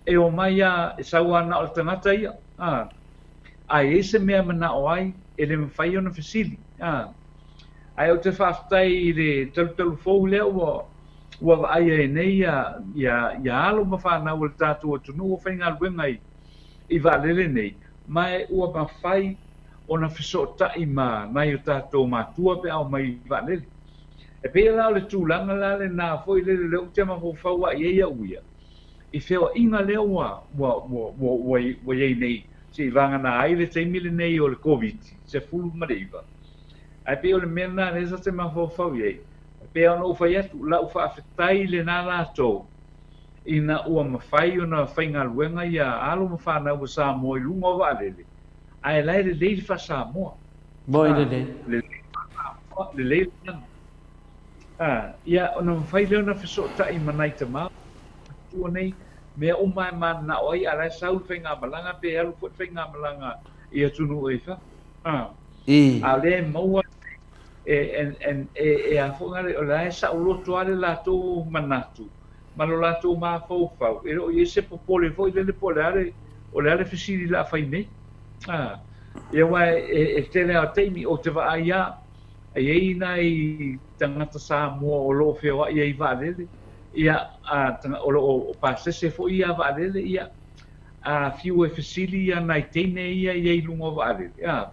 e omai lava, e sau lava na o le tagata ia, a, a i ai se mea e manao ai, e le mafai ona fesili, a. Ae ou te faafetai i le talutalu fou lea ua ua vaai ai nei ia ia ia alo ma fanau o le tatou atunuu ua faigaluega i i vaalele nei, ma e ua mafai ona fesootai ma nai o tatou matua pe a omai i vaalele. E pei la o le tulaga la lena foi lele lea ou te mafaufau lava i ai au ia, i feoaiga lea ua ua ua ua ua ua i ai nei seivagana ai le taimi lenei o le Koviti-19. Ae pei o le mea lena lea sa te mafaufau i ai, e pei ona ou fai atu, lau faafetai lena latou ina ua mafai ona faigaluega ia alo ma fanau a Samoa i luga o vaalele, ae la e lelei le faa-Samoa. Moi lelei. Lelei le faa-Samoa, lelei le lana. Ia, ona mafai lea ona fesootai ma nai tama matua nei, mea uma e mananao ai, a o la e sau le faigamalaga pe alu foi le faigamalaga i atunuu i fafo. A o lea e maua e, e, e, e a foi ngale, o la e saoloto lava le latou manatu ma lo latou mafaufau, e le o i ai se popole foi lele po o le a le, o le a le fesili o le a fai nei. Ia aua e, e tele lava o taimi, ou te vaai lava, e i ai nai tagata Samoa o lo o feoai ai i vaalele, ia, a, o lo o pasese foi ia vaalele, ia, a fiu e fesili ia nai teine ia i ai i luga o vaalele, a,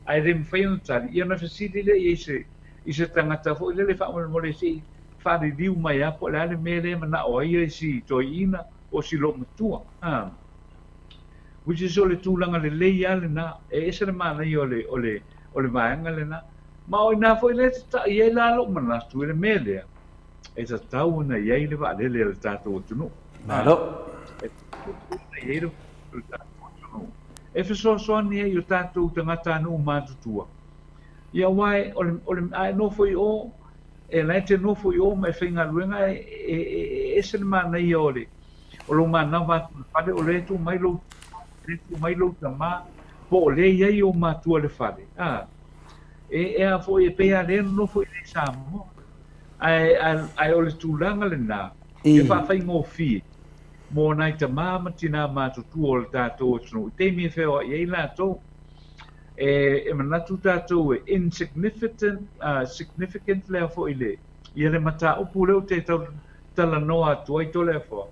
ae le mafai ona tali, ia ona fesili lea i ai se, i se tagata foi lele faamolemole se i faaliliu mai lava po o le a le mea lea e manao ai si toeaina po o si loomatua, a. Which is o le tulaga lelei lava lena, e ese le manaia o le, o le, o le vaega lena. Ma o i ina foi lea e tata'i ai la lou manatu i le mea lea, e tatau ona i ai le vaalele a le tatou atunuu. Malo. E tatau ona i ai le tatou atunuu. E fesoasoani ai i o tatou tagatanuu matutua. Ia aua o le, o le, a e nofo i o, e la e te nofo i o ma e faigaluega, e, e, e ese le manaia o le, o lou manava atu i le fale, o lea e tuu mai lou, lea e tuu mai lou tamā, po o lea e i ai ou matua i le fale. A. E, e a foi, e pei a lea nonofo i inei i Samoa. Ae, ae, ae o le tulaga lena, e faafaigofie mo nai tamā ma tinā matutua o le tatou atunuu i taimi e feoai ai latou. E, e manatu tatou e insignificant, significant lea foi le, ia le mataupu lea ou te tau talanoa atu ai Toleafoa,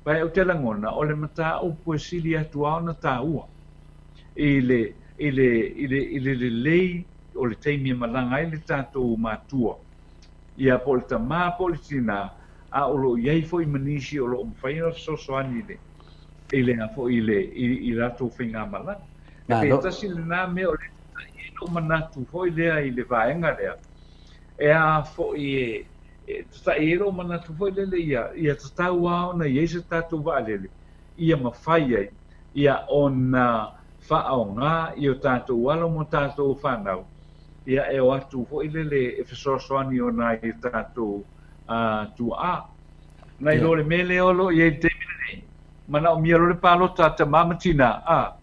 Vae ou te lagona, o le mataupu e sili atu lava ona taua i le, i le, i le, i le lelei o le taimi e malaga ai le tatou matua, ia po o le tama po o le tinā, a o lo o i ai foi ma nisi o lo o mafai ona fesoasoani i le, i le a foi i le, i, i latou faigamalaga. E pei e tasi lena mea o lea e tatai ai lou manatu foi lea i le vaega lea, e a foi e, E tatai ai lou manatu foi lele ia, ia tatau lava ona i ai se tatou vaalele ia mafai ai ia ona faaaoga i o tatou alo ma tatou fanau ia e o atu foi lele e fesoasoani ona i tatou tuaa. Nai lo le mea lea o lo o i ai i le taimi lenei, manaomia loa le palota a tamā ma tinā, a,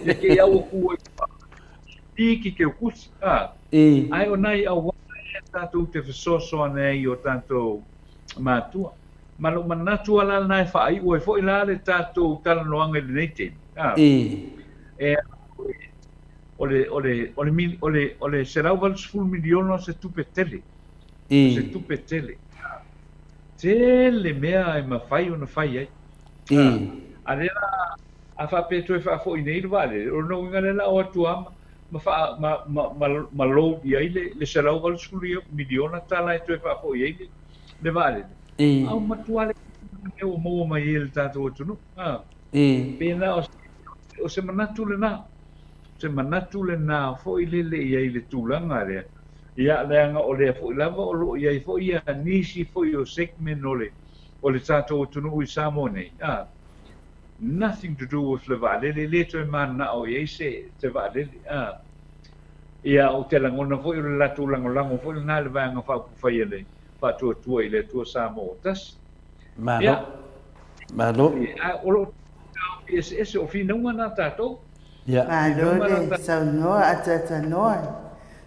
ia ke i au aku ai i ki ke ukusi, a. Ae o nai auala ia tatou te fesoasoani ai i o tatou matua. Ma lou manatu lava la lena e faaiu ai foi la le tatou talanoaga i lenei taimi, a. E o le, o le, o le, o le, o le $180 miliona o se tupe tele. O se tupe tele. Tele mea e mafai ona fai ai. A lea la, a faapea e toe faafoi nei le vaalele, o lona uiga lea la o atu lava ma, ma, ma, ma, ma, ma load i ai le, le $180 miliona tala e toe faafoi ai le, le vaalele. A ua matua le mea ua maua mai ai e le tatou atunuu. Pei na o, o se manatu lena. Se manatu lena foi lele i ai le tulaga lea. Ia, leaga o lea foi lava o lo o i ai foi ia nisi foi o segment o le, o le tatou atunuu i Samoa nei, a, nothing to do with le vaalele, e le toe mananao i ai se, se vaalele, a. Ia, ou te lagona foi o le latou lagolago foi lena i le Vaega Faaupufai a le Faatuatua i le Atua Samoa ua Tasi. Malo. Ia. Malo. A o lo o taofi eseese, o finauga na tatou. Ia. Malo le saunoa ataatanoa.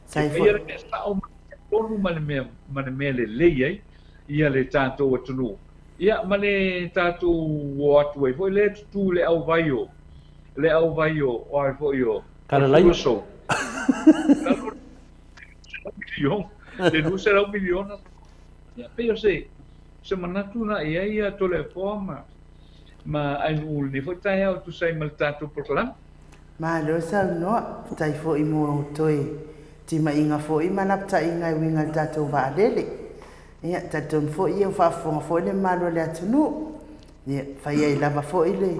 E faia le mea sao ma le mea tonu ma le mea, ma le mea lelei ai ia le tatou atunuu, ia ma le tatou o atu ai foi lea e tutū i le auvai o, le auvai o, o ai foi o, Kalalaia. o le le $200 miliona. Ia, pei o se, se manatu na i ai ia Toleafoa ma, ma Ainuu i lenei foi taeao e tusa ai ma le tatou polokalame. Malo saunoa, faafetai foi mo toe timaiga foi ma lapataiga e uiga i le tatou vaalele. Ia, talitonu foi ia ua faafofoga foi le mamalu o le atunuu. Ia, fai ai lava foi le,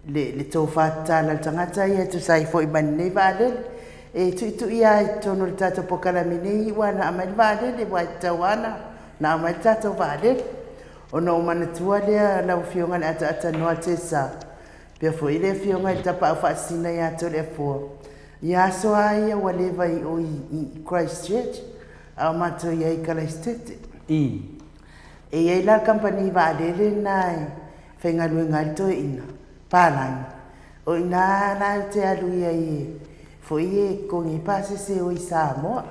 le, le tofa tatala a le tagata ia e tusa ai foi ma lenei vaalele. E tuitui lava i totonu o le tatou polokalame nei ua na aumai le vaalele, aua e tatau lava ona na aumai le tatou vaalele. Ona ou manatua lea lau Afioga i le ataata noa Tessa, Pea foi le afioga i le Tapaau Faasisina ia Toleafoa, i aso a ia ua leva i o i Christchurch, a o matou i ai i Kalaisitete. E i ai la le kamupani vaalele lena e faigaluega ai le toeaina, palagi. O i ina la ou te alu i ai e foi e totogi ai pasese o i Samoa.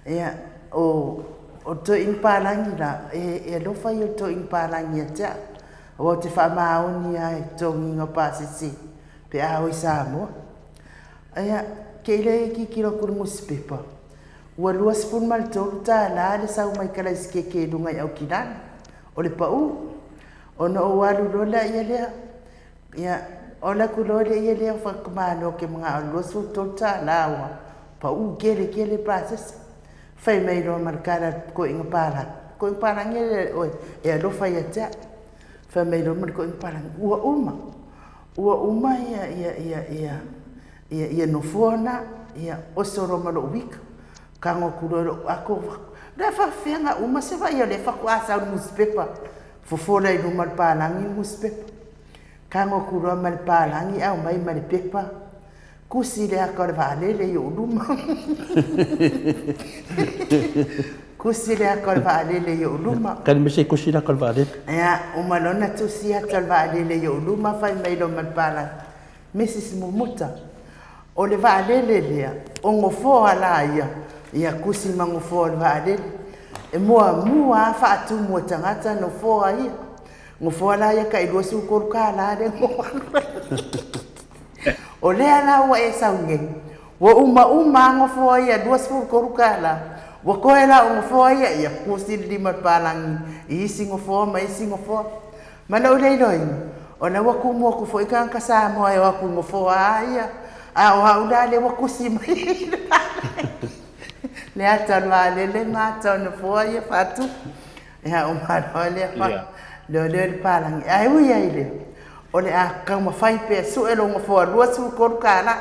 Ia, o o le toeaina palagi la, e alofa ia o le toeaina palagi ia te au. Aua ou te faamaoni lava i totogiga o pasese pe a o i Samoa. Ia, kei lea e tilotilo atu i le nusipepa, ua $23 le sau mai Kalaisikeke i luga i Aukilani, o le pau. Ona ou alu loa lea lea, ia, ola atu loa lea lea fatamalo ou te manao i le $23 ua pau tele tele pasese. Fai mai loa ma le tala a le toeaina palagi, toeaina palagi e oe e alofa ia te au. Fai mai loa ma le toeaina palagi, ua uma, ua uma ia, ia, ia, ia, ia, ia nofoa na, ia oso loa ma lou ika. Tago atu loa i lou ato, o le a faafefea ona uma se vaai o lea faatoa sau le nusipepa, fofola i luma o le palagi le nusipepa. Tago atu loa ma le palagi aumai ma le pepa, Kusi le aka o le vaalele i ou luma. Kusi le aka o le vaalele i ou luma. Kani me se kusi le aka o le vaalele. Ia, uma loa ona tusi ata o le vaalele i ou luma, fai mai loa ma le palagi, Mrs Mumuta, o le vaalele lea, o nofoa la ia. Ia kusi ma gofoa o le vaalele. E muamua lava faatumu e tagata nofoa ia. Gofoa la ia tai 23 kālā lea na ou alu ai. O lea la ua e sau nei, ua umauma lava gofoa ia 23 kālā. Ua toe la o gofoa ia, ia kusi le lima o le palagi i isi gofoa ma isi gofoa. Ma lou le iloaina, o la ua tumu atu foi tagata Samoa e o atu i gofoa lava ia, a o au la lea ua tusi mai i le vaalele. Le ata o le vaalele ma ata o nofoa ia faatupu. Ia uma loa lea fa leoleo le palagi. Ae ui ai lea, o le a taumafai pea sue lou nofoa 23 kālā.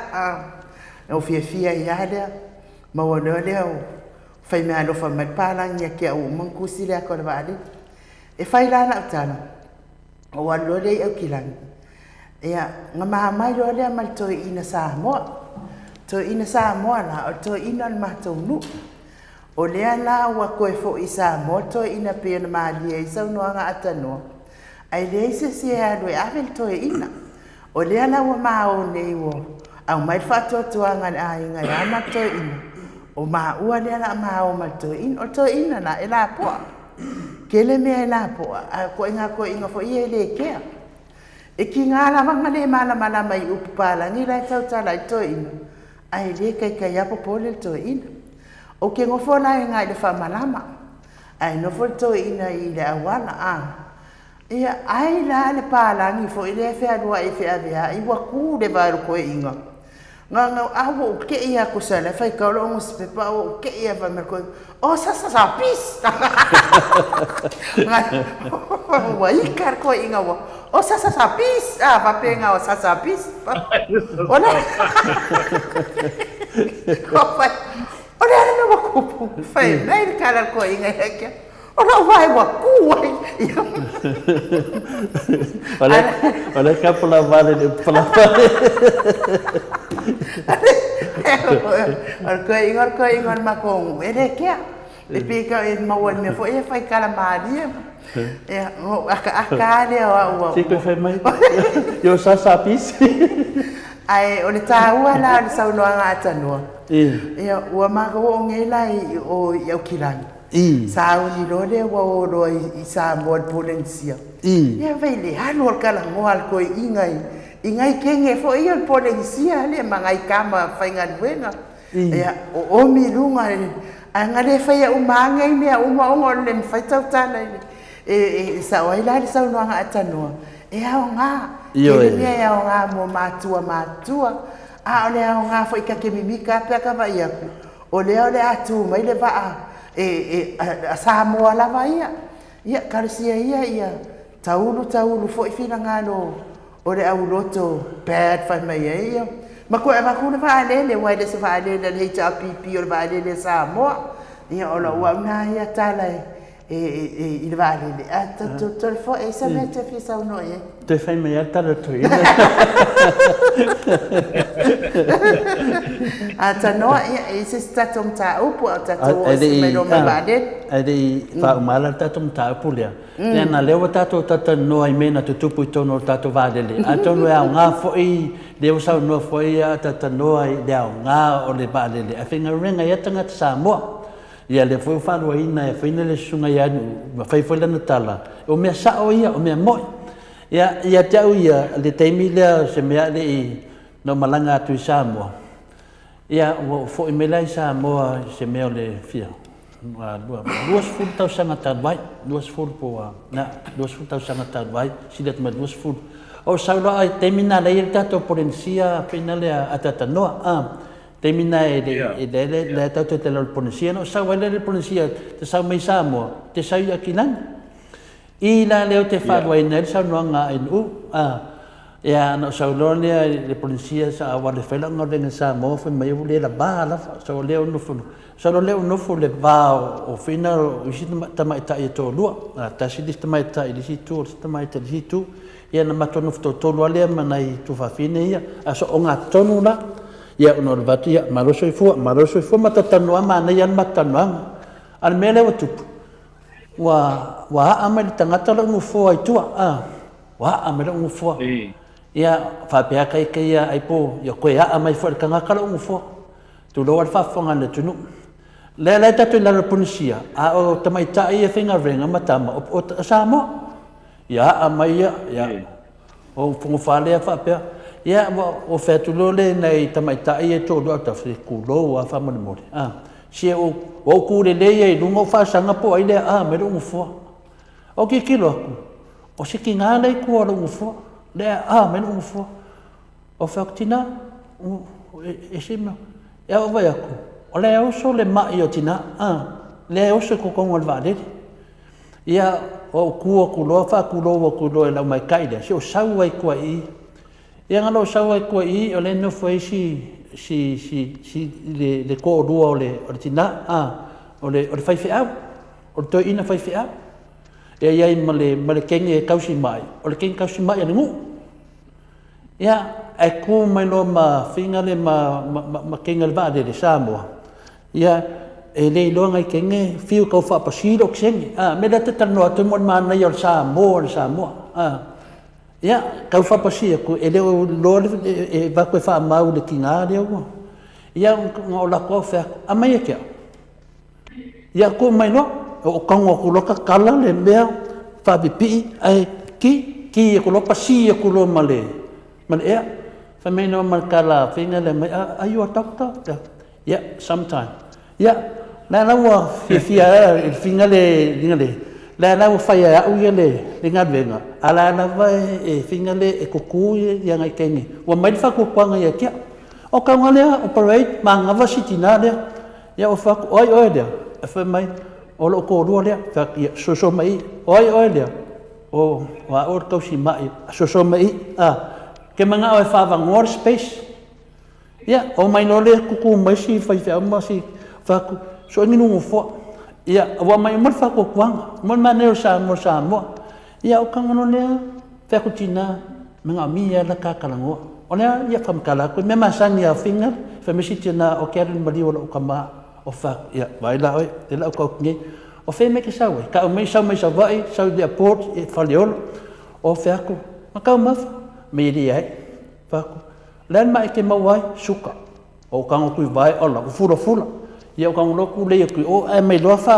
Na ou fiafia ai lava lea, maua loa lea o fai meaalofa mai le palagi ia te au ua uma ona tusi le ata o le vaalele. E fai la lau tala, ou alu loa lea i Aukilani, ia, na mamai loa lea ma le toeaina Samoa. Toeaina Samoa la, o le toeaina o le matou nuu. O lea la ua toe foi i Samoa le toeaina pei ona malie ai saunoaga a Tanoa, ae leai se isi e alu e ave le toeaina. O lea la ua ma o nei ua aumai le faatuatuaga a le aiga e ana le toeaina, o maua lea la a ma o ma le toeaina. O le toeaina la, e lapoa. Tele mea e lapoa, ae o ituaiga toeaiina foi ia e le kea. E tiga lava ona le malamalama i upu palagi la e tautala ai le toeaina, ae le taitai lava popole le toeaina. Ou te nofo la i ina i le faamalama, ae nofo le toeaina i le auala, a. Ia, ai la le palagi foi lea e fealuai e feaveai, ua tu le vae o le toeaina. Na ona, a ua ou tei lava tusa o la e faitau lau nusipepa, a ua ou tei lava fai mai le toeaina, Oh, ça, ça, ça pisse! Ua ika le toeaina ua, Oh, ça, ça, ça pisse! A faapena, oh, ça, ça pisse! O le, o le a le mea ua tupu? Fai mai le tala a le toeaina ia te au. O lou vae ua ku ai. O le ka pala vale le pala vale. O le koe ingoa, le koe ingoa le matou e le kea. E pei ka e maua i mea foi e fai kala malie. Ia, o akaaka lava lea o au ua. Se koe fai mai. Yo sa sa pisi. Ae o le taua la o le saunoaga a Tanoa. Ia, ua matou oo nei la i o i Aukilani. Sauni loa lea ua o loa i Samoa i le Polenisia. Ia fai le alu o le talanoa a le toeaina i nai kene foi ia o le Polenisia alii ma nai tama faigaluega. Ia, o omi i luga ae na le faia uma lava nei mea uma ona o le le mafai tautala i le E sao ai la le saunoaga a Tanoa, e aoga, tele mea e aoga mo matua matutua, a o le aoga foi ta te mimita lava pe a ta vaai atu, O lea o le a tu mai le vaa e a Samoa lava ia. Ia, talosia ia ia taulu taulu foi finagalo o le auloto bad fai mai ai ia. Ma toe avatu le vaalele, aua e le o se vaalele a le HRPP o le vaalele a Samoa. Ia, o lau au na ia tala e i le vaalele. A toe foi e se mea te fia saunoa i ai. Toe fai mai lava le tala o le toeaina. A tanoa, ia, e i ai se isi tatou mataupu a o tatou oo ese mai loa ma le vaalele. Ae le i faauma la le tatou mataupu lea, leaga o lea ua tatou talatalanoa i mea na tutupu i totonu o le tatou vaalele, atonu e aoga foi lea ua saunoa foi a talatalanoa i le aoga o le vaalele ae faigaluega ai lava tagata Samoa. Ia lea foi ua faaluaina e fai le susuga ia Nu'u ma fai foi lana tala, o mea sa'o ia, o mea mo'i. Ia, ia te au ia, le taimi lea o se mea a le i, na ou malaga atu i Samoa, ia ua ou fo'i mai la i Samoa i se mea o le fia, lua, 20 tausaga talu ai, 20 po ua, na, 20 tausaga talu ai, sili atu ma le 20. Ou sau loa i le taimi lena lea e i ai le tatou Polenisia faina lea Atatanoa, a. Taimi na e le e le le le tau te tele o le Polenesia na o sau ai le le Polenesia te sau mai Samoa te sau i Akilani. I la lea o te faaluaina ai le saunoaga a NU a ia na o sau loa lea i le Polenesia sa aua le fai lau galuega i Samoa fai mai ua le lava lava sau lea o nofo sau loa lea o nofo le va o Fina o isi tamaitai e toalua a tasi le isi tamaitai i le isi itu o le isi tamaitai i le isi itu ia na matou nofo toatolu lava lea ma nai tuafafine ia a so ogatotonu la Ia, ona o le avatu, ia, malo le soifua, malo le soifua, ma talatalanoa, manaia lava le matou talanoaga. A o le mea lea ua tupu, ua, ua aa mai le tagata lou nofoa i tua, a, ua aa mai lou nofoa. Ia, faapea lava ita ia ai po, ia toe aa mai foi e le tagata lou nofoa. Tulou lava le faafofoga a le atunuu. Lea la e tatou i lalo o le Polenesia, a o tamaitai ia e faigaluega ma tama o, o Samoa. Ia aa mai ia, ia, o fogafale lea faapea, ia ua ou fai atu loa lea i nai tamaitai ia e toalua autafa, se tulou lava faamolemole, a, se ua ou tu lelei lava i luga ou faasaga po o ai le e aa mai lou nofoa. Ou tilotilo atu, o se tina la e i tua o lou nofoa, lea e aa mai lou nofoa. Ou fai atu, Tina, e ese le mea. Ia ou vaai atu, o la e oso le mai o tina, a, lea e oso i totonu o le vaalele. Ia, ou tu atu loa faatulou atu loa i le aumaitai lea, se i ou sau lava i tua i i. Ia na ona ou sau lava i tua i i o lea e nofo ai si, si, si, si le toalua o le tina, a, o le faifeau, o le toeaina faifeau. E i ai ma le teine tausi mai, o le teine tausi mai a le nuu. Ia, ae tu mai loa ma figale ma teine o le vaalele Samoa, ia, e le iloa nai teine fiu e tau faapasi le okesene. A, o le mea lea ou te talanoa atu ai mo le manaia o le Samoa o le Samoa. A, ia, tau faapasi atu, e le o iloa e avatu e faamau i le tina lea ua… Ia na ou alu atu lava ou fai atu, aumai ia te au. Ia tuu mai loa, ou tago atu loa tatala le mea faapipii ae ki, ki atu loa pasi atu loa ma le ea. Fai mai loa ma le tala faiga lea mai, are you a doctor? Yeah, sometime. Ia, la la ua fiafia i le figa le, la la ua fai e au ia le galuega, a la lava e figa le e kuku ia nai teine. Ua aumai le faatuatuaga ia te au. O tauga lea o parade, manava si tina lea. Ia ou fai atu, o ai oe lea? Ae fai mai, o lou toalua lea. Fai atu, ia, soso mai i i. O ai oe lea? O, o au o le tausimai. Soso mai i i. A, e te manao e faaavanoa le space. Ia, omai loa lea tutu mai si faifeau ma si, fai atu, sue ni nofoa. Ia, ua aumai uma le faatuatuaga. Mo le manaia o Samoa, Samoa. Ia, o taga loa lea, fai atu, tina, manaomia lava la ta talanoa. O le a? Ia faamatala atu. O le mea masani lava o Fingal, fai mai si tina, ou te alu i le maliu o lou tama. Ou fai atu, ia, vaai la oe, lea o le a ou tau atu nei. O fea mea e te sau ai? Tau mai, sau mai Savaii, sau i le airport, i Faleolo. Ou fai atu, na taumafa? Mei e leai. Fai atu, o le a le mai e te maua ai? Suka. Ou tago atu i vae, ola, ua fulafula. Ia ou tago loa tulei atu i o, ae mai loa fa,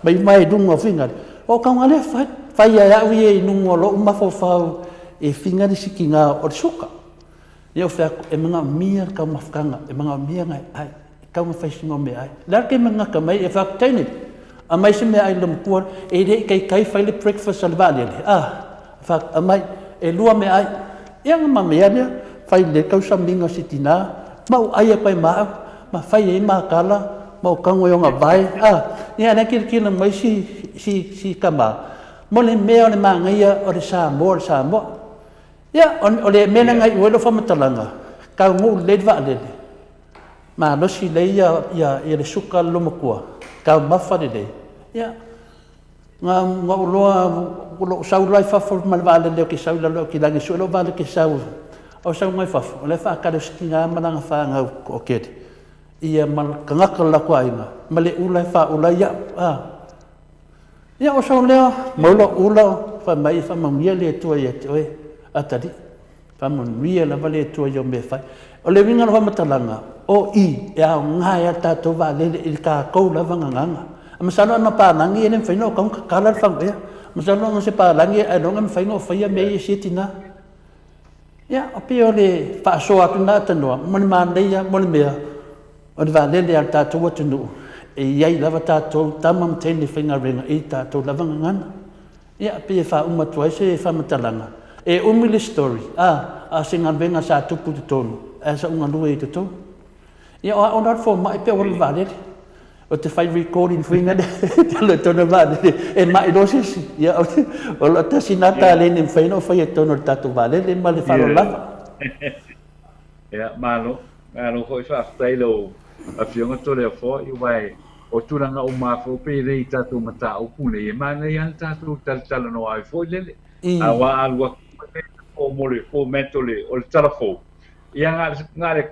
mai mae i luga o Fingal. Ou tago lea fai, fai e au ia i luga o lou mafaufau e Fingal si tina o le suka. Ia ou fai atu, e manaomia le taumafataga, e manaomia nai ai, e tatau ona fai sina o meaai. O le a le taimi e gata mai ai, e fai atu, teine, aumai se meaai i le matua, e le i taitai fai le breakfast a le vaalele, a, fai atu, aumai, e lua meaai. Ia ona mamea lea, fai le tausamiga o si tina, ma ou ai atu ai ma au, ma fai ai ma tala, ma ou tago i ona vae, a, ia la e tilotilo mai si, si, si tama, mo le mea o le manaia o le Samoa o le Samoa. Ia, o le mea lea na iu ai lau faamatalaga, taunuu lelei le vaalele, malosi lelei ia, ia, ia le suka a le loomatua, taumafa lelei, ia, Na ou loa, lou sau la i fafo ma le vaalele ou te sau i lalo Aukilani e sue lou vaalele ou te sau, ou sau mai fafo, o la e faatali o si tina ma lana fanau toatele, ia ma tagata o le latou aiga, ma le ula e faaula ai au. A. Ia ou sau lea, mau lau ula, fai mai, faamanuia le Atua ia te oe, atalii. Faamanuia lava le Atua i au mea e fai. O le uiga o le faamatalaga, o i e aoga ai a tatou vaalele i le tatou lava gagana. Masalo ana palagi e le mafai ona ou tatala le fagea. Masalo ana se palagi ailoga e mafai ona ou faia mea ia e sia tina. Ia, pei o le faasoa atu lena tanoa mo le manaia mo le mea o le vaalele a le tatou atunuu e i ai lava tatou tama ma teine faigaluega i tatou lava gagana. Ia, pei e faauma atu ai se faamatalaga, e umi le story, a, a o se galuega sa tupu i totonu, ae sa ou galue i totonu. Ia, o au la le fomai pe ou alu i le vaalele, ou te fai recording foi lea i totonu o le vaalele, e mai loa se isi. Ia, o le tasi lena taleni e mafai ona ou faia i totonu o le tatou vaalele ma le faaaloalo lava. Ia, malo. Malo foi faafetai i lau Afioga Toleafoa, aua o tulaga uma lava foi pei e le i tatou mataupu nei, e manaia lava le tatou talatalanoa ai foi lele. Aua a alu atu foi le mo le format o le o le tala fou, ia na o le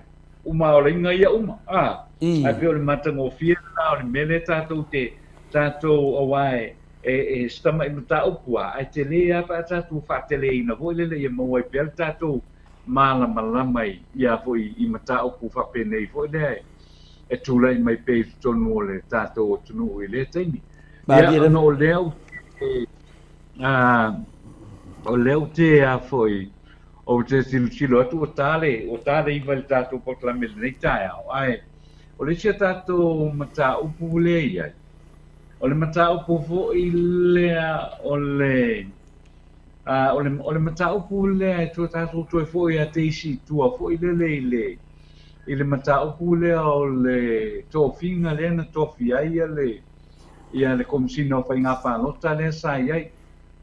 uma o laina ia uma, a. Ae pei o le matagofie lena o le mea lea tatou te tatou aua e e se tamai mataupu lava, ae tele lava pe a tatou faateleina foi lele ia maua ai pea le tatou malamalama i ia foi i mataupu faapenei foi lea. e tulai mai pea i totonu o le tatou atunuu i lea taimi. Ia, ona o lea ou te, o lea ou te a foi, ou te tilotilo atu ua ta le, ua ta le 9 i le tatou polokalame i lenei taeao, ae o le isi a tatou mataupu lea e i ai, o le mataupu foi lea o le, o le, o le mataupu lea e toe tatou toe foi lava teisi i tua foi lele i le, i le mataupu lea o le tofiga lea na tofi ai le, ia le Komesina o Faiga Palota lea sa i ai,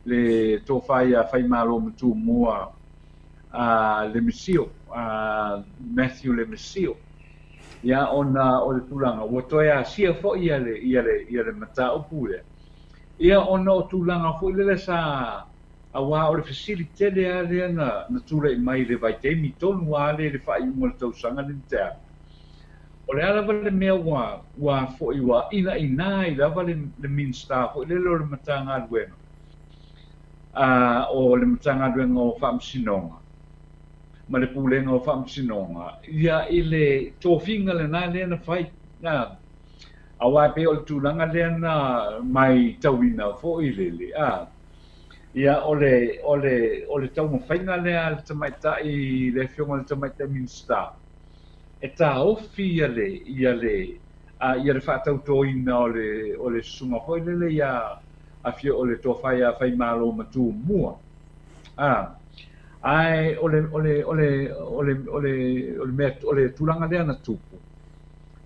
le tofa ia Faimalomatumua a Lemisio, a Matthew Lemisio. Ia ona o le tulaga ua toe asia foi ia le, ia le, ia le mataupu lea. Ia ona o tulaga foi lele sa aua o le fesili tele lava lea na, na tulai mai i le vaitaimi tonu lava lea i le faaiuga o le tausaga lea na tea atu. O le a lava le mea ua, ua foi ua inaina ai lava le, le Minisita foi lele o le Matagaluega, a, o le Matagaluega o Faamasinoga ma le Pulega o Faamasinoga, ia i le tofiga lena lea na fai, a. Aua e pei o le tulaga lea na matauina foi lele, a, ia o le, o le, o le taumafaiga lea a le tamaitai, le Afioga i le Tamaitai Minisita, e taofi ia le, ia le, a, ia le faatautoina o le, o le susuga foi lele ia Afio, o le Tofa ia Faimalomatumua, a, ae o le, o le, o le, o le, o le, o le mea, o le tulaga lea na tupu,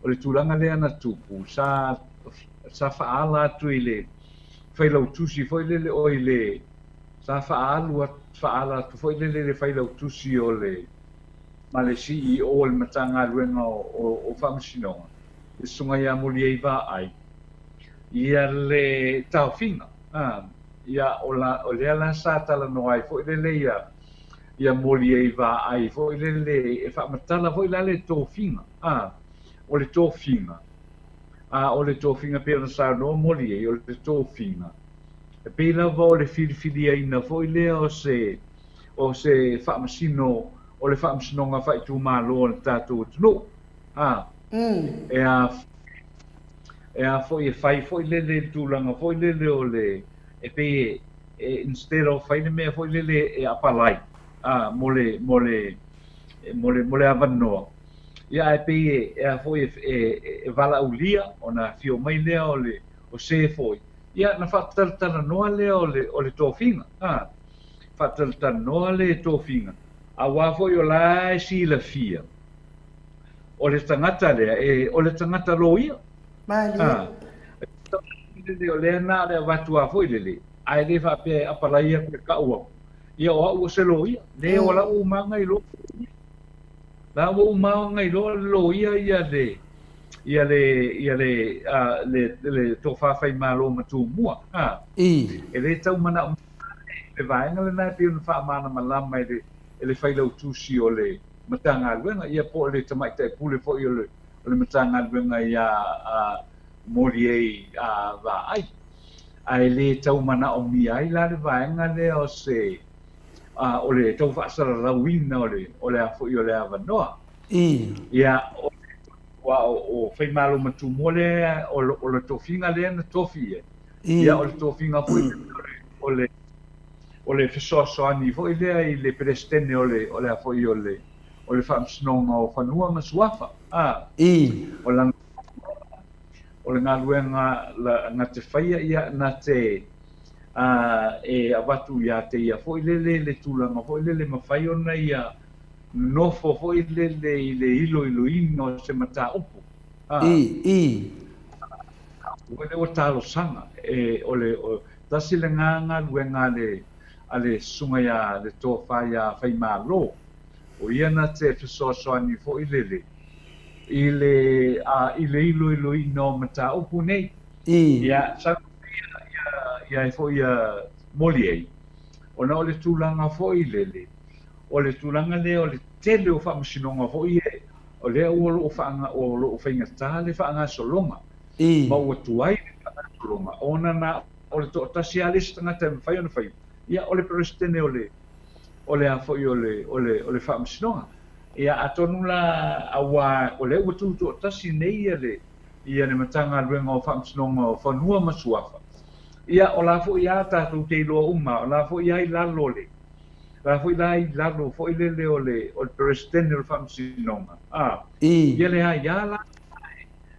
O le tulaga lea na tupu, sa, sa faaala atu i le failautusi foi lele, oi le, sa faaalu atu, faaala atu foi lele i le failautusi o le, ma le CEO o le Matagaluega o, o, o Faamasinoga, le Susuga ia Moliei Vaai, ia le taofiga, a, ia, o la, o lea la sa talanoa ai foi lele ia, ia Moliei Vaai foi lele e faamatala foi la le tofiga, a, o le tofiga, a, o le tofiga pei ona saunoa Moliei, o le tofiga, e pei lava o le filifiliaina foi lea o se, o se faamasino o le Faamasinoga Faaitumalo a le tatou atunuu, a, e a, e a foi e fai foi lele i le tulaga foi lele o le, e pei e, e instead of fai le mea foi lele e apalai a mo le mo le mo le mo le avanoa ia ae pei e e a foi e e, e valaaulia ona afio mai lea o le o se foi ia na faatalatalanoa lea o le o le tofiga a faatalatalanoa le tofiga aua foi o la e silafia o le tagata lea e o le tagata loia. Malie. A, o lea na o le avatu a foi lele, ae le faapea e apalai atu e kau aku. Ia o au o se loia, le o la ua uma ona iloa. La ua uma ona iloa le loia ia le ia le ia le a le le tofa Faimalo ma Tumua. A. I. E le tau manaomia le vaega lena e pei ona faamalamalama e le e le failautusi o le Matagaluega, ia po o le tamaitai pule foi o le o le Matagaluega iā Moliei Vaai. Ae le tau manaomia ai la le vaega lea o se o le tau faasalalauina o le o le a foi o le avanoa. Ia, aua o Faimalomatumua lea o le tofiga lea na tofi i ai. Ia, o le tofiga foi o le o le fesoasoani foi lea i le Peresetene o le o le a foi o le o le Faamasinoga o Fanua ma Suafa, a. I. O lana o le galuega la, na te faia ia, na te a, e avatu ia te ia foi lele le tulaga foi lele mafai ona ia nofo foi lele i le iloiloina o se mataupu, a. I. I. O lea ua talosaga e, o le, o, tasi lena galuega a le, a le susuga ia le tofa ia Faimalo, O ia na te fesoasoani foi lele i le i le iloiloina o mataupu nei. Ia, sau ia, ia, ia ai foi ia Moliei, ona o le tulaga foi lele, o le tulaga lea o le tele o faamasinoga foi e, o lea ua loo faanga, o loo faigata le faagasologa, ma ua tuai le faagasologa, ona na o le toatasi lava le isi tagata e mafai ona fai, ia o le Peresetene o le, o le a foi o le, o le, o le Faamasinoga. Ia, atonu la, auā o lea ua tutoatasi nei ia le, ia le Matagaluega o Faamasinoga o Fanua ma Suafa, ia, o la foi lava tatou te iloa uma, o la foi lava i lalo o le, la foi la i lalo foi lele o le, o le Peresetene o le Faamasinoga, a, ia le aia la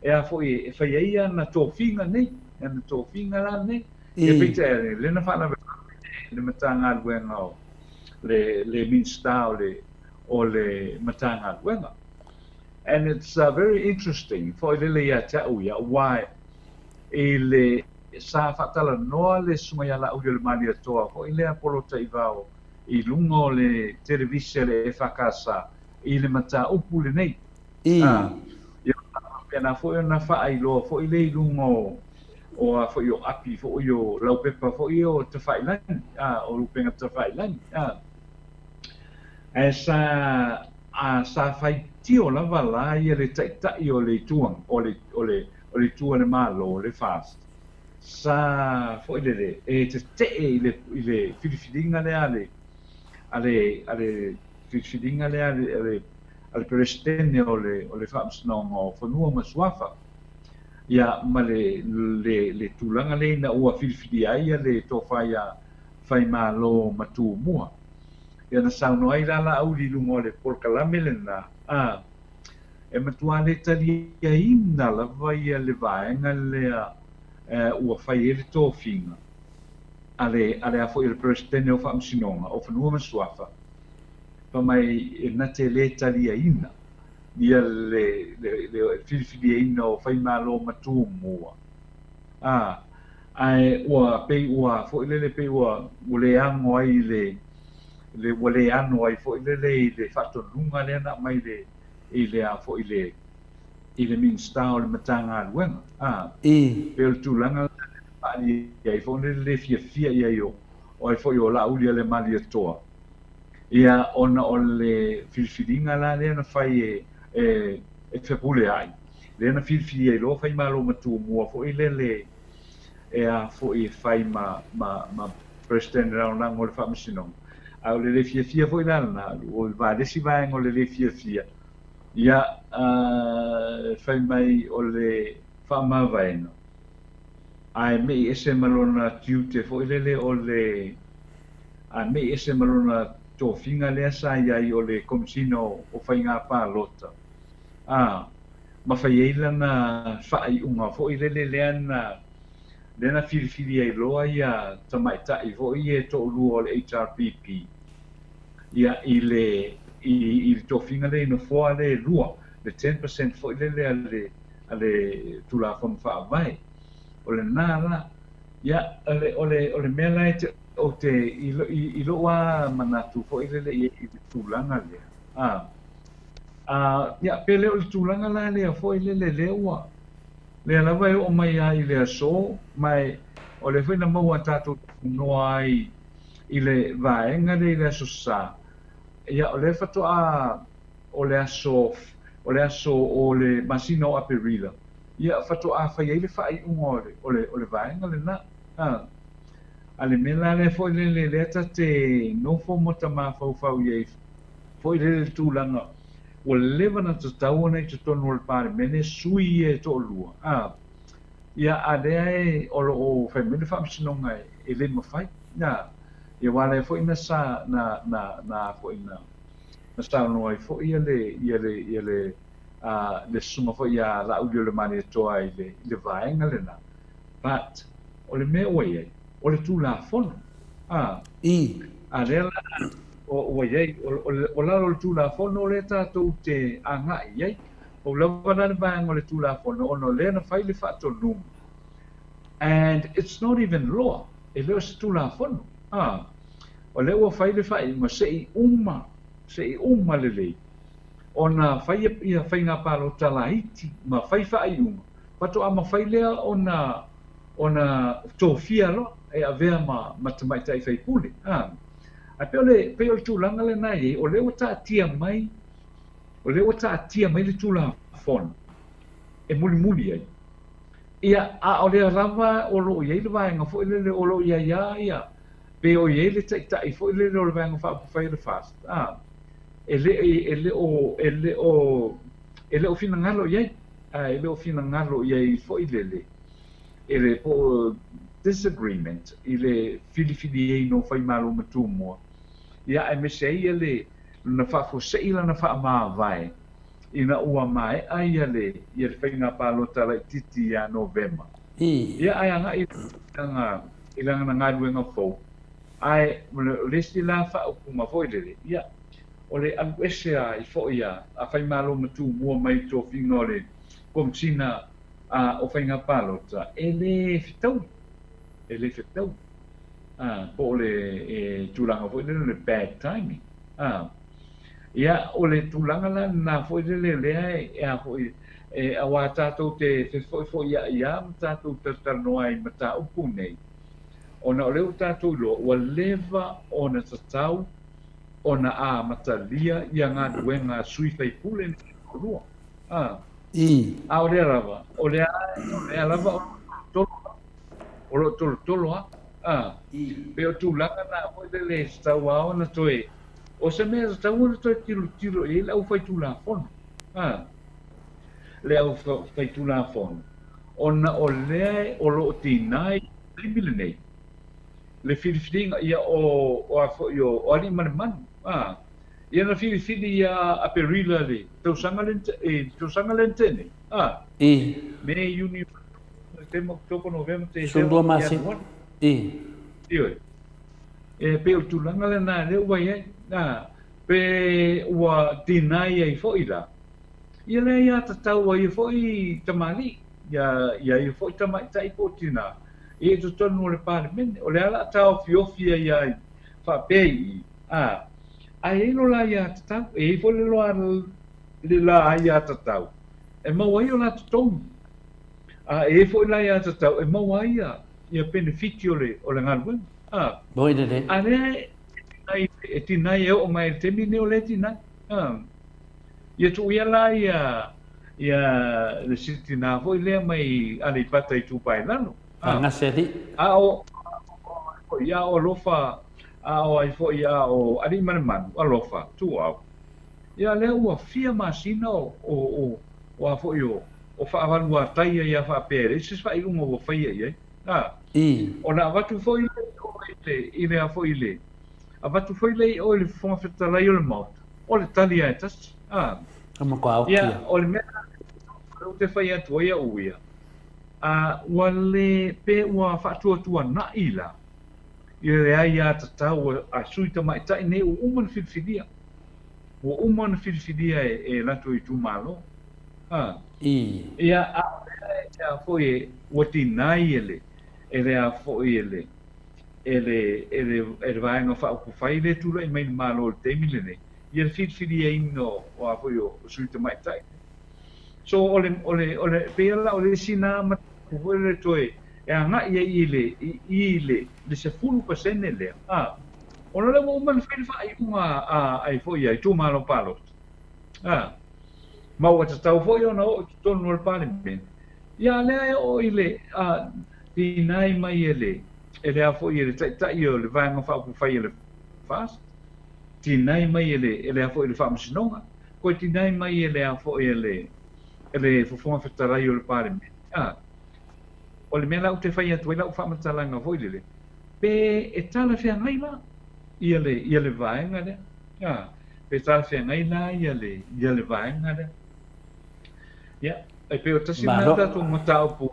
e a foi e fai ai ana tofiga nei, ana tofiga la nei. Ia peitai ane, lea na faalavelave le Matagaluega o le, le Minisita o le, o le Matagaluega. And it's very interesting foi lele ia te au ia, aua i le, sa faatalanoa le Susuga ia Laauli-o-le-Malietoa foi lea Polataivao i luga o le televise a le EFKS i le mataupu lenei. A, ia faapena foi ona faailoa foi lea i luga o, o a foi o api foi o laupepa foi o tafailagi, a, o upega tafailagi, a. Ae sa, a, sa faitio lava la ia le taitai o le itu, o le, o le, o le itu a le Malo, le FAST, sa foi lele, e tetee i le, i le filifiliga lea a le, a le, a le filifiliga lea a le, a le, a le Peresetene o le, o le Faamasinoga o Fanua ma Suafa, ia, ma le, le, le tulaga lea ina ua filifilia ai ia le Tofa ia Faimalo ma Tumua. Ia na saunoa ai la Laauli i luga o le polokalame lena, a, e matua le taliaina lava ia le vaega lea ua fai ai le tofiga a le, a le a foi o le Peresetene o Faamasinoga o Fanua ma Suafa, fai mai e na te le taliaina ia le, le, le filifiliaina o Faimalo ma Tumua. A, ae ua pei ua foi lele pei ua ua le ano ai i le, le ua le ano ai foi lele i le faatonuga lea na aumai le i le a foi le i le Minisita o le Matagaluega. A, pei o le tulaga lena e faaalia ai foi le le fiafia i ai o o ai foi o Laauli-a-le-Malietoa. Ia, ona o le filifiliga la lea na fai e e e Fepuleai, lea na filifili ai loa Faimalo ma Tumua foi lele e a foi e fai ma, ma, ma Peresetene Lagolago o le Faamasinoga. A o le le fiafia foi la lena, o le isi vaega o le le fiafia, ia, fai mai o le faamavaega, ae mei ese ma lona tiute foi lele o le, a mei ese ma lona tofiga lea sa i ai o le Komesina o Faiga Palota, a, ma fai ai lana faaiuga foi lele lea na, lea na filifili ai loa ia tamaitai foi ia e toalua o le HRPP, ia, i le, i, i le tofiga lea i nofoa lea e lua, le 10% foi lele a le, a le Tulafono Faavae. O lena la, ia, o le, o le, o le mea la e te, ou te, i, i, i lou lava manatu foi lele i, i le tulaga lea, a, a, ia, pe le o le tulaga la lea foi lele lea ua, lea lava e oo mai lava i le aso, ma e, o lea foi na maua tatou talanoa ai i le vaega lea i le Aso Sa, ia, o lea faatoa o le aso, o le aso o le masina o Aperila, ia, faatoa fai ai le faaiuga o le, o le, o le vaega lena. A, a le mea la lea foi lele lea ta te nofo ma ta mafaufau i ai foi lele le tulaga ua leva ona tatau ona i totonu o le Palemene sui ia e toalua, a, ia, a lea e, o lo o fai mai le Faamasinoga e, e le mafai, a, ia, aua lea foi na sa, na, na, na a foi na, na saunoa ai foi ia le, ia le, ia le, a, le susuga foi ia Laauli-o-le-Malietoa i le, i le vaega lena. But, o le mea ua i ai, o le Tulafono. A, a lea la ua i ai, o lalo o le Tulafono lea tatou te agai i ai. Pau lava la le vaega o le Tulafono ona o lea na fai le faatonuga. And it's not even law, e le o se Tulafono. A, o lea ua fai le faaiuga se i uma, se i uma lelei ona fai ia faiga palota laiti ma fai faaiuga, faatoa mafai lea ona ona tofia loa e avea ma ma tamaitai faipule. A, ae pei o le, pei o le tulaga lena e i ai, o lea ua taatia mai, o lea ua taatia mai le Tulafono e mulimuli ai. Ia, a o lea lava o lo o i ai le vaega foi lele o lo o i ai lava ia, pe o i ai le taitai foi lele o le Vaega Faaupufai o le FAST. A, e le e le o e le o e le o finagalo i ai, a e le o finagalo i ai foi lele e le po o disagreement i le filifiliina o Faimalo ma Tumua, ia aemaise ai ia le lona faafuasei lana faamavae ina ua maea ia le ia le faiga palota laitiiti ia Novema. Ia ae agai i lana i lana galuega fou, ae o le isi la faaupuga foi lele, ia o le alu ese ai foi a a Faimalo ma Tumua mai le tofiga o le Komesina a o Faiga Palota, e le fetaui, e le fetaui. A, po o le e, tulaga foi lele o le bad timing. A, ia, o le tulaga la lena foi lele lea e, e a foi, e, auā tatou te fefoifoia'i lava ma tatou talatalanoa ai i mataupu nei, ona o lea ua tatou iloa ua leva ona tatau ona amatalia ia galuega a sui faipule nei e toalua. A, a o lea lava, o lea, o lea lava o lo o tolotolo lava, o lo o tolotolo lava. A, pei o tulaga na foi lele e tatau lava ona toe, o se mea e tatau ona toe tilotilo i ai le aufaitulafono. A, le aufaitulafono, ona o lea o lo o tiga i le taimi lenei le filifiliga ia o, o a foi o, o Alii ma le Manu. A, ia na filifili ia Aperila le tausaga le, e, tausaga le na tea nei. A, Me, Iuni, Setema, Oketopa, Novema, Tesema, 12 masina. Ianuari. I. Ioe. E pei o le tulaga lena lea ua i ai. A, pe ua deny ai foi la, ia lea ia tatau a ia foi tamalii, ia, ia ia foi tamaitai po o tinā, ia i totonu o le Palemene. O le a la a taofiofi ai lava i, faapea i i, a, ae i ai lo la aiatatau, e i ai foi le loa, le la aiatatau e maua ai o la totogi, a e i ai foi la aiatatau e maua ai ia, ia penefiti o le, o le galuega. A, Moi lelei. a lea e tinai, e tinai e oo mai i le taimi lenei o lea e tinai. A, ia tuu ia la ia, ia le si tinā foi lea mai Aleipata Itupa i Lalo. A, Fagase alii. a o, foi, a o alofa, a o ai foi, a o Aliimalemanu, alofa, tuuau. Ia lea ua fia masina o, o, o, o a foi o, o faavaluatai ai a faapea e leai se faaiuga ua faia i ai. A, ona avatu foi lea i o i le, i le a foi i le, avatu foi lea i o i le Fofoga Fetalai o le Maota, o le tali lava e tasi. A, Ka matua oki ia, ia. o le mea lea ou te fai atu ai au ia, a, ua le, pe ua faatuatuana'i la i le aiatatau a sui tamaitai nei ua uma ona filifilia, ua uma ona filifilia e, e latou itumalo. A, ia, a o lea e a foi e, ua deny e le, e le a foi e le, e le, e le, e le Vaega Faaupufai lea e tulai mai i le Malo i le taimi lenei, ia le filifiliaina o, o a foi o, o sui tamaitai. So, o le, o le, o le, pei la o le isi na mataupu foi lele toe e agai ai i le, i, i le, le 10% lea, a, ona o lea ua uma ona fai le faaiuga a, a, foi a itumalo palota. A, ma ua tatau foi ona oo i totonu o le Palemene, ia a lea e oo i le, a, deny mai e le, e le a foi e le Taitai o le Vaega Faaupufai a le FAST, deny mai e le, e le a foi e le Faamasinoga, toe deny mai e le a foi e le, e le Fofoga Fetalai o le Palemene. A, o le mea la ou te fai atu ai lau faamatalaga foi lele, pe e talafeagai la ia le, ia le vaega lea. A, pe talafeagai la ia le, ia le vaega lea. Ia, e pei o tasi lena Malo. tatou mataupu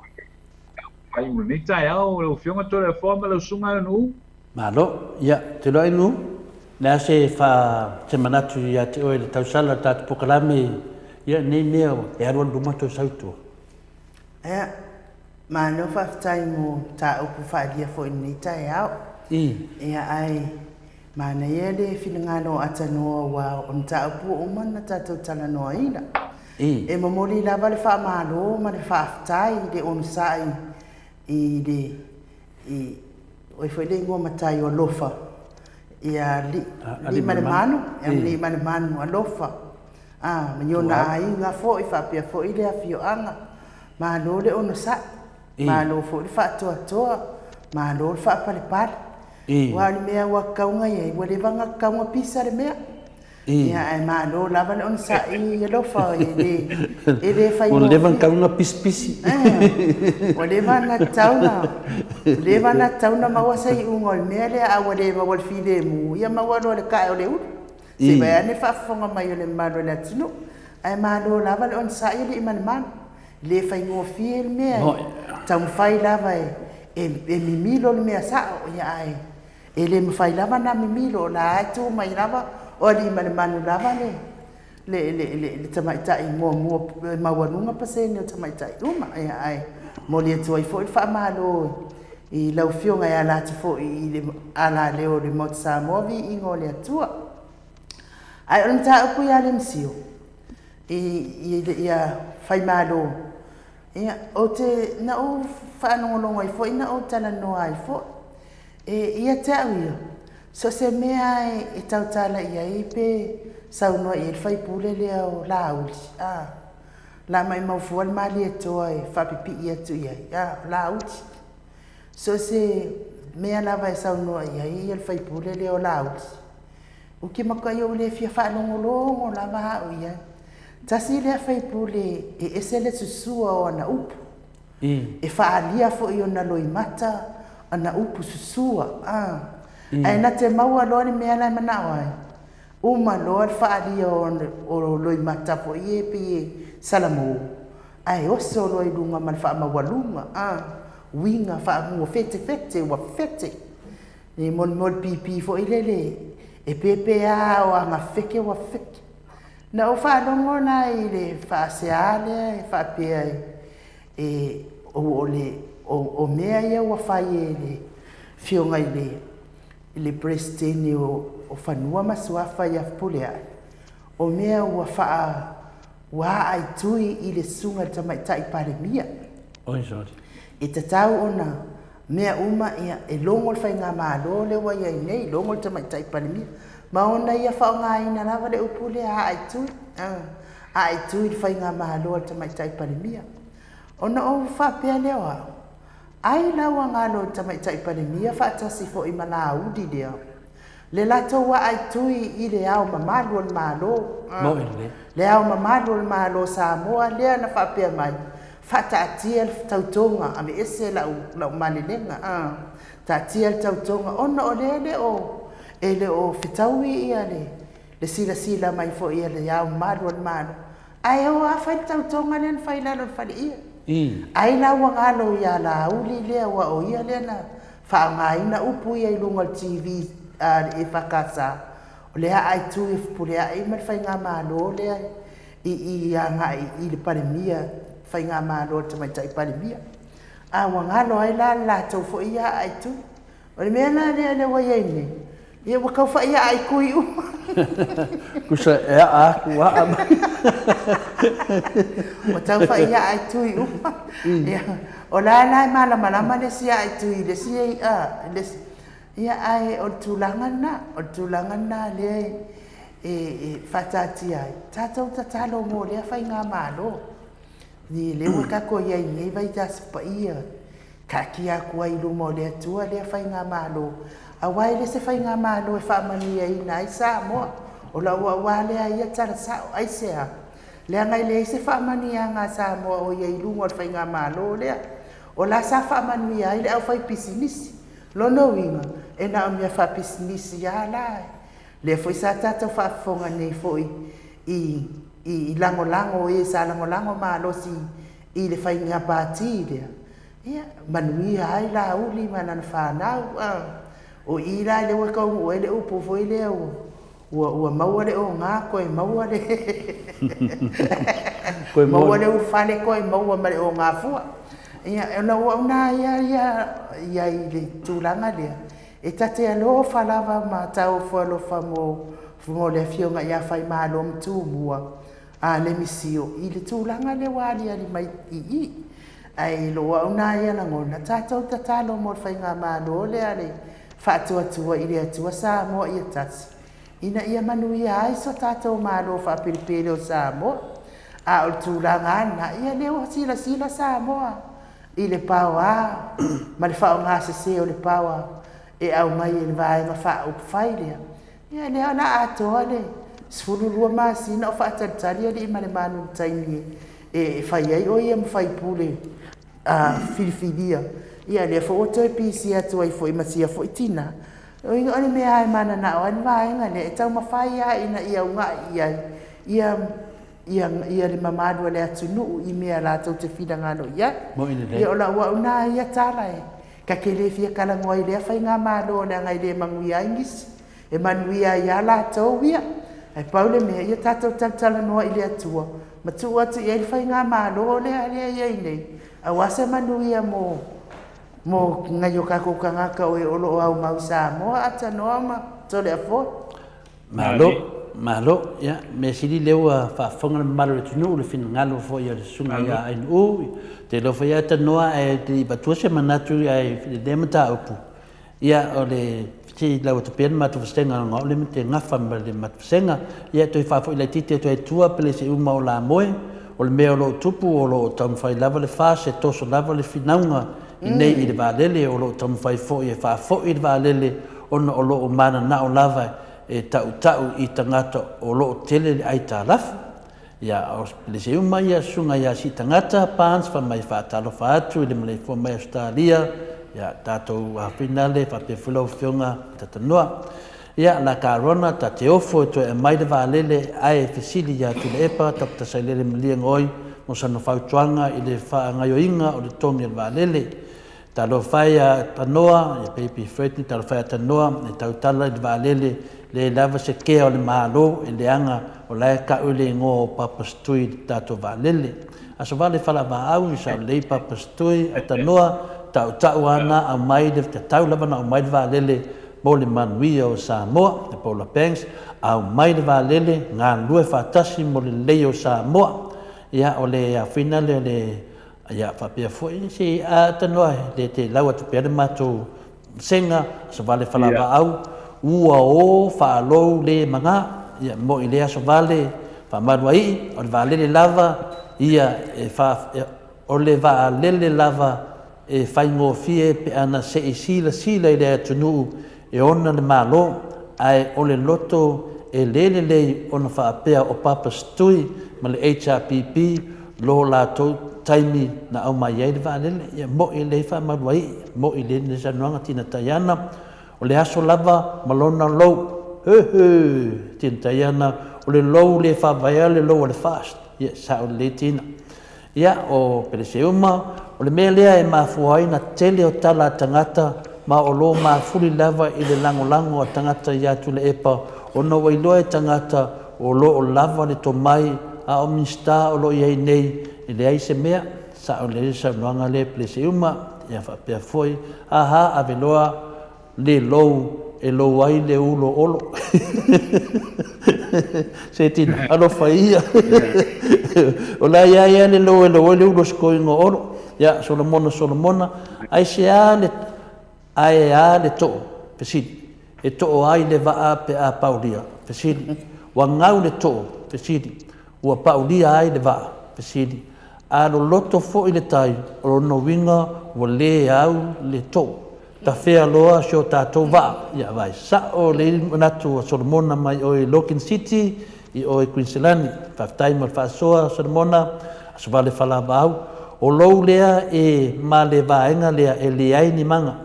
i lenei taeao, lau Afioga Toleafoa ma lau Susuga Nu'u. Malo. Ia, ou te iloa ai Nu'u, le a se fa, se manatu ia te oe i le tausala o le tatou polokalame, ia, nei mea e alualu luma toe sau i tua. Ia, malo faafetai mo mataupu faaalia foi i lenei taeao. Ia, ae manaia le finagalo o Atanoa aua o mataupu ua uma ona tatou talanoaina. E momoli lava le faamalo ma le faafetai i le onosai i le, i, o ai foi le igoa matai o Alofa, ia Aliimalemanu, Aliimalemanu Alofa. A, ma i ona aiga foi faapea foi le afioaga. Malo le onosai, malo foi le faatoatoa, malo le faapalepale. Aua o le mea ua tatau ona i ai, ua leva ona tatau ona pisa le mea. Ia, ae malo lava le onosai i alofa, e le, e le faigofie. Ua leva ona tatau ona pisipisi. Ua leva ona tatau ona, ua leva ona tatau ona maua se iuga o le mea lea, a ua le maua i le filemu, ia maua loa i le tae o le ulu. Se i vaai ane le faafofoga mai a le mamalu o le atunuu. Ae malo lava le onosai alii ma le malu. E le faigofie le mea e taumafai lava e mimilo le mea sao, ia ae e le mafai lava ona mimilo, o la e tu mai lava o Aliimalemanu lava le le le le tamaitai muamua e maualuga pasene o tamaitai uma. Ia ae momoli atu ai foi le faamalo i lau Afioga e ala atu foi i le alaleo o le Maota Samoa, viiga o le Atua. Ae o le mataupu ia Lemisio i ia Faimalo, ia ou te na ou faalogologo ai foi na ou talanoa ai foi. E ia te au ia, so o se mea e tautala i ai pe saunoa i ai le sui usufono lea o Laauli, a, o le a maumau fua le Malietoa e faapipii atu i ai, a, o Laauli. So o se mea lava e saunoa i ai le sui usufono lea o Laauli, ou te matuai ou le fia faalogologo lava au i ai. Tasi lea sui usufono e ese le susua o ana upu. E faaalia foi i ona loimata ana upu susua, a. Ae na te maua loa le mea la e manao ai, uma loa le faaalia o loimata foi ia e pei e salamo, ae oso loa i luga ma le faamaualuga, a. Uiga faamua fetefete ua fete. E molimoli pipi foi lele e pēpē lava o aga feke ua feke. Na ou faalogo la i le faasea lea e faapea e o le o mea ia ua fai e le Afioga i le Peresetene o Fanua ma Suafa ia Fepuleai, o mea ua faa ua aaitui i le Susuga i le Tamaitai Palemia. Oi sorry. E tatau ona mea uma ia e logo le faigamalo lea ua i ai nei, logo le Tamaitai Palemia, ma ona ia faaaogaina lava le upu lea aaitui, aaitui i le faigamalo a le Tamaitai Palemia. Ona ou faapea lea o au, ai la ua galo i le Tamaitai Palemia faatasi foi ma Laauli lea, le latou aaitui i le Ao Mamalu o le Malo, le Ao Mamalu o le Malo o Samoa lea na faapea mai, faataatia le tautoga, aveese lau, lau malelega, taatia le tautoga, ona o lea e le o, e le o fetaui ia le, le silasila mai foi a le Ao Mamalu o le Malo, Ae o a fai le tautoga lea na fai i lalo o le faleie. Ai la ua galo ia Laauli lea aua o ia lea na faaaogaina upu ia i luga o le TV a le EFKS, o le aai tu e Fepuleai ma le faigamalo lea i i agai i le Palemia, faigamalo a le Tamaitai Palemia. A ua galo ai la le latou foi ia aai tu. O le mea la lea lea ua i ai nei, ia ua tau fai aa i kui uma. Tusa e aa atu, aa mai. Ua tau fai aa i tui uma. Ia, o la la e malamalama le isi aa i tui i le isi i'a, le isi. Ia, ae o le tulaga lena, o le tulaga lena lea e, e faataatia ai. Tatou tatalo mo lea faigamalo. Ni lea ua tatou i ai i lenei vaitaso paia, Taatia atu ai i luma o le Atua lea faigamalo, aua e le se faigamalo e faamanuiaina ai Samoa. O lau auā lea ia tala sao, aisea? Leaga e leai se faamanuiaga a Samoa o i ai i luga o le faigamalo lea. O la sa faamanuia ai le aufaipisinisi. Lona uiga, e na o mea faapisinisi lava la. Lea foi sa tatou faafofoga nei foi i i lagolago e sa lagolago malosi i le faiga pati lea, ia, manuia ai Laauli ma lana fanau. A, o i la lea ua taunuu ai le upu foi lea ua, ua, ua maua le oga toe maua le Toe maua le ulufale toe maua ma le oga fua. Ia, ona ua una ia, ia, ia i le tulaga lea, e ta te alofa lava ma tauofo alofa mo, mo le afioga ia Faimalo ma Tumua, a le misio i le tulaga lea ua aliali mai i i. Ae i lou au na ia lagona, tatou tatalo mo le faigamalo lea a le Faatuatua i le Atua Samoa ia tasi, ina ia manuia ai so tatou Malo faapelepele o Samoa. A o le tulaga lava lena, ia lea ua silasila Samoa i le paoa ma le faaaoga sese o le paoa e aumai e le Vaega Faaupufai lea, Ia, lea o le a atoa le 12 masina o faatalitali alii ma le malu i le taimi e fai ai o ia ma faipule filifilia. Ia lea foi ua toe pisi atu ai foi ma sia foi tina. O iga o le mea e mananao ai le vaega lea e taumafai lava ina ia ugai i ai ia ia ia le mamalu o le atunuu i mea latou te finagalo i ai. Moni lelei. Ia o lau au na ia tala e ta te le fia talanoa i lea faigamalo leaga e le manuia ai nisi. E manuia ai lava latou ia. Ae pau le mea, ia tatou talatalanoa i le Atua ma tuu atu i ai le faigamalo lea lea e i ai nei, aua se manuia mo mo nai o tatou tagata o e o lo o aumau i Samoa, Atanoa ma Toleafoa. Malo, malo. Ia, mea sili lea ua faafofoga le mamalu o le atunuu i le finagalo foi o le Susuga ia Aino'u. Ou te iloa foi Atanoa ae te le i avatua se manatu i lea mataupu, Ia, o le se i lau atu pea le matou vasega ona o lea te gafa ma le matou vasega. Ia, toe faafoi laitiiti atu ai i tua pele se uma o lamoe, o le mea o lo o tupu o lo o taumafai lava le FAST e toso lava le finauga i nei i le vaalele, o lo o taumafai foi e faafoi le vaalele ona o lo o mananao lava e tautau i tagata o lo o tele le aitalafu. Ia, o le se uma ia susuga ia Siitagata Barnes fai mai faatalofa atu i le maleifua mai Ausetalia, ia tatou finale faapea foi lau Afioga Tatanoa. Ia, la Carona ta te ofo e toe aumai le vaalele ae fesili ia Tuilaepa Dr. Sailele Malielegaoi mo sana fautuaga i le faagaioiga o le togi o le vaalele. Talofa e ia Tanoa, ia Baby Fred, talofa e ia Tanoa, e tautala i le vaalele, leai lava se kea o le Malo e leaga o la e ka'u le igoa o Papastui i le tatou vaalele. Aso Vale Falavaau, i sao lelei Papastui, a Tanoa, tautau a na aumai le, tatau lava na aumai le vaalele mo le manuia o Samoa. E Paula Banks, aumai le vaalele, galulue faatasi mo le lelei o Samoa. Ia, o le aofina lea o le Ia faapea foi se i atanoa le te lau atu pea le matou sega aso vale falavaau ua o faalou le maga ia mo i le aso vale faamalu ai o le vaalele lava ia e fa o le vaalele lava e faigofie pe ana se i silasila i le atunuu e ona le Malo, ae o le loto e le lelei ona faapea o Papas Tui ma le HRPP lo latou taimi na aumai ai le vaalele. Ia mo'i lelei faamalu ai, mo'i lelei le saunoaga Tina Taiana, o le aso lava ma lona lou. He he! Tina Taiana, o le lou le faavaea le lou a le FAST. Ia, sao lelei Tina. Ia, o Peleseuma, o le mea lea e mafua ai na tele o tala a tagata, ma o lo mafuli lava i le lagolago a tagata iā Tuilaepa, ona ua iloa e tagata o lo o lava le tomai, a o Minisita o lo o i ai nei, e leai se mea. Sao lelei le saunoaga lea Peleseuma, ia faapea foi, aha, ave loa le lou e lou ai le ulo olo. Se tina, alofa ia. O la ia ia le lou e lou ai le ulo sikoiga o olo. Ia, Solomona, Solomona, aisea le, ae a le too, fesili, e too ai le vaa pe a paulia, fesili, ua gau le too, fesili, ua paulia ai le vaa, fesili, a loloto foi le tai, o lona uiga ua le au le too. Tafea loa si o tatou vaa. Ia vaai sao lelei le manatu o Solomona mai oe i Logan City i oe Kuiniselani. Faafetai mo le faasoa Solomona, Aso Vale Falavaau. O lou lea e ma le vaega lea e leai ni maga.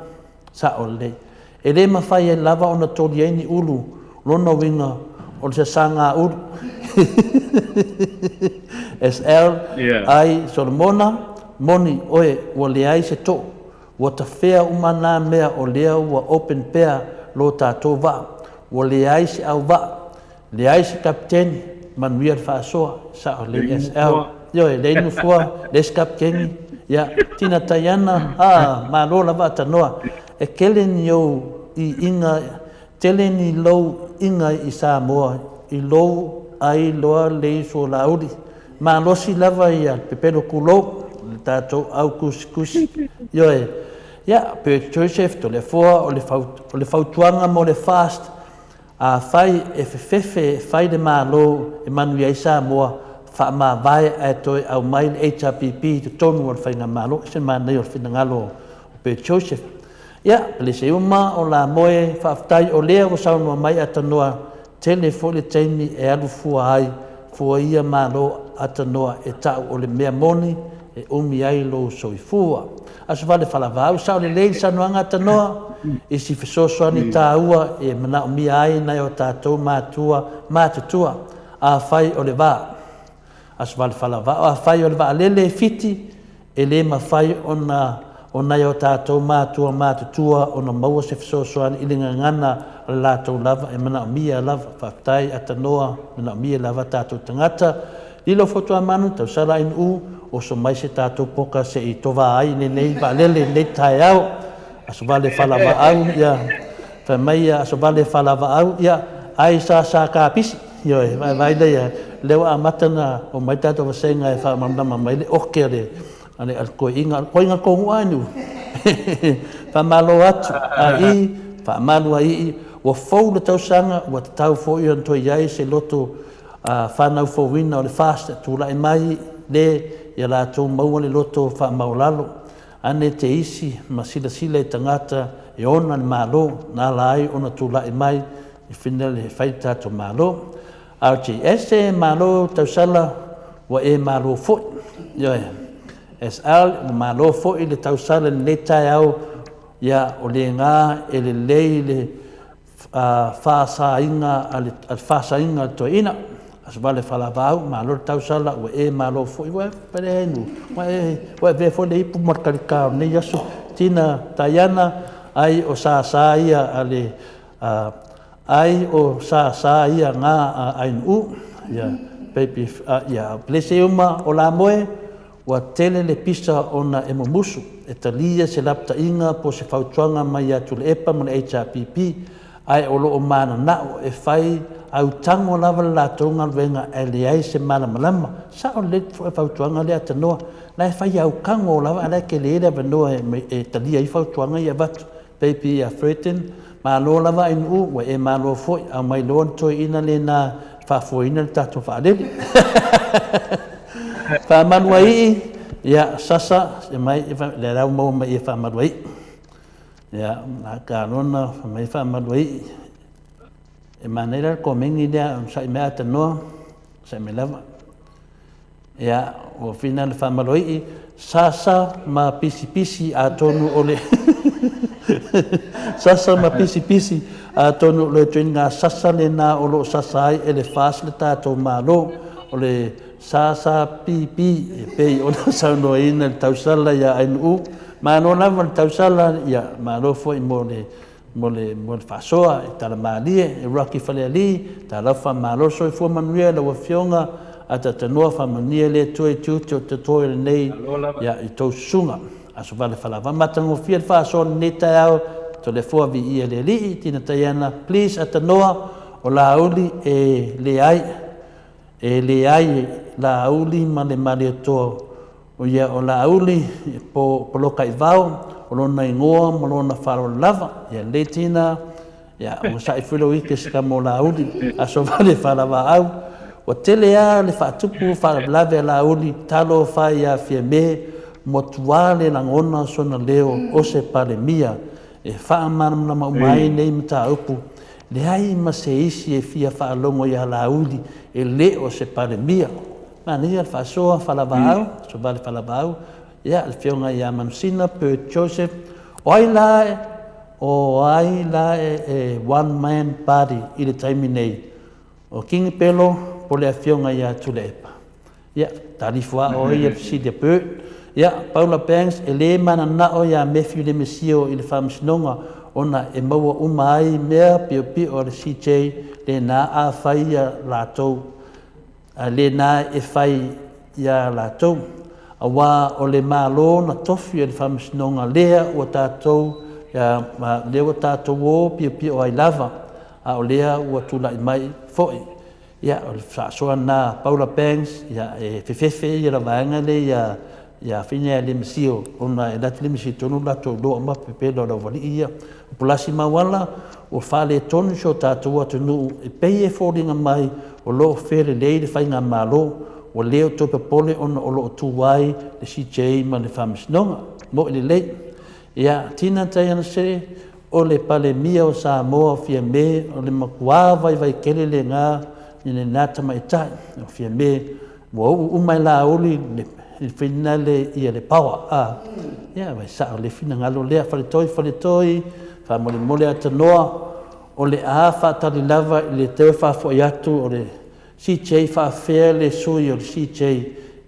Sao lelei. E le mafai ai lava ona toli ai ni ulu, lona uiga o le sasaga ulu. SL, Ai Solomona, moni oe ua leai se too. Ua tafea uma nā mea o lea ua open pea lo tatou vaa. Ua leai se au vaa, leai se kapiteni, manuia le faasoa, sao lelei SL. Ioe, leai nofoa, leai se kapiteni, ia, Tina Taiana, aa, malo lava atanoa. E kele ni ou iiga Tele ni lou iga i Samoa i lou ai loa lei suolauli. Malosi lava ia pepelo kulou le tatou au kusikusi. Ioe. Ia, Bert Joseph, Toleafoa, o le o le fautuaga mo le fast, afai e fefefe e fai le Malo e manuia ai Samoa, faamavae ae toe aumai le HRPP i totonu o le Faigamalo. E se manaia o le finagalo o Bert Joseph. Ia, Peleseuma o Lamoe, faafetai o lea ua saunoa mai Atanoa Tele foi le taimi e alu fua ai fua ia Malo atanoa e ta'u o le mea moni e umi ai lou soifua. Aso Vale Falavaau, Sao lelei le saunoaga atanoa i si fesoasoani tāua e manaomia ai nai o tatou matua matutua afai o le va. Aso Vale Falavaau, Afai o le vaalele e Fiti E le mafai ona o nai o tatou matua matutua ona maua se fesoasoani i le gagana a le latou lava e manaomia lava. Faafetai Atanoa, manaomia lava tatou tagata. Lilo Fotuamanu, Tausala Ainu, oso mai se tatou poka se i tova ai lenei vaalele i lenei taeao. Aso Vale Falavaau, ia, fai mai ia Aso Vale Falavaau, ia, ai sa sa kapisi. Ioe, vaivai lea, lea ua amata ona omai tatou vasega e faamalamalama mai le oke a le a le a le koiina, koiina tonu a niu. Faamalo atu ai, faamalu ai, ua fou le tausaga, ua tatau foi ona toe i ai se loto whanau fouina o le FAST e tulai mai le ia latou maua le loto faamaualalo. Ane te isi ma silasila i tagata e ona le Malo na ala ai ona tulai mai i finale e fai le tatou Malo. RJS, E malo tausala ua e malo foi. Ioe. SL, Ua malo foi le tausala i lenei taeao, ia o lena e lelei le faasaina a le faasaina a le toeaina. Aso Vale Falavaau, malo le tausala ua e malo foi, ua e ua e ua e avea foi le ipu ma le talita o lenei aso. Tina Taiana, ai o sasa ia a le ai o sasa ia nga a Ainuu, ia baby ia blese uma o la moe, Ua tele le pisa ona e mumusu, e talia se lapataiga po o se fautuaga mai ia Tuilaepa ma le HRPP, ae o lo o mananao e fai autago lava le latou galuega ae leai se malamalama. Sao lelei le fautuaga lea Tanoa, la e fai autago lava ae la e tele le avanoa e talia ai fautuaga ia e avatu. Baby ia Ferdin, malo lava Ainuu, ua e malo foi, aumai loa le toeaina lena e faafoeina le tatou vaalele. Faamaluaii, ia sasa, mai, lea la ua maua mai ia Faamaluaii. Ia, a Kalona, fai mai Faamaluaii. E manaia la le komeni lea, onosai mai Atanoa, onosai mai lava. Ia, ua fina le faamaloi'i, sasa ma pisipisi atonu o le sasa ma pisipisi atonu o le ituaiga sasa lena o lo o sasa ai e le FAST le tatou Malo, o le sasa pipi e pei ona saunoaina i le tausala ia Ainuu. Malo lava le tausala, ia malo foi mo le mo le mo le faasoa i tala malie e Rocky Falealii, talofa malo le soifua manuia i lau afioga Atatanoa faamanuia le Atua i tiute o totoe lenei ia i tou susuga. Aso vale falava matagofie le faasoa lenei taeao Toleafoa viia le Alii Tina Taiana please Atanoa o Laauli e leai e leai Laauli ma le Malietoa O ia o Laauli po Polokaivao, o lona igoa ma lona faaaloalo lava. Ia lelei tina, ia ua sa'i foi lou ike se tama o Laauli, aso vale faalavaau. Ua tele a le faatupu faalavelave a Laauli, talofa e ia Fiame, matua le lagona sona leo o se Palemia e faamalamalama uma ai nei mataupu. Leai ma se isi e fia faalogo ia Laauli e le o se Palemia. Manaia le faasoa falavaau, sovale falavaau, ia le afioga ia Manusina Bert Joseph. O ai la e, o ai la e, e one man party i le taimi nei? O Kingi Pelo po le afioga ia Tuilaepa. Ia, talifu a oe ia le fesili a Bert. Ia, Paula Banks, e le mananao ia Matthew Lemesio i le faamasinoga ona e maua uma ai mea piopio a le CJ lena a fai ia latou a lena e fai iā latou, auā o le Malo na tofi e le Faamasinoga lea ua tatou, lea ua tatou o piopio ai lava, a o lea ua tulai mai foi. Ia, o le faasoa lena a Paula Banks, ia, e fefefe ia le vaega lea ia, ia Fine ia Lemesio, ona e alu atu Lemesio tonu latou iloa uma pepelo a le aualii ia. O Pulasi Mauala, ua faaletonu si o tatou atunuu e pei e foliga mai o lo o felelei le faigamalo, ua le o toe popole ona o lo o tu ai le CJ ma le Faamasinoga. Mo'i lelei. Ia, Tina Diana Se, o le Palemia o Samoa o Fiame, o le matua vaivai tele lena i lena tamaitai o Fiame, ua uu uma e Laauli le finale ia le power a. Ia vai sao le finagalo lea. Faletoi, Faletoi, faamolemole Atanoa, o le a faatali lava i le toe faafoi atu o le CJ. Faafefea le sui o le CJ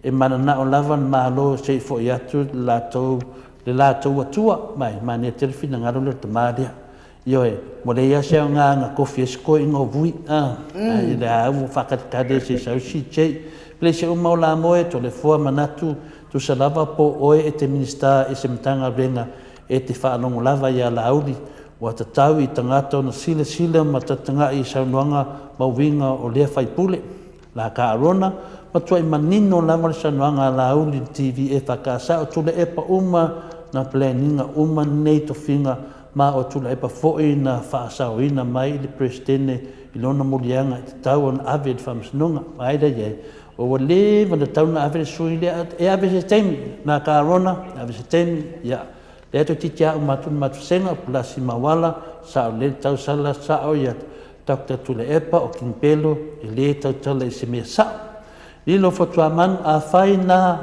e mananao lava le Malo se i foi atu le latou le latou atua mai manaia tele finagalo lea o le tama lea. Ioe, ua leai lava se aoga na tofi ai se toeaina o Vui, a, ae le a ua faatalitali se i sau CJ. Peleise uma o Lamoe, Toleafoa, manatu, tusa lava po o oe e te Minisita i se Matagaluega e te faalogo lava ia Laauli, ua tatau i tagata ona silasila ma tataga'i i saunoaga ma uiga o lea faipule. La ka Arona, matuai manino lava le saunoaga a Laauli i le TV EFKS, o Tuilaepa uma na plan ina uma nei tofiga ma o Tuilaepa foi na faasaoina mai i le Peresetene i lona muliaga e tatau ona ave i le Faamasinoga. Ai lea i ai, ua leva ona tatau ona ave le sui lea, e ave i se taimi, na ka Arona, e ave i se taimi, ia. Lea toeitiiti lava uma atu le matou vasega, o Pulasi Mauala, sao lelei le tausala, sao ia Doctor Tuilaepa, o King Pelo, e le tautala i se mea sao. Lilo Fotuamanu, afai na,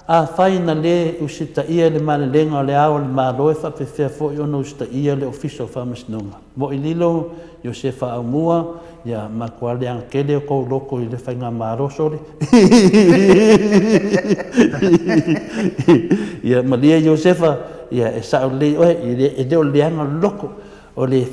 afai na le usitaia le malelega o le Ao o le Malo e faapefea foi ona usitaia le Ofisa o Faamasinoga? Mo'i Lilo, Iosefa Aumua, ia matua leaga tele o tou loto i le faigamalo sole. Ia malie Iosefa, ia e sao lelei oe, e le o le leaga o le loto, o le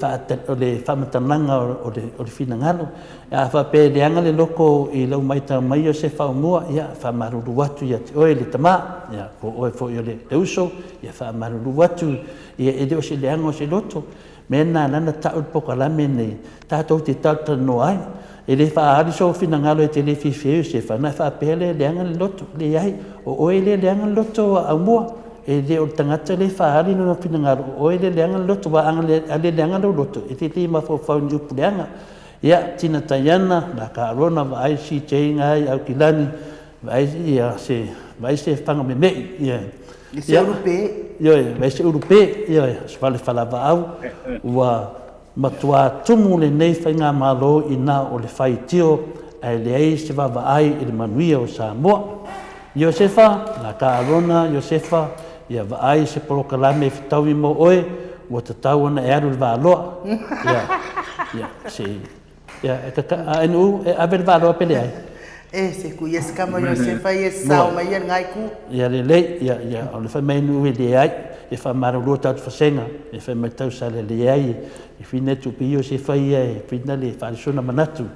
o le faamatalaga o le finagalo. A faapea e leaga le loto i lau matau mai Iosefa Aumua, ia faamalulu atu ia te oe le tama, ia po o oe foi o le uso, ia faamalulu atu, ia e le o se leaga o se loto. Mea lena ala ona tau le polokalame lenei, tatou te talatalanoa ai. E le faaali sou finagalo e te le fiafia ai Iosefa, ona e faapea lea e leaga le loto. Leai, o oe lea e leaga le loto Aumua. E le o le tagata lea e faaali lona finagalo, o oe lea e leaga le loto. Aua a le leaga lou loto, e te le mafaufau i ni upu leaga. Ia, Tina Taiana, Laka Arona, vaai CJ Ngai Aukilani, vaai ia se, vaai se faga meme'i, ia. I se ulu pē. Ioe, vaai se ulu pē, ioe, o se fale falavaau, ua matuā tumu lenei faigamalo i na o le faitio ae leai se vaavaai i le manuia o Samoa. Iosefa, na ka Arona, Iosefa, ia vaai se polokalame e fetaui mo oe, ua tatau ona e alu i le vaaloa. Ia, ia, se i, ia, e kaka, a NU, e ave le vaaloa pe leai? E, se ku ia se kama Iosefa ia sao mai ia ngai ku. Ia lelei, ia, ia, o le fai mai NU e leai, e faamalulu o tatou fasega, e fai mai tausala e leai, e whina e tupe Iosefa ia e whina le faalisona manatu.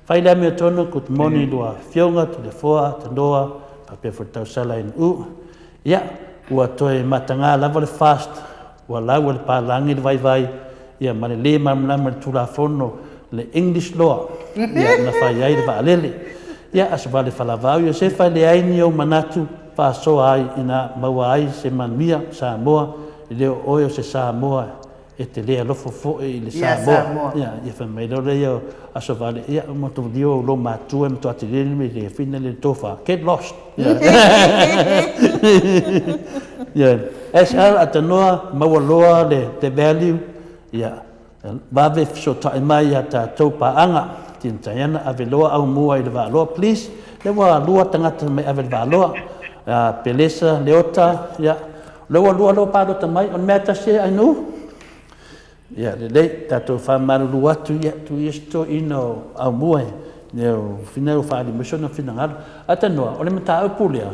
Fai le amiotonu, good morning lua afioga, Toleafoa, Tanoa, faapea foi le tausala NU. Ia, ua toe mataga lava le fast, ua lau e le palagi le vaivai, ia ma le le malamalama i le Tulafono, le English Law, ia, na fai ai le vaalele. Ia, aso vale falavau Iosefa, e leai ni ou manatu faasoa ai ina maua ai se manuia Samoa, e le o oe o se Samoa e te le alofa foi i le Samoa. Ia, ia fai mai loa lea o aso vale, ia, uma atu lio o lou matua e matua tele le mea le whina le tofa. Get lost. Ia, SL Atanoa, maua loa le, the value, ia, vave fesootai mai ia tatou paaga. Tina Taiana, ave loa aumua i le Vaaloa, please. Lea ua lua tagata mai ave le Vaaloa. Pelesa, Leota, ia, Lea ua lua loa palota mai, o le mea tasi e ainu. Ia, lelei, tatou faamalulu atu, ia, tuu ia se toeaina o Aumua e, ia, o fina o faaali mai sona finagalo. Atanoa, o le mataupu lea,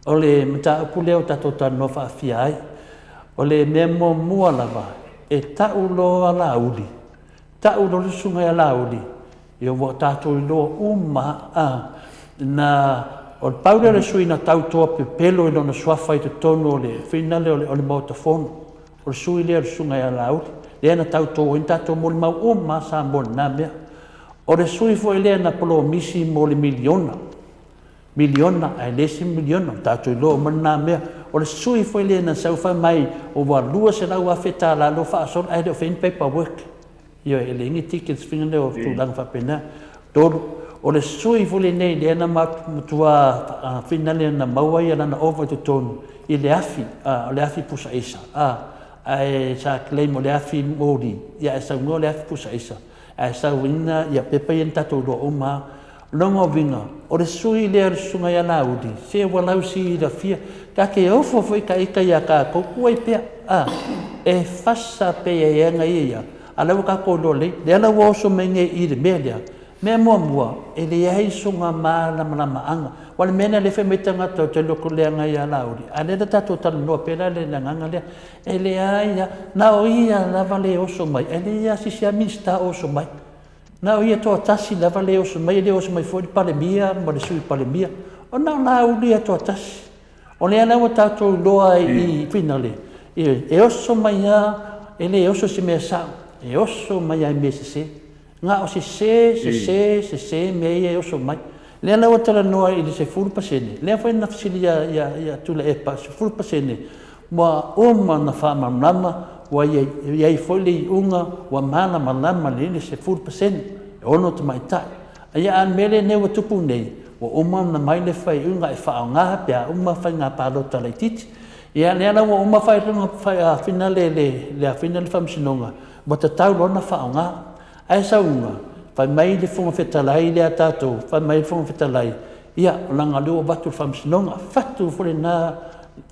o le mataupu lea o tatou talanoa faafia ai, o le mea muamua lava, e tau loa Laauli, tau loa le susuga ia Laauli, Ia ua tatou iloa uma a, na, o le pau lea o le sui na tautoa pepelo i lona suafa i totonu o le finale o le, o le Maota Fono. O le sui lea o le Susuga ia Laauli, lea na tauto ai ni tatou molimau uma a Samoa i lena mea. O le sui foi lea na polomisi mo le miliona, miliona ae leai se miliona, ua tatou iloa uma lena mea. O le sui foi lea na sau fai mai ua $200,000 lea ua faasolo ae le o faia ni paperwork. Ioe, e leai ni tickets finagalo o tulaga faapena. Tolu, o le sui foi lenei lea na matua finale na maua ai lana ova i totonu i le afi, o le afi pusa aisa, a Ae sa claim o le afi moli, ia ae saunoa o le afi pusa aisa. Ae sauina ia pepa ia na tatou iloa uma lava. O lona uiga, o le sui lea o le Susuga ia Laauli, se ua lausilafia. Ta te ofo foi ta ita ia tatou, tuu ai pea, a, e fasa pea i aga ia ia, a o lea ua tatou iloa lelei. Lea la ua oso mai nei i i le mea lea, mea muamua, e leai sona malamalamaaga. Aua o le mea lena o lea e fai mai ai tagata ou te alu atu leaga ia Laauli, a o lea na tatou talanoa pea la i le agaga lea. E leai lava, na o ia lava le oso mai, ae leai lava se isi Minisita o oso mai. Na o ia toatasi lava le oso mai, e le oso mai foi le Palemia ma le Sui Palemia, na o Laauli lava e toatasi. O lea la ua tatou iloa ai i finale, ioe, e oso mai lava, e le oso i se mea sao, e oso mai lava i mea sese. Na o sese, sese, sese mea ia e oso mai. Lea la ua talanoa i le 10%, lea foi na fesili ia Tuilaepa, 10% ua uma ona faamalamalama, ua i ai foi le iuga ua malamalama lelei le 10%, e 6 tamaitai. Ia a o le mea lenei ua tupu nei, ua uma ona aumai le faaiuga e faaaoga pe a uma faiga palota laitiiti. Ia lea la ua uma finale le Faamasinoga, ua tatau loa ona faaaoga. Ae sauga, fai mai le Fofoga Fetalai lea a tatou, fai mai le Fofoga Fetalai, ia, leaga o lea ua avatu i le Faamasinoga. Fatu foi lena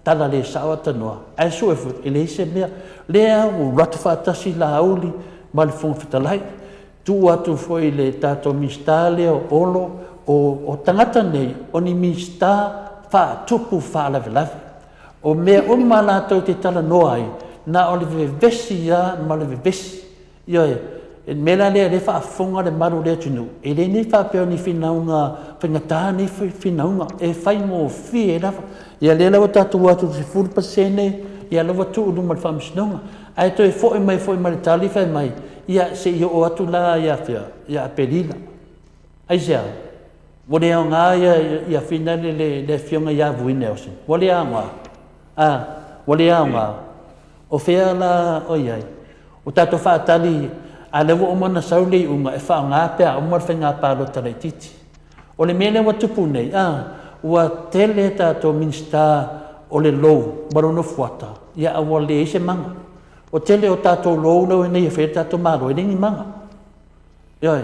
tala le sao ae tanoa, ae sue foi, e leai se mea. O lea ua alu atu faatasi Laauli ma le Fofoga Fetalai, tuu atu foi i le tatou Minisita lea o Olo, o tagata nei, o ni Minisita faatupu faalavelave. O mea uma latou te talanoa ai, na o le vevesi lava ma le vevesi. Ioe. O le mea la lea o lea e faafofoga le malu o le atunuu, e le ni faapea o ni finauga faigata nei finauga, e faigofie lava. Ia lea la ua tatou o atu i le 10%, ia lea ua tuu i luma o le Faamasinoga. Ae toe foi mai foi ma le tali fai mai, ia se i oo atu la ia fea? Ia Aperila. Aisea? Ua le aoga ia finale le Afioga ia Vui Nelson? Ua le aoga? A, ua le aoga. O fea la o i ai? Ua tatou faatali, a o lea ua uma ona sau le iuga e faaaoga pe a uma le faiga palota laitiiti. O le mea lea ua tupu nei, a, ua tele tatou Minisita o le lou ma lou nofoata, a ua leai se maga. O le tele o tatou lou nei e fai ai le tatou Malo, e leai ni maga. Ioe.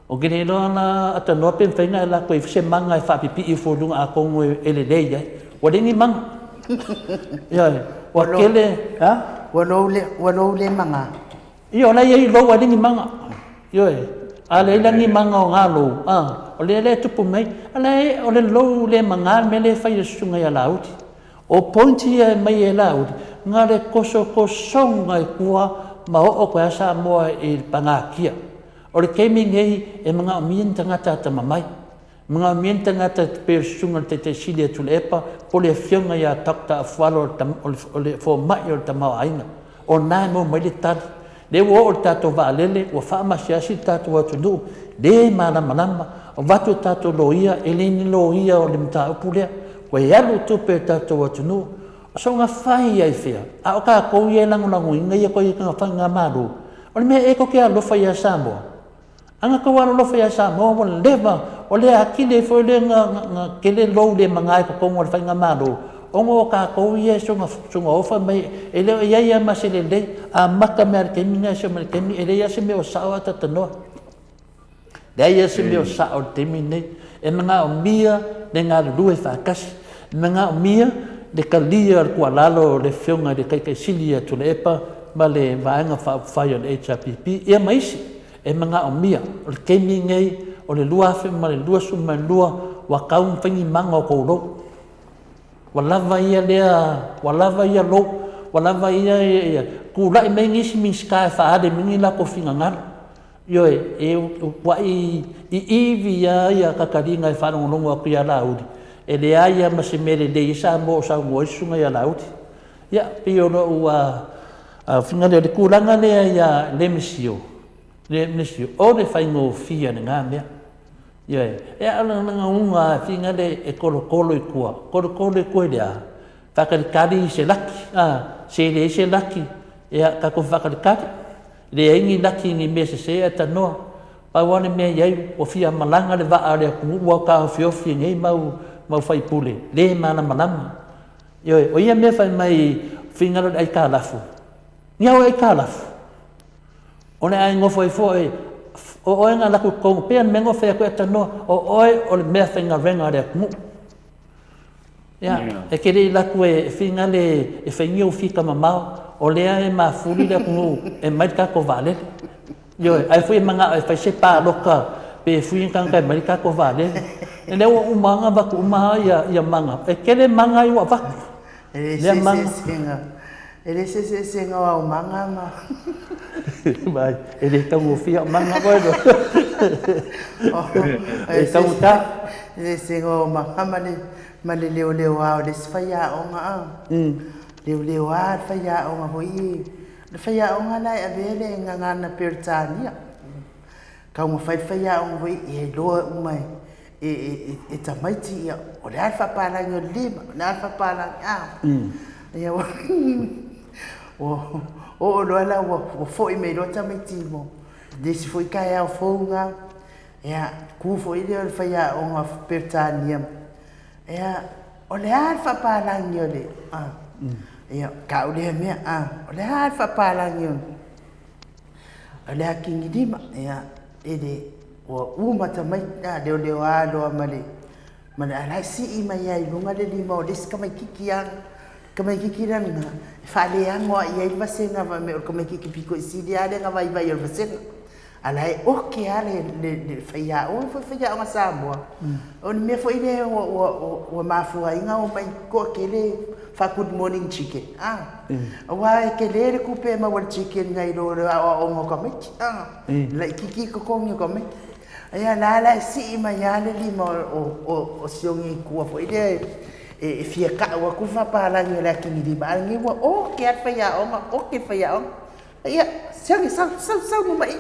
Ou te le iloa la Atanua pe mafai ona e lako ifo se maga e faapipii ifo i luga atonu e lelei ai. Ua leai ni maga. Ioe. Ua tele, a? Ua lou le, ua lou le maga. Ioe, o la e i ai lou ae leai ni maga. Ioe. A leai la ni maga o na lou, a, o lea la e tupu mai, o la e, o le lou le maga le mea lea e fai e le susuga ia Laauli. O points ia e aumai e Laauli, na o le tosotosoga i tua ma oo atu ai lava Samoa i le pagatia. O le taimi lenei e manaomia ni tagata atamamai, e manaomia ni tagata e pei o le susuga i le Taitai Sili ia Tuilaepa po o le Afioga ia Doctor Afualo o le fomai o le tamaoaiga. O lena e maua mai le tali. Lea ua oo i le tatou vaalele, ua faamasiasi le tatou atunuu, le malamalama, avatu e tatou loia, e le ni loia o le mataupu lea. Ua alu tupe a le tatou atunuu. O soona fai lava i fea? A o tatou ia e lagolagoina ia faigamalo, o le mea ea tou te alolofa ia Samoa? A na tou alolofa ia Samoa ua leva, o le atili ai foi lea ona tele lou le maga i totonu o le faigamalo, ona o tatou ia e soona ofa mai, e le o i ai lava ma se lelei, amata mai lava i le taimi lena e seia oo mai i le taimi lenei, e leai lava se mea o sao ae talatalanoa. Leai lava se mea o sao i le taimi lenei. E manaomia le galulue faatasi, e manaomia le talia o le tuualalo o le Afioga i le Taitai Sili ia Tuilaepa ma le Vaega Faaupufai o le HRPP, ia ma isi. E manaomia. O le taimi lenei o le 2022, ua tatau ona fai ni maga o tou lou. Ua lava ia lea, ua lava ia lou, ua lava ia tulai mai nisi Minisita e faaali mai ni latou finagalo. Ioe, e uluai iivi lava ia Katariga e faalogologo atu ia Laauli, e leai lava ma se mea e lelei ai Samoa o saunoa ai le susuga ia Laauli. Ia, e pei o lou finagalo lea. O le tulaga lea ia Lemesio, Lemesio, o le faigofie lena mea. Ioe, e a o le nauna lava e finagalo e tolotolo i tua, tolotolo i tua i le a? Faatalitali i se laki, a, se leai se laki, ia tatou faatalitali. Leai ni laki ni mea sese ae tanoa. Pau lava le mea e i ai, ua fia malaga le vaa o le atunuu ua taofiofi e nei mau mau faipule le malamalama. Ioe, o ia mea fai mai finagalo i le aitalafu. Ni au e aitalafu. O le a e nofo ai foi, o oe na laku tonu, pea mea no fai atu e tanoa, o oe o le mea faigaluega a le atunuu. Ia, e te le i laku e finale e fai ni ou fita mamao, o lea e mafuli le atunuu e mai le tatou vaalele. Ioe, ai foi e manao e fai se palota pe fui ni tagata e mai le tatou vaalele. E lea ua uma ona avatu uma ia maga, e tele maga ia ua avatu. E le se eseesega, e le se eseesega o au maga ma. Vai, e le taugofie au maga koe no. E taugata. E le eseesega o au maga ma le ma le leoleoa o le isi faiaoga a. Leoleoa le faiaoga foi i le faiaoga la e avea le gagana Peretania. Taumafai le faiaoga foi ia iloa uma e e tamaiti ia o le a le faapalagi o le lima, o le a le faapalagi a. Ia ua oo loa la ua foi mai loa tamaiti mo le isi foi taeao fou na. Ia tu foi lea o le faiaoga Peretania, ia o le a le faapalagi o le a? Ia tau lea mea a, o le a le faapalagi o O le akigilima, ia, e le, ua uma tamaiti, a, leoleoa loa ma le, ma le, a la e sii mai lava i luga le lima o le isi tamaititi lava, tamaititi la lena, e faaleago lava i ai le vasega fai mai o le tamaititi pito i sili lava lea ona vaivai o le vasega. A la e oke lava le, le, le faiaoga foi faiaoga Samoa. O le mea foi lea ua, ua, ua mafua ai ona omai toatele faa-good morning chicken, a. Aua e tele le tupe e maua i le chicken nai lo le aoaoga o tamaiti, a. Laitiiti totogi o tamaiti. Ia la la e sii mai lava le lima o si oge i tua foi lea e fia tau atu le faapalagi o le atigilima, a o lenei ua oke lava le faiaoga, oke le faiaoga. Ia, sione, sau, sau, sau luma i i.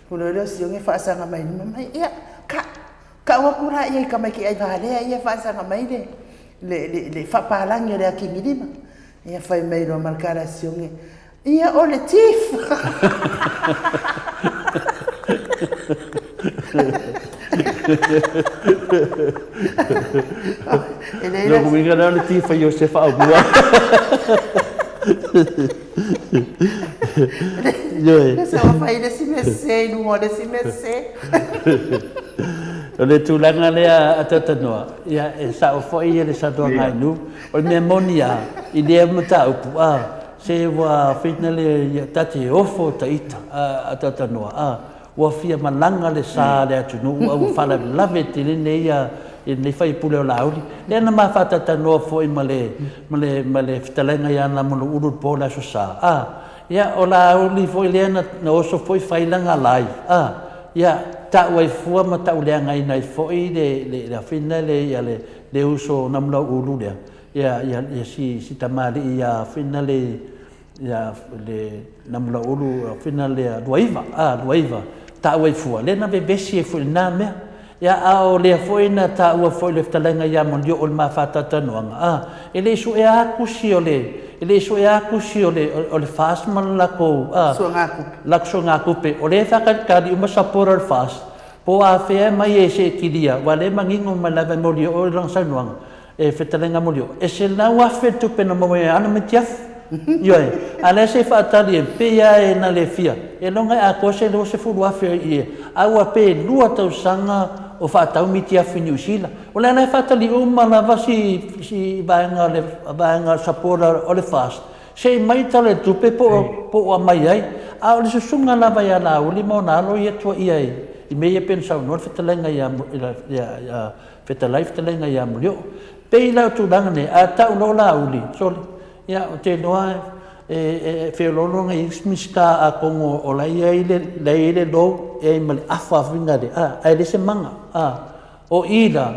Pule lea o Sione faasaga mai luma mai, ia, ka, tau atu la i tamaiti aivalea ia e faasaga mai le, le, le, le faapalagi o le atigilima. Ia fai mai loa ma le tala a Sione, ia o le tifa. E leai la. Lona uiga lea o le tifa Iosefa Aumua. Ioe. Se ua fai le isi mea sese i luga o le isi mea sese. O le tulaga lea a Tatanoa, ia e sao foi ia le saunoaga a Inu, o le mea moni lava i lea mataupu, a, se ua fina le, ia ta te ofo ta ita a Tatanoa, a, Ua fia malaga le sa a le atunuu a ua faalavelave tele nei ia lenei faipule o Laauli. Lea na ma faatalatanoa foi ma le ma le ma le fetalaiga ia Namonuulu i le po o le Aso Sa. A, ia o Laauli foi lea na na oso foi fai lana live. A, ia ta'u ai fua ma ta'uleagaina ai foi le le le afina le ia le le uso Namulau'ulu lea, ia ia ia si si tamalii ia afina le ia le Namulauulu fina lea Luaiva, a Luaiva taua ai fua lea na vevesi ai foi i lena mea. Ia a o lea foi na taua foi le fetalaiga ia Malioo i le ma faatalatalanoaga, a e le i suea lava tusi o le e le i suea lava tusi o le o le FAST ma le latou a Suegatupe. Latou suegatupe o lea e faatalitali uma supporter o le FAST po o afea e aumai ai se i kilia aua o lea e manino mai lava e Molioo i lana saunoaga E fetalaiga Molioo, e 100,000 le tupe na maua e ana maitiafu. Ioe, a lea se i faatali e pei lava e na le fia, e loga e atoa se 20,000 i e, a ua pe lua tausaga o faatau mitiafu i Niu Sila. O lea la e faatali uma lava si, si vaega o le, vaega supporter o le FAST, se i mai tala i le tupe po o, po o aumai ai. A o le susuga lava ia Laauli ma ona alo ia tuaia i, i mea ia pei ona saunoa le fetalaiga ia, ia, ia Fetalai fetalaiga ia Molioo. Pei la o tulaga nei, a tau loa Laauli, sole, ia ou te iloa e, e, e feoloolo nai isi Minisita atonu o la e i ai le, la e i ai le lou, e ai ma le afa fina le, a, ae le se maga, a. O i la,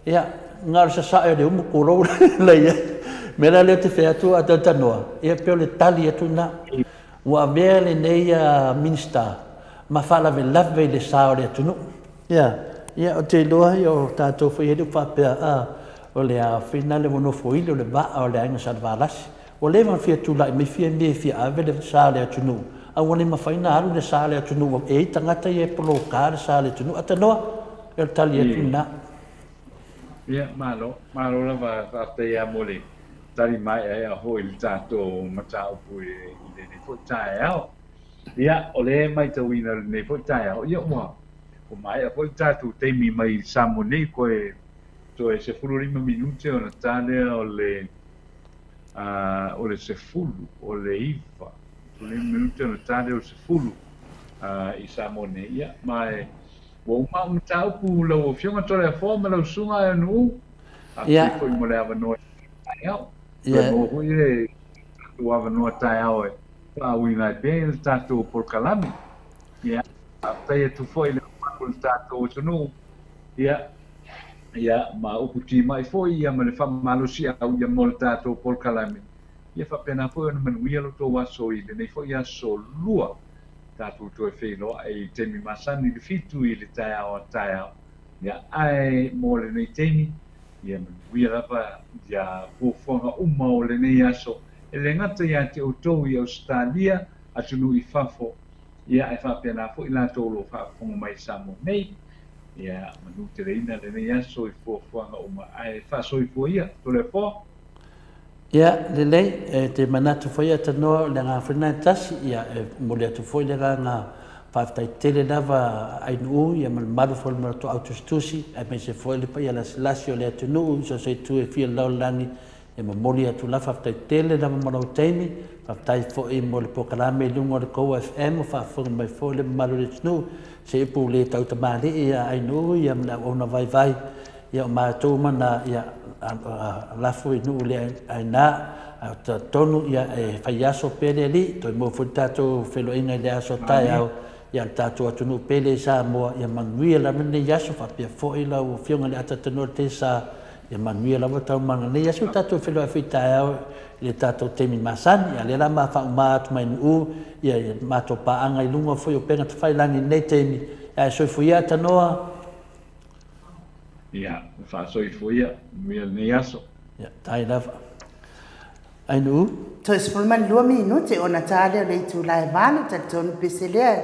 ia, na o le sasae o le umu tulou la i ai. Mea la lea ou te fai atu a talatalanoa, ia pei o le tali atu lena. Ua avea lenei Minisita ma faalavelave i le sa o le atunuu. Ia, ia ou te iloa ia o tatou foi e le o faapea a o le a fina le ua nofoile o le vaa o le aiga Salevalasi. Ua leva ona fia tulai mai fia mea e fia ave le sa o le atunuu, a ua le mafai ona alu le sa o le atunuu e i ai tagata ia e poloka le sa o le atunuu. Atanoa, ia o le tali atu lena. Ia, malo, malo lava, faafetai lava mo le tali maeaea foi i le tatou mataupu i lenei foi taeao. Ia, o lea e matauina i lenei foi taeao, ia ua maea foi le tatou taimi mai Samoa nei, toe toe 15 minute ona ta lea o le o le 10, o le 9, 15 minute ona ta lea o le 10 i Samoa nei. Ia, ma e ua uma au mataupu lau Afioga Toleafoa ma lau Susuga Aeanu'u. Faafetai foi mo le avanoa i lenei taeao. Toe maua foi le tatou avanoa taeao e faauiga ai pea le tatou polokalame. Ia, faafetai atu foi i le mamalu o le tatou atunuu. Ia, ia, ma upu timai foi ia ma le faamalosiau ia mo le tatou polokalame. Ia faapena foi ona manuia lo outou aso i lenei foi aso Lua. Tatou toe feiloai i taimi masani i le 7 i le taeao a taeao. Ia, ae mo lenei taimi, ia manuia lava ia fuafuaga uma o lenei aso, e le gata ia te outou i Ausetalia, atunuu i fafo, ia ae faapena foi latou o lo o faafofoga mai i Samoa nei. Ia manuteleina lenei aso i fuafuaga uma, ae faasoifua ia, Toleafoa. Ia, lelei, e te manatu foi Atanoa o le agaga foi lena e tasi, ia, e momoli atu foi le agaga faafetai tele lava Ainuu, ia ma le mamalu foi o le matou au tusitusi, aemaise foi le paia lasilasi o le atunuu i so o se itu e fia lalolagi, e momoli atu la faafetai tele lava mo lou taimi, faafetai foi mo le polokalame i luga o le kou FM, o faafofoga mai foi le mamalu o le atunuu, se upu le tautamalii ia Ainuu, ia ma le auauna vaivai, Ia o matou uma na ia lafo i nuu le aina, ae ou te talitonu ia e fai aso pea le Alii, toe maua foi le tatou feiloaiga i le aso taeao, ia le tatou atunuu pele i Samoa, ia manuia lava lenei aso, faapea foi lau Afioga i le Atatanoa le Tesa, ia manuia lava taumaga lenei aso, tatou feiloai foi taeao i le tatou taimi masani, a o lea la ma faauma atu mai Nu'u, ia matou paaga i luga foi o upega tafailagi i lenei taimi, ae soifua ia Atanoa. Ia, faasoifua ia, manuia lenei aso. Ia, tai lava. Ainuu. Toe 12 minute ona ta lea o le itula e 8, talitonu pese lea e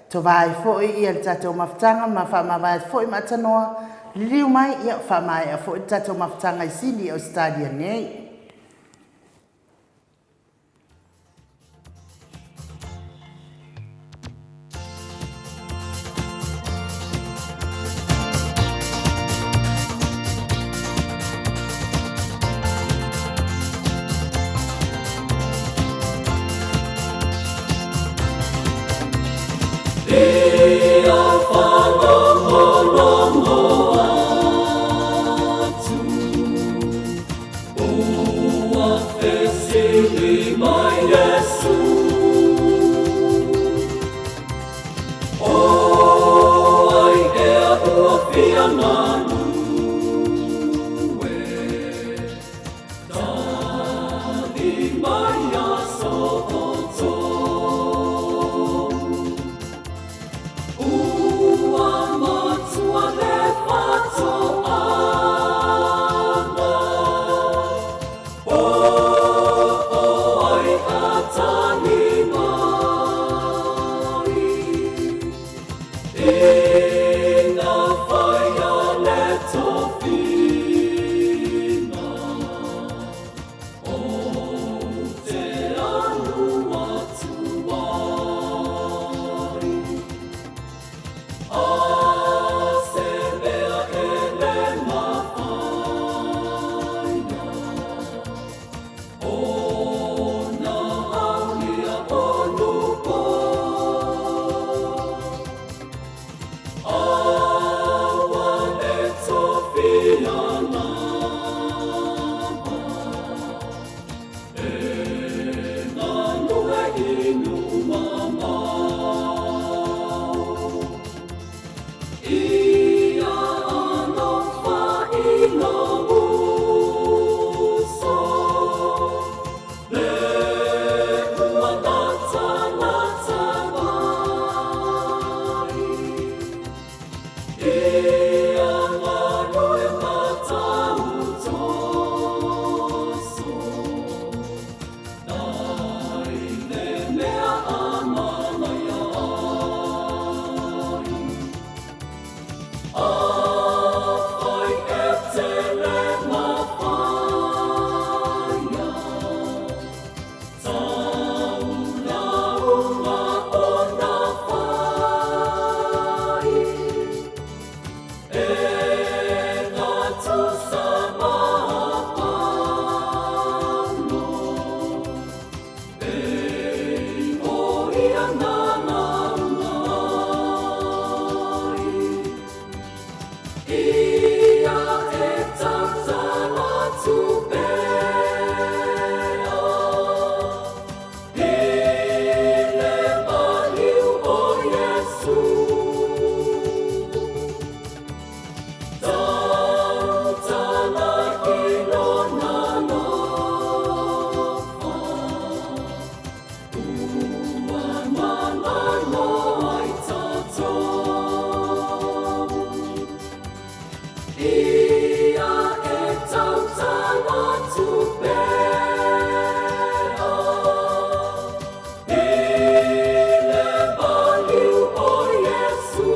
tova ai foi ia le tatou mafutaga ma faamavae atu foi ma Atanoa, liliu mai, ia faamaea foi le tatou mafutaga i Sini, Ausetalia nei. Ia faalogologo atu. Ia e tautala atu pea I le maliu o Iesu.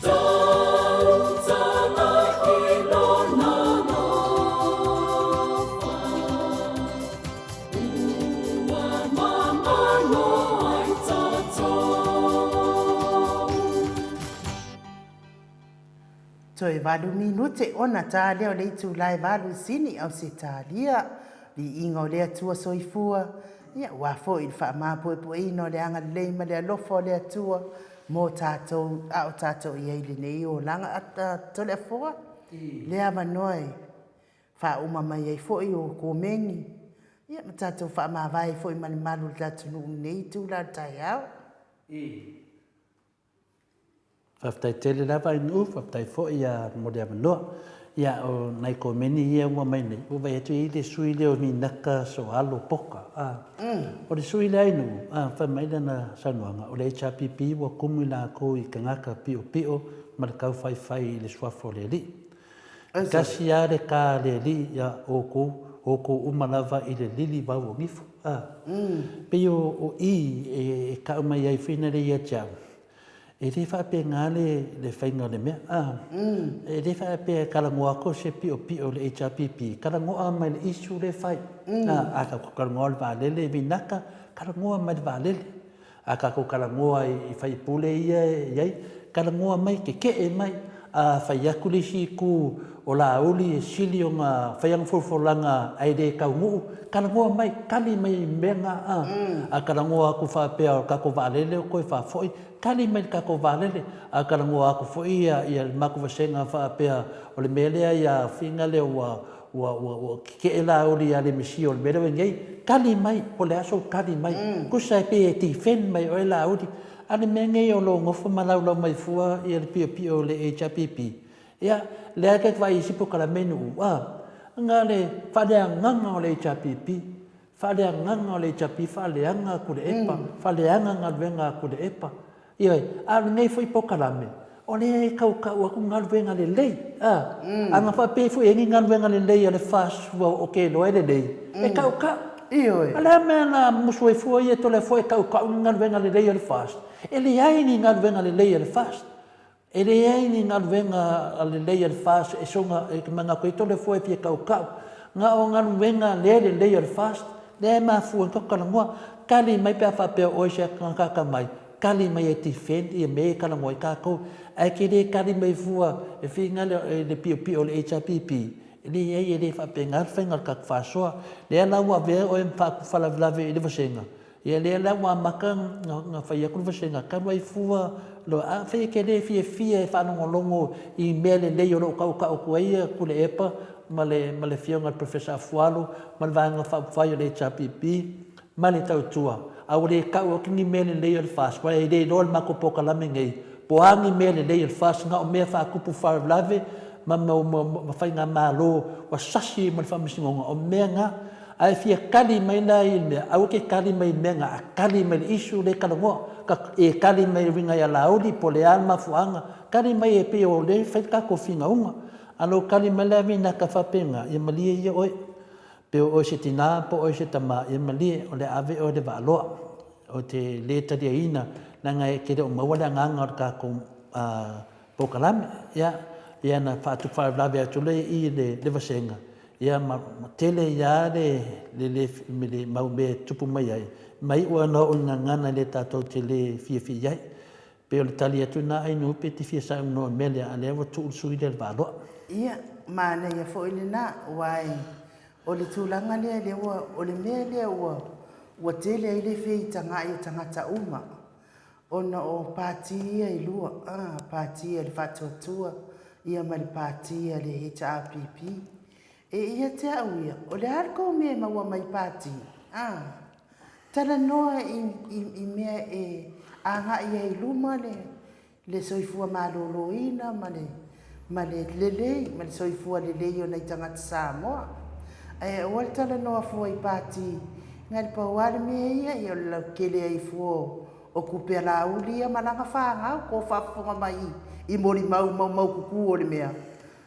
Tautala i lona alofa. Ua mamalo ai tatou. Toe valu minute ona ta lea o le itula e valu i Sini, Ausetalia. Viiga o le Atua Soifua, ia aua foi le faamapoepoeina o le agalelei ma le alofa o le Atua mo tatou a o tatou i ai i lenei olaga. A Toleafoa, le avanoa e faauma mai ai foi o komeni, ia ma tatou faamavae ai foi ma le malu o le atunuu i lenei itula o le taeao. Faafetai tele lava Ainuu, faafetai foi mo le avanoa. Ia, o nai komeni ia ua aumai nei, ua vaai atu e i ai le sui lea o Vinaka Soalo Poka. O le sui lea Ainuu, fai mai lana saunoaga, o le HRPP ua kumu i lakou i tagata piopio ma le taufaifai i le suafa o le Alii. E tasi lava le ta a le Alii ia outou, outou uma lava i le lili vau o nifo. A. Pei o i e tau mai ai foi na lea ia te au, e le faapena le faiga o le mea. A. E le faapea e talanoa atu se piopio i le HRPP, talanoa mai i le issue lea e fai. A, a tatou talanoa i le vaalele, vinaka, talanoa mai i le vaalele. A tatou talanoa i faipule ia e i ai, talanoa mai, tetee mai. A fai atu le isi itu o Laauli e sili ona fai ana folafolaga ae le taunuu, talanoa mai, tali mai i mea na. A talanoa atu faapea o le tatou vaalele ua toe faafoi, tali mai i le tatou vaalele. A talanoa atu foi le matou vasega faapea o le mea lea ia Figa lea ua Ua, ua, ua keke'e Laauli ia Lemesia o le mea lea ua i nei. Tali mai, po o le a sou tali mai. Tusa e pei e defend mai oe Laauli. A o le mea lenei o lo o nofo ma laulau mai fua ia le piopio o le HRPP, ia, lea ta te vaai i isi polokalame i Nu'u, a, na o le faaleagaga o le HRPP, faaleagaga o le HRPP, faaleaga Tuilaepa, faaleaga galuega a Tuilaepa. Ioe, a o lenei foi polokalame, o lea e tautau atu galuega lelei, a. A na faapea foi e i ai ni galuega lelei a le FAST ua ou te iloa e lelei, e tautau. Ioe. A o le a le mea na musu ai fua ia Toleafoa e tautau ni galuega lelei a le FAST? E leai ni galuega lelei a le FAST. E leai ni galuega lelei a le FAST e soona e manatu ai Toleafoa e fia tautau. Na o galuega le lelei a le FAST lea e mafua ai ona tatou talanoa. Tali mai pe a faapea o oe se tagata atamai, tali mai e defend ia mea ia e talanoa ai tatou. Ae e te le tali mai fua e finagalo i le piopio o le HRPP, e leai e le faapena le faiga o le tatou faasoa. Lea la ua avea oe ma faalavelave i le vasega, Ia lea la ua amata ona fai atu le vasega talu ai fua loa. Afai e te le fiafia e faalogologo i mea lelei o lo o tautau atu ai ia Tuilaepa ma le ma le Afioga i le Professor Afualo ma le Vaega Faaupufai o le HRPP ma le Tautua, a ua le tau atu ni mea lelei o le FAST, aua e le iloa le matou polokalame nei po o a ni mea lelei o le FAST, na o mea faatupu faalavelave ma ma faigamalo ua sasi ma le Faamasinoga, o mea na. A e fia tali mai la i le mea, aua e te tali mai i le mea na, a tali mai i le issue lea e talanoa. Ka e tali mai e uiga ia Laauli po o le a le mafuaaga, tali mai e pei o lea e fai le tatou finauga. A lou tali mai la Vinaka faapena, ia malie ia oe. Pe o oe se tina po o oe se tama, ia malie, o le a ave oe i le vaaloa. Ou te le taliaina, leaga e te le o maua le agaga o le tatou polokalame. Ia, ia na faatupu faalavelave atu lea i i le vasega, Ia ma tele ai lava le le le mau mea e tupu mai ai, ma iu lava ina oo i gagana le tatou te le fiafia i ai. Pei o le tali atu lena Ainuu pe te fia saunoa i le mea lea, a o lea ua tuu le sui lea i le vaaloa. Ia, manaia foi lena, aua o le tulaga lea, lea ua, o le mea lea ua, ua tele ai le feitagai o tagata uma, ona o pati ia e lua, a, pati a le Faatuatua ia ma le pati a le HRPP. E ia te au ia, o le a le kou mea e maua mai pati? A, talanoa i, i, i mea e agai ai i luma le, le soifua maloloina ma le, ma le lelei, ma le soifua lelei o nai tagata Samoa. Ae aua le talanoa fua i pati, na le pau lava le mea ia, ia o le lautele ai fua o, O kupe a Laauli ia ma lana fanau ko faafofoga mai i molimau maumau kuku o le mea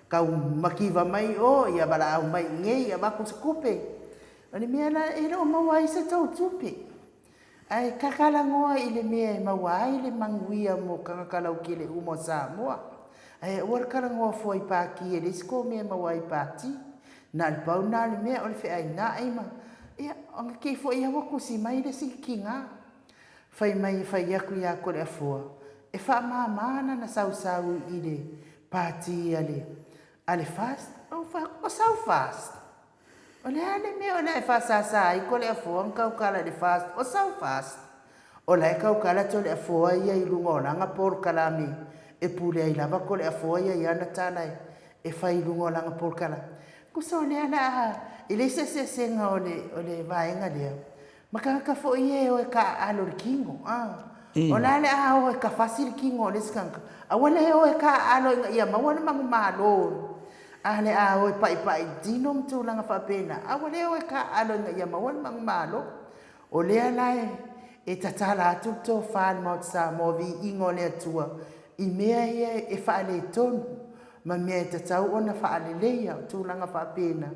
kau makiva mai o ia valaau mai inei avatu se kupe. O le mea la e le o maua ai se tou tupe. Ae kakalanoa i le mea e maua ai le manuia mo tagata lautele uma o Samoa. Ae aua le talanoa fua i pati e leai se tou mea e maua ai i pati. Na o le pau lena o le mea o le feainaai ma ia ona kei foi lava ua tusi mai le isi tina. Fai mai e fai atu ia Toleafoa e faamama lana sausau i le pati a le a le FAST. Ou fai atu, o sau FAST? O le a le mea o le a e faasasa ai Toleafoa ona tautala i le FAST? O sau FAST? O la e tautala Toleafoa ia i luga o lana polokalame e pule ai lava Toleafoa ia i ana tala e fai i luga o lana polokalame. Tusa o lea la a, e leai se eseesega o le, o le vaega lea, ma tagata foi ia e o e taaalo i le tino, a. O le a le a o e tafasi le tino o le isi tagata, aua le o e taaalo ina ia maua le manumalo, a le a o e paipai i le tino ma tulaga faapena, aua le o e taaalo ina ia maua le manumalo. O lea la e tatala atu le tofa a le Maota Samoa, viiga o le Atua i mea ia e faaletonu ma mea e tatau ona faaleleia, o tulaga faapena,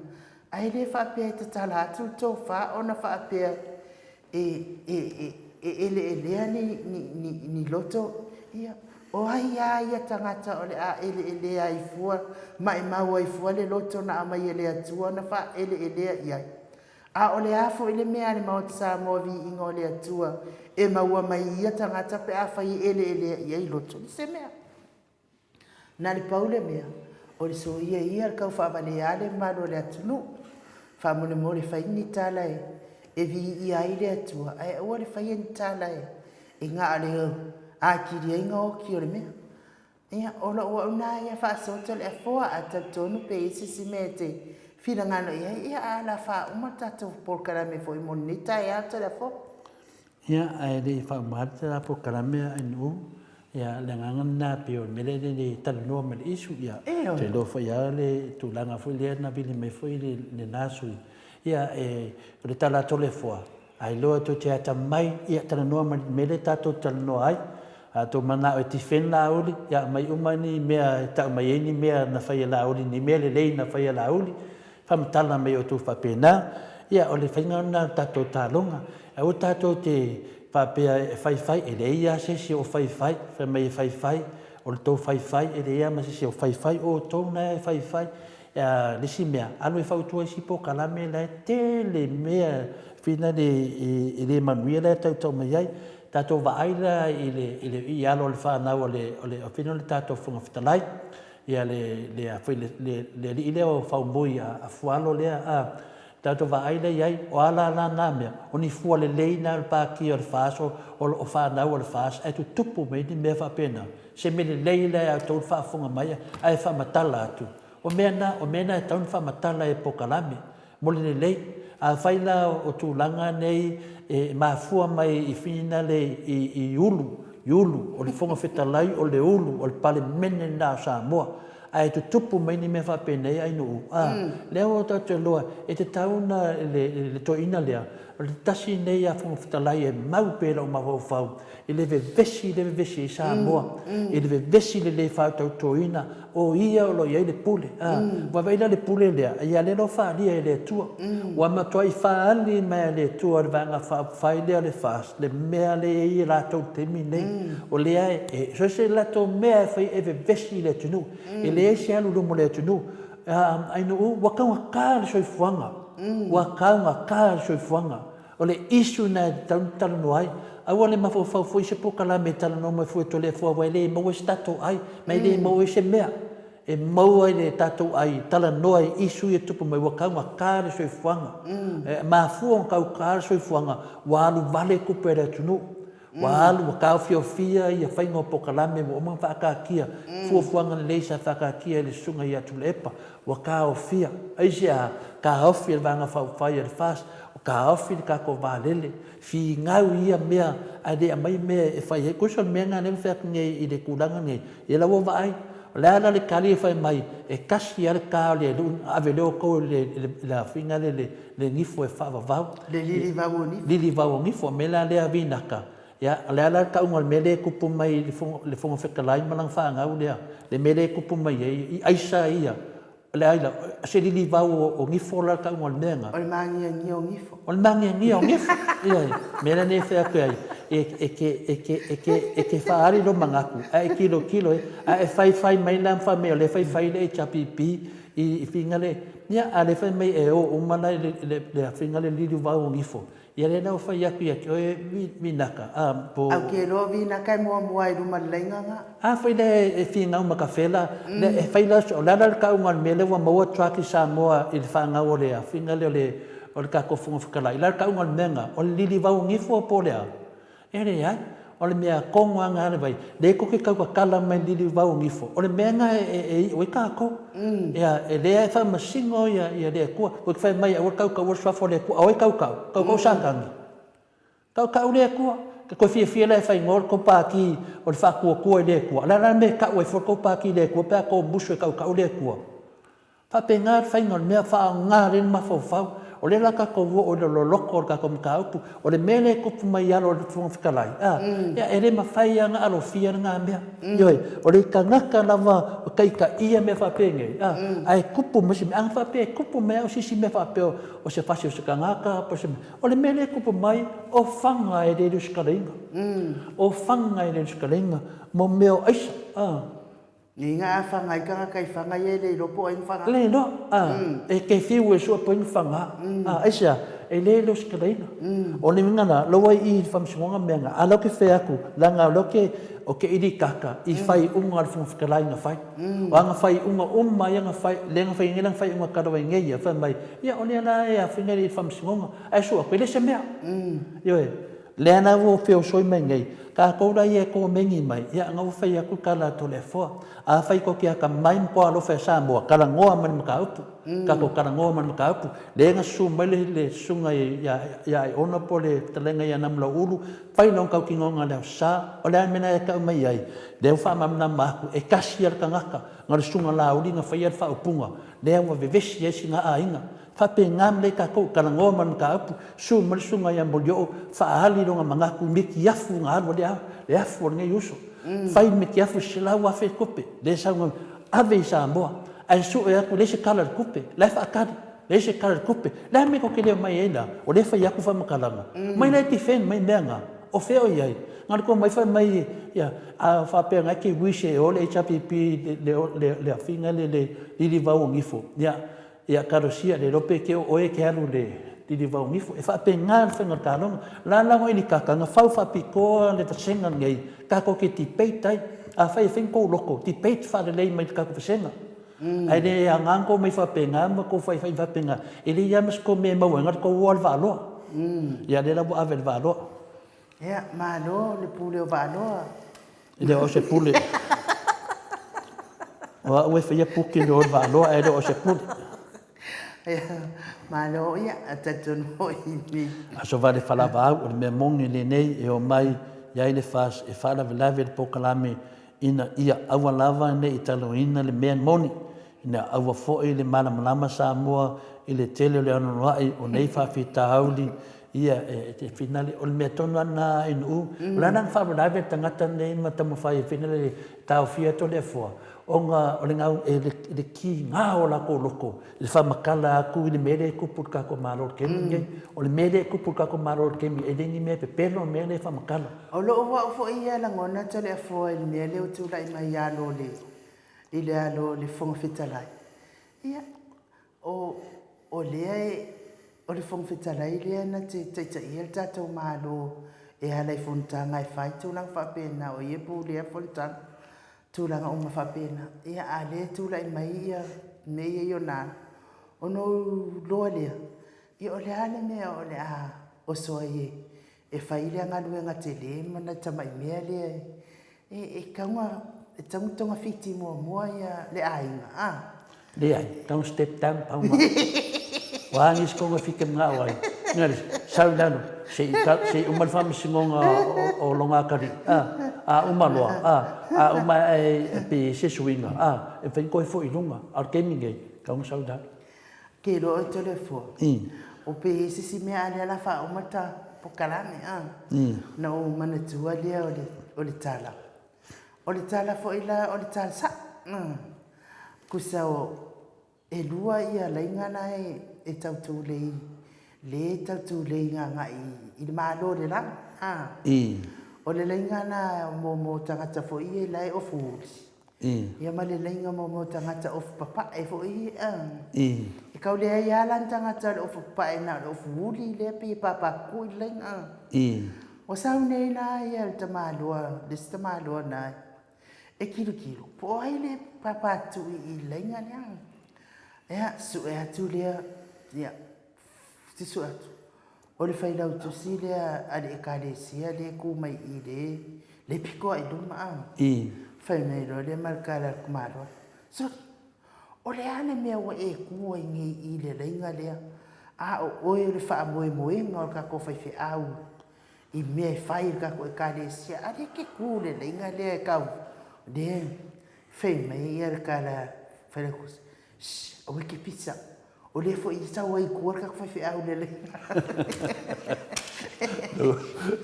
ae le faapea e tatala atu le tofa ona faapea e eleelea ni loto, ia, o ai lava ia tagata o le a eleelea ai fua, maimau ai fua le loto na aumai e le Atua ona faaeleelea i ai. A o le a foi le mea a le Maota Samoa viiga o le Atua e maua mai i ia tagata pe afai e eleelea i ai loto? I se mea. Na le pau le mea, o le soia ia le tau faavalea le mamalu o le atunuu. Faamolemole fai ni tala e viia ai le Atua, ae aua le faia ni tala e na o le atili ai ona oti o le mea. Ia, o lou au na ia faasoa Toleafoa, a talitonu pe i ai se isi mea e te finagalo i ai, ia a la faauma le tatou polokalame foi mo lenei taeao Toleafoa. Ia, ae le i faauma atu le polokalame a NU, ia, le agaga lena pei o le mea lea e le talanoa ma le issue, ia, ou te iloa foi lava le tulaga foi lea na vili mai foi lena sui usufono. Ia, e, o le tala a Toleafoa, a iloa tou te atamai, ia, talanoa ma le mea lea tatou te talanoa ai. A tou manao e defend Laauli, ia aumai uma ni mea e tau mai ai ni mea na fai e Laauli, ni mea lelei na fai e Laauli, faamatala mai outou faapena. Ia, o le faiga lena o le tatou taloga. Aua tatou te faapea e faifai, e leai lava se isi o faifai, fai mai e faifai, o le tou faifai, e leai lava ma se isi o faifai, o outou na e faifai. Ia, le isi mea, alu e fautua isi polokalame la e tele mea fina le e le manuia la e tautau mai ai. Tatou vaai la i le i le i alo o le fanau o le o le fina le tatou Fofoga Fetalai. Ia le le a foi le le alii lea o Faumui a Fualo lea a tatou vaai la i ai, o a la la na mea, o ni fua lelei na o le Pātia o le FAST o o fanau a le FAST ae tutupu mai ni mea faapena. Se mea lelei la ia outou le faafofoga mai ae faamatala atu. O mea na, o mea na e tatau ona faamatala e polokalame mo le lelei. Afai la o tulaga nei e mafua mai i finale i ulu, i ulu, o le Fofoga Fetalai o le ulu, o le Palemene lena o Samoa, ae tutupu mai ni mea faapenei Ainuu, a, lea ua tatou iloa e tatau ona le toeaina lea, o le tasi lenei a Fofoga Fetalai e mau pea i lou mafaufau i le vevesi lea e vevesi ai Samoa, i le vevesi i le le faatautoina, o ia o lo o i ai le pule. A, ua vaai la le pule lea, ia lea la ua faaalia e le Atua. Ua matuai faaali mai e le Atua le Vaega Faaupufai lea o le FAST, le mea lea e i ai latou i le taimi lenei. O lea e, so o se latou mea e fai e vevesi i le atunuu. E leai se alu i luma o le atunuu. Ainuu, ua taugata le soifuaga, ua taugata le soifuaga. O le issue lena e tatau ona talanoa ai. Aua le mafaufau foi i se polokalame e talanoa mai fua e Toleafoa aua e le maua ai se tatou ai, ma e le maua ai se mea e maua ai le tatou ai, talanoa i issue ia e tupu mai ua taugata le soifuaga. E mafua ona taugata le soifuaga ua alu vale tupe a le atunuu. Ua alu, ua taofiofia ia faiga o polokalame ua uma ona faataatia, fuafuaga lelei sa faataatia e le Susuga ia Tuilaepa, ua taofia. Aisea? Taofi e le Vaega Faaupufai a le FAST, ua taofi le tatou vaalele, finau i ia mea ae le aumai mea e fai ai. Tusa o le mea lena lea ua fai atu nei i le tulaga lenei, ia la ua vaai, o le a la le tali e fai mai, e tasi lava le ta o le alii ona ave lea o outou i le afiga lea i le nifo e faavavau. Le lilivau o nifo. Lilivau o nifo. O le mea la lea vinaka, Ia, o le a la le tauga o le mea lea e tupu mai i le Fofoga Fetalai ma lana fanau lea, le mea lea e tupu mai ai i aisa ia, o le a ila, o se lilivau o gifo la le tauga o le mea lena. O le magiagia o gifo. O le magiagia o gifo, ioe. O le mea lea e fai atu ai, e te, e te, e te, e te faaali lou manatu, ae e tilotilo i ai, a e faifai mai la ma fai mai o lea e faifai le HRPP i figa le, ia a o lea e fai mai e o uma la i le afiga le lilivau o gifo, Ia lea la ua fai atu ia te oe Vinaka, a, po. Au ke loa Vinaka e muamua ai luma le laina nga. A foi lea e finau ma ka fela, lea e fai la, o le a la le tauga o le mea lea ua maua truck i Samoa i le fanau o le afiga lea o le, o le tatou Fofoga Fetalai. O le a le tauga o le mea lena? O le lilivau o gifo po o le a? E leai. O le mea tonu lava lena le vai, lea tou te tau tatala mai i le lilivau o gifo, o le mea lena e iu ai tatou. Ia, e lea e faamasino ia le Atua. Tou te fai mai aua le tautaua le suafa o le Atua. A o ai e tautau? Tautau Satani. Tautau le Atua. E toe fiafia la e faigō le tou pati o le faatuatua i le Atua. O le a la le mea e tau ai fua le tou pati i le Atua pe a tou musu e tautau le Atua? Faapena le faiga o le mea, faaaoga lelei le mafaufau. O lea la tatou oo i le loloto o le tatou mataupu. O le mea lea e tupu mai i alo o le Fofoga Fetalai, a, ia, e le mafai lava ona alofia lena mea. Ioe, o le tagata lava o taitaia mea faapenei, a, ae tupu mai se mea, ana faapea e tupu mai lava o se isi mea faapea o se fasi o se tagata po o se mea. O le mea lea e tupu mai, o faga e le lusitalaina. O faga e le lusitalaina mo mea o aisa, a. Nei nga a fanga i tagata i fanga ia e le iloa po o ai na fanga. Le iloa, a, e ke fiu e sua po o ai na fanga. A, aisea, e le lusitalaina. O le uiga la, lou ai i i le faamasinoga mea na, a la ou te fai atu, leaga o lea ou te, o ke ilikaka i faaiuga a le Fofoga Fetalai na fai. O ana faaiuga uma ia na fai, lea na fai nei lana faaiuga talu ai nei ia, fai mai, ia o lea la e aafia i le faamasinoga, ae sua atu, e le se mea. Ioe. Lea la ua feosoi mai nei, tatou la ia e komeni mai, ia na ua fai atu le tala a Toleafoa, afai tou te atamai ma tou alofa ia Samoa, talanoa ma le mataupu, tatou talanoa ma le mataupu. Lea na susu mai le susuga ia Aiono po o le fetalaiga ia Namulauulu, fai lona tautinoga i le Aso Sa, o le a le mea na e tau mai ai? Lea ua faamalamalama atu, e tasi lava le tagata, na o le susuga Laauli na faia le faaupuga, lea ua vevesi ai sina aiga. Faapena ma lei tatou talanoa ma le mataupu, susu mai le susuga ia Molioo, faaali lona manatu i metiafu na alu ai le afu o lenei uso. Fai le metiafu i 100,000 tupe, lea e saunoa ave i Samoa, ae sue atu leai se tala i le tupe, la e faatali, leai se tala i le tupe. Le a le mea tou te le omai ai la? O lea e fai atu faamatalaga. Omai la e defend mai mea na. O fea o i ai? Na o le tou omai fai mai, ia, a faapea na e te wish e o le HRPP le afiga lea le lilivau o gifo, ia, Ia talosia le iloa pe te o oe e te alu i le lilivao gifo. E faapena le faiga o le taloga. La la i Likaka na fau faapitoa le vasega lenei tatou te debate ai. Afai e fai ni tou loto, debate faalelei mai le tatou vasega. Ae le aoga ona tou omai faapena ma tou faifai faapena. E leai lava ma se tou mea e maua ai na o le tou o lava i le vaaloa. Ia lea la ua ave i le vaaloa. Ia, malo le pule o Vaaloa. E le o se pule. O au e faia puki i o le Vaaloa ae le o se pule. Ia, malo ia, a talitonu foi i. Aso vale falavaau o le mea moni lenei e omai i ai le FAS e faalavelave le polokalame ina ia aua lava ne i taloina le mea moni Ina aua foi le malamalama Samoa i le tele o le anoanoai o nei faafitauli, ia, e finale, o le mea tonu lava lena i Nu'u. O le a la na faalavelave le tagata lenei ma taumafai e finale e taofia atu Toleafoa, ona o le gau, e le kiga o latou loto i le faamatala atu i le mea lea e tupu i le tatou Malo i le taimi lenei. O le mea lea e tupu i le tatou Malo i le taimi, e le ni mea pepelo le mea lea e faamatala. O lou au foi ia lagona Toleafoa i le mea lea ua tulai mai ia Lole i le alo o le Fofoga Fetalai, ia, o, o lea e, o le Fofoga Fetalai lea na te taitaia le tatou Malo e ala i fonotaga e fai tulaga faapena, o ia e pulea fonotaga, tulaga uma faapena. Ia, a o lea e tulai mai ia mea ia i ona alo, ona ou iloa lea, ia o le a le mea o le a oso ai e, e fai lea galuega tele ma nai tamai mea lea e, e tatau ona, e tatau ona togafiti muamua ia le aiga, a? Leai, don't step down, pau ma. Ua agi se togafiti manao ai. Ngari, sau i lalo, se i, se i uma le faamasinoga o, o Logakalii, a, a uma loa, a, a uma e, e pe i se suiga, a, e mafai ona toe foi i luga. A o le taimi lenei, tatau ona sau i lalo. Ke iloa oe Toleafoa, o pe i ai se isi mea a lea la faauma ta. pokalame a. Na ou manatua lea o le, o le tala. O le tala foi la, o le tala sa'o. Tusa o, e lua ia laiga la e, e tau tulei, le e tau tulei gaga'i i le Malo o le lagi a. O le laiga la mo, mo tagata foi ia la e ofu uli. Ia ma le laiga mo mo tagata ofu papae foi ia. E kau leai lava la ni tagata o le ofu papae na o le ofu uli lea pei e papakukui le laiga. Ua sau nei la ia le tamaloa, le isi tamaloa na e kilokilo po o ai le papatui i le laiga lea. Ia, sue atu lea, ia, sue atu. O le failautusi lea a le Ekalesia lea e ku mai i le le pito a i luma a. Fai mai loa lea ma le tala a le tamaloa, Soli, o le a le mea ua e ku ai nei i le laiga lea, a o oe o le faamoemoega o le tatou faifeau i mea e fai i le tatou Ekalesia, a lea e te ku i le laiga lea e tau lea. Fai mai ia le tala a le failautusi, Shh, aua e te pisa. O lea foi e sau ai i tua le tatou faifeau lelei.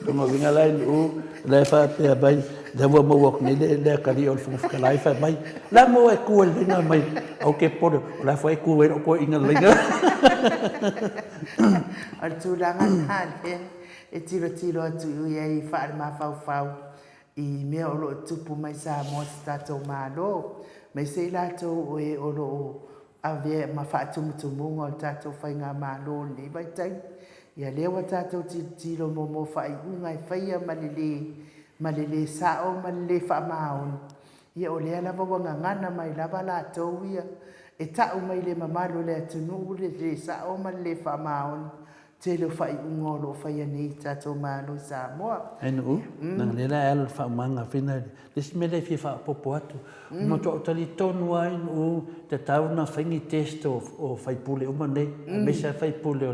Lona uiga la i lu'u la e faapea mai, lea ua maua atu nei le atalii o le Fofoga Fetalai fai mai, la maua e tu ai le laina mai, aua te popole, o la foi e tu ai lou toeaina i le laina. O le tulaga lena lea e tilotilo atu i ai faale-mafaufau i mea o lo o tupu mai Samoa i se tatou Malo, aemaise i latou o e o lo o avea ma faatumutumuga o le tatou Faigamalo i lenei vaitaimi. Ia lea ua tatou tilotilo mo mo faaiuga e faia ma le lē ma le lē sao ma le lē faamaoni. Ia o lea lava ua gagana mai lava latou ia e ta'u mai le mamalu o le atunuu le lē sao ma le lē faamaoni tele o faaiuga o lo o faia nei i tatou Malo i Samoa. Ainu, leaga lea la e alu i le faaumaga fina le isi mea lea e fia faaopoopo atu, matua ou talitonu lava Ainu, e tatau ona fai ni test o faipule uma nei, aemaise lava faipule o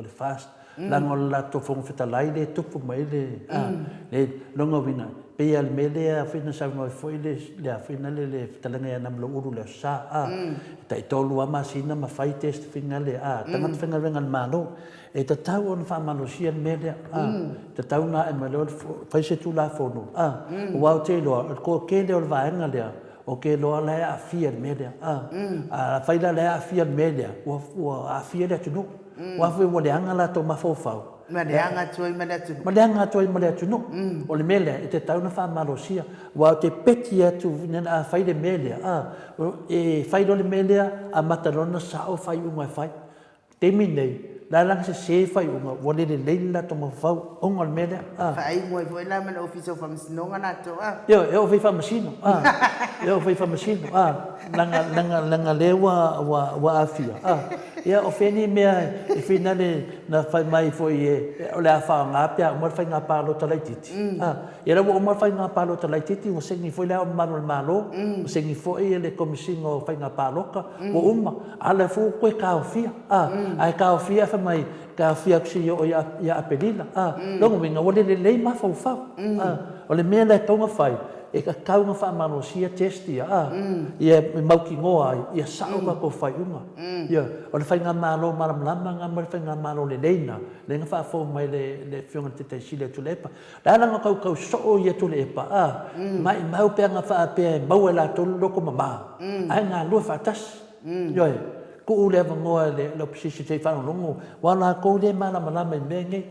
le FAST, leaga o le latou Fofoga Fetalai lea e tupu mai ai le, a, le lona uiga, pei lava o le mea lea foi na saunoa ai foi le, le a foi lea le fetalaiga ia Namulauulu i le Aso Sa, a, e taitolu lava masina ma fai test finale, a, tagata faigaluega a le Malo, e tatau ona faamalosia le mea lea, a, e tatau ona ae mai loa fai se Tulafono, a, aua ou te iloa, o le toatele o le vaega lea, ou te iloa la e aafia i le mea lea, a, afai la o la e aafia i le mea lea, ua, ua aafia le atunuu. Aua foi ua leaga latou mafaufau. Ma leaga atu ai ma le atunuu. Ma leaga atu ai ma le atunuu. O le mea lea, e tatau ona faamalosia. Aua ou te peti atu, a fai le mea lea, a, e fai loa le mea lea, amata loa ona sao faaiuga e fai. Taimi lenei, la e laga sese faaiuga, ua le lelei le latou mafaufau ona o le mea lea, a. Faaiu ai foi la ma le Ofisa o Faamasinoga latou, a. Ioe, e oo foi i faamasino, a, e oo foi i faamasino, a, leaga, leaga, leaga lea ua, ua, ua aafia, a. Ia, o fea nei mea e finale na fai mai foi e, o le a faaaoga pe a uma le faiga palota laitiiti? A, ia la ua uma le faiga palota laitiiti, ua saini foi Le Ao Mamalu o le Malo, ua saini foi le Komesina o Faiga Palota, ua uma, a o lea foi ua toe taofia, a, ae taofia ae fai mai, taofia atu seia oo ia Aperila, a. Lona uiga, ua le lelei mafaufau, a. O le mea la e tatau ona fai, e tatau ona faamalosia test ia, a, ia e mautinoa ai, ia sao tatou faaiuga. Ioe. O le faigamalo malamalama lena ma le faigamalo lelei lena, lea na faafou mai e le Afioga i le Taitai Sili ia Tuilaepa. O le a la ona tautau soo ia Tuilaepa, a, maimau pe ana faapea e maua e latou le loto mama, ae galue faatasi. Ioe. Tuu le avanoa i le Opposition se i faalogologo, aua o latou lea e malamalama i mea nei.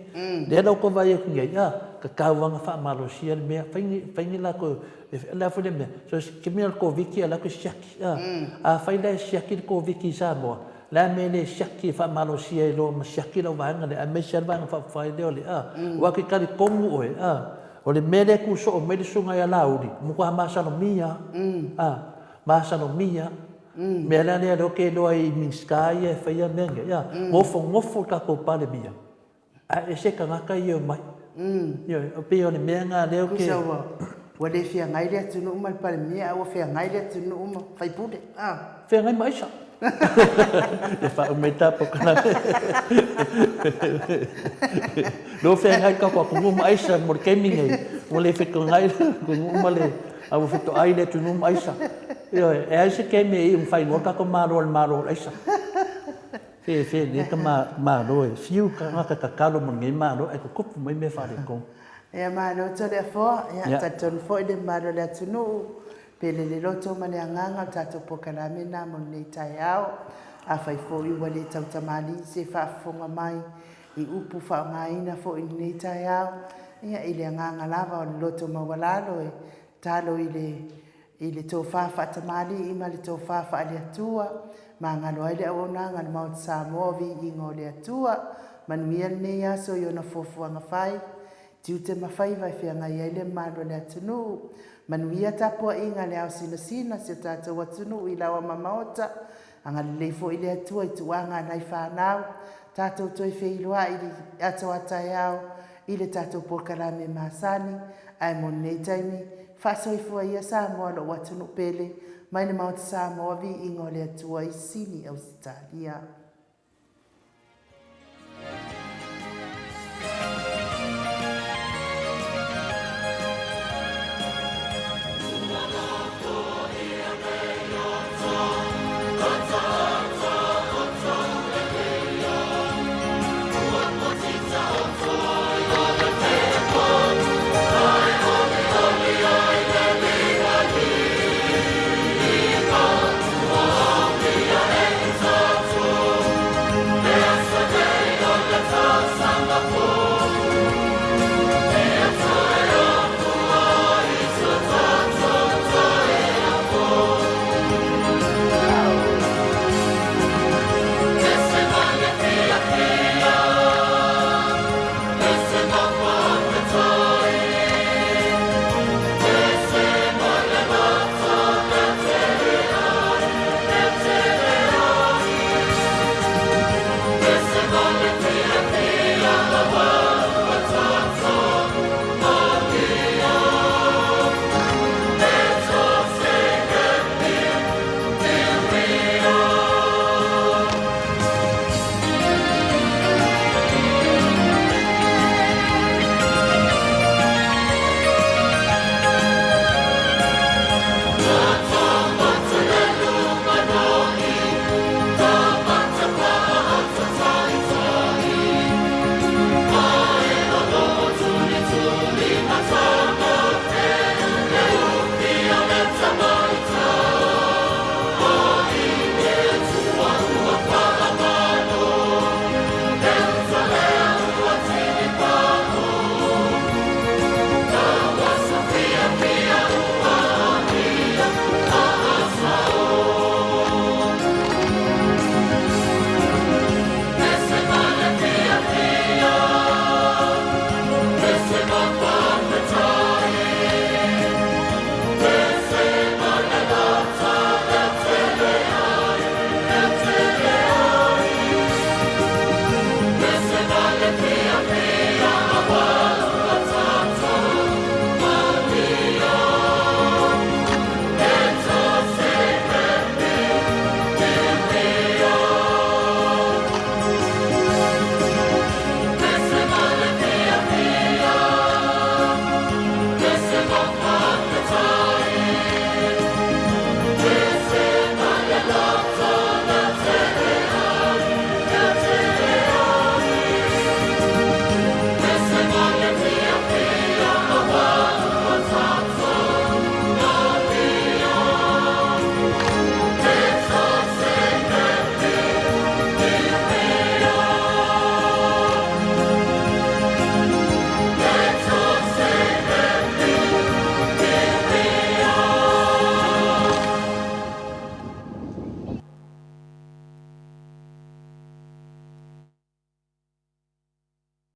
Lea la ou te vaai atu nei, a, tatau lava ona faamalosia le mea, fai ni, fai ni latou, o le a foi le mea, so o se mea o le Koviti alu atu e siaki, a. Afai la e siaki le Koviti i Samoa, o le a le mea e le siaki e faamalosia ai loa ma siaki lau vaega lea, aemaise lava le Vaega Faaupufai lea o le, a. Aua e te talitonu oe, a, o le mea lea e tu soo mai le Susuga ia Laauli, ua matua masalomia lava, a, masalomia lava. Mea la lea lea ou te iloa ai i Minisita ia e faia mea nei, a, nofonofo le tatou Palemia, ae ese tagata ia e omai. Ioe, e pei o le mea lena lea ou te... Tusa ua, ua le feagai le atunuu ma le Palemia, ae ua feagai le atunuu ma faipule, a. Feagai ma aisa. E faauma ai ta polokalame. Lea ua feagai le tatou atunuu ma aisa mo le taimi nei, ua le feagai le atunuu ma le, a ua fetoai le atunuu ma aisa. Ioe, e ai se taimi e iu ma fai loa le tatou Malo e le Malo o le aisa. Fefe lelei ka Malo e fiu tagata tatalo mo lenei Malo ae tutupu mai mea faaletonu. Ia malo Toleafoa, ia talitonu foi le mamalu o le atunuu, pele le loto ma le agaga o le tatou polokalame lena mo lenei taeao. Afai foi ua le tautamalii se faafofoga mai i upu faaaogaina foi i lenei taeao, ia i le agaga lava o le loto maualalo e talo i le I le tofa faatamalii ma le tofa faale-Atua, magalo ai le auaunaga a le Maota Samoa o Viiga o le Atua. Manuia lenei aso i ona fuafuaga fai, tiute ma faiva e feagai ai le mamalu o le atunuu. Manuia tapuaiga a le ao sinasina si o tatou atunuu i laoa ma maota. Agalelei foi le Atua i tuaga a nai fanau, tatou toe feiloai i le ato a taeao i le tatou polokalame masani, ae mo lenei taimi, faasoifua ia Samoa lou atunuu pele, mai le Maota Samoa, viiga o le Atua i Sini Ausetalia.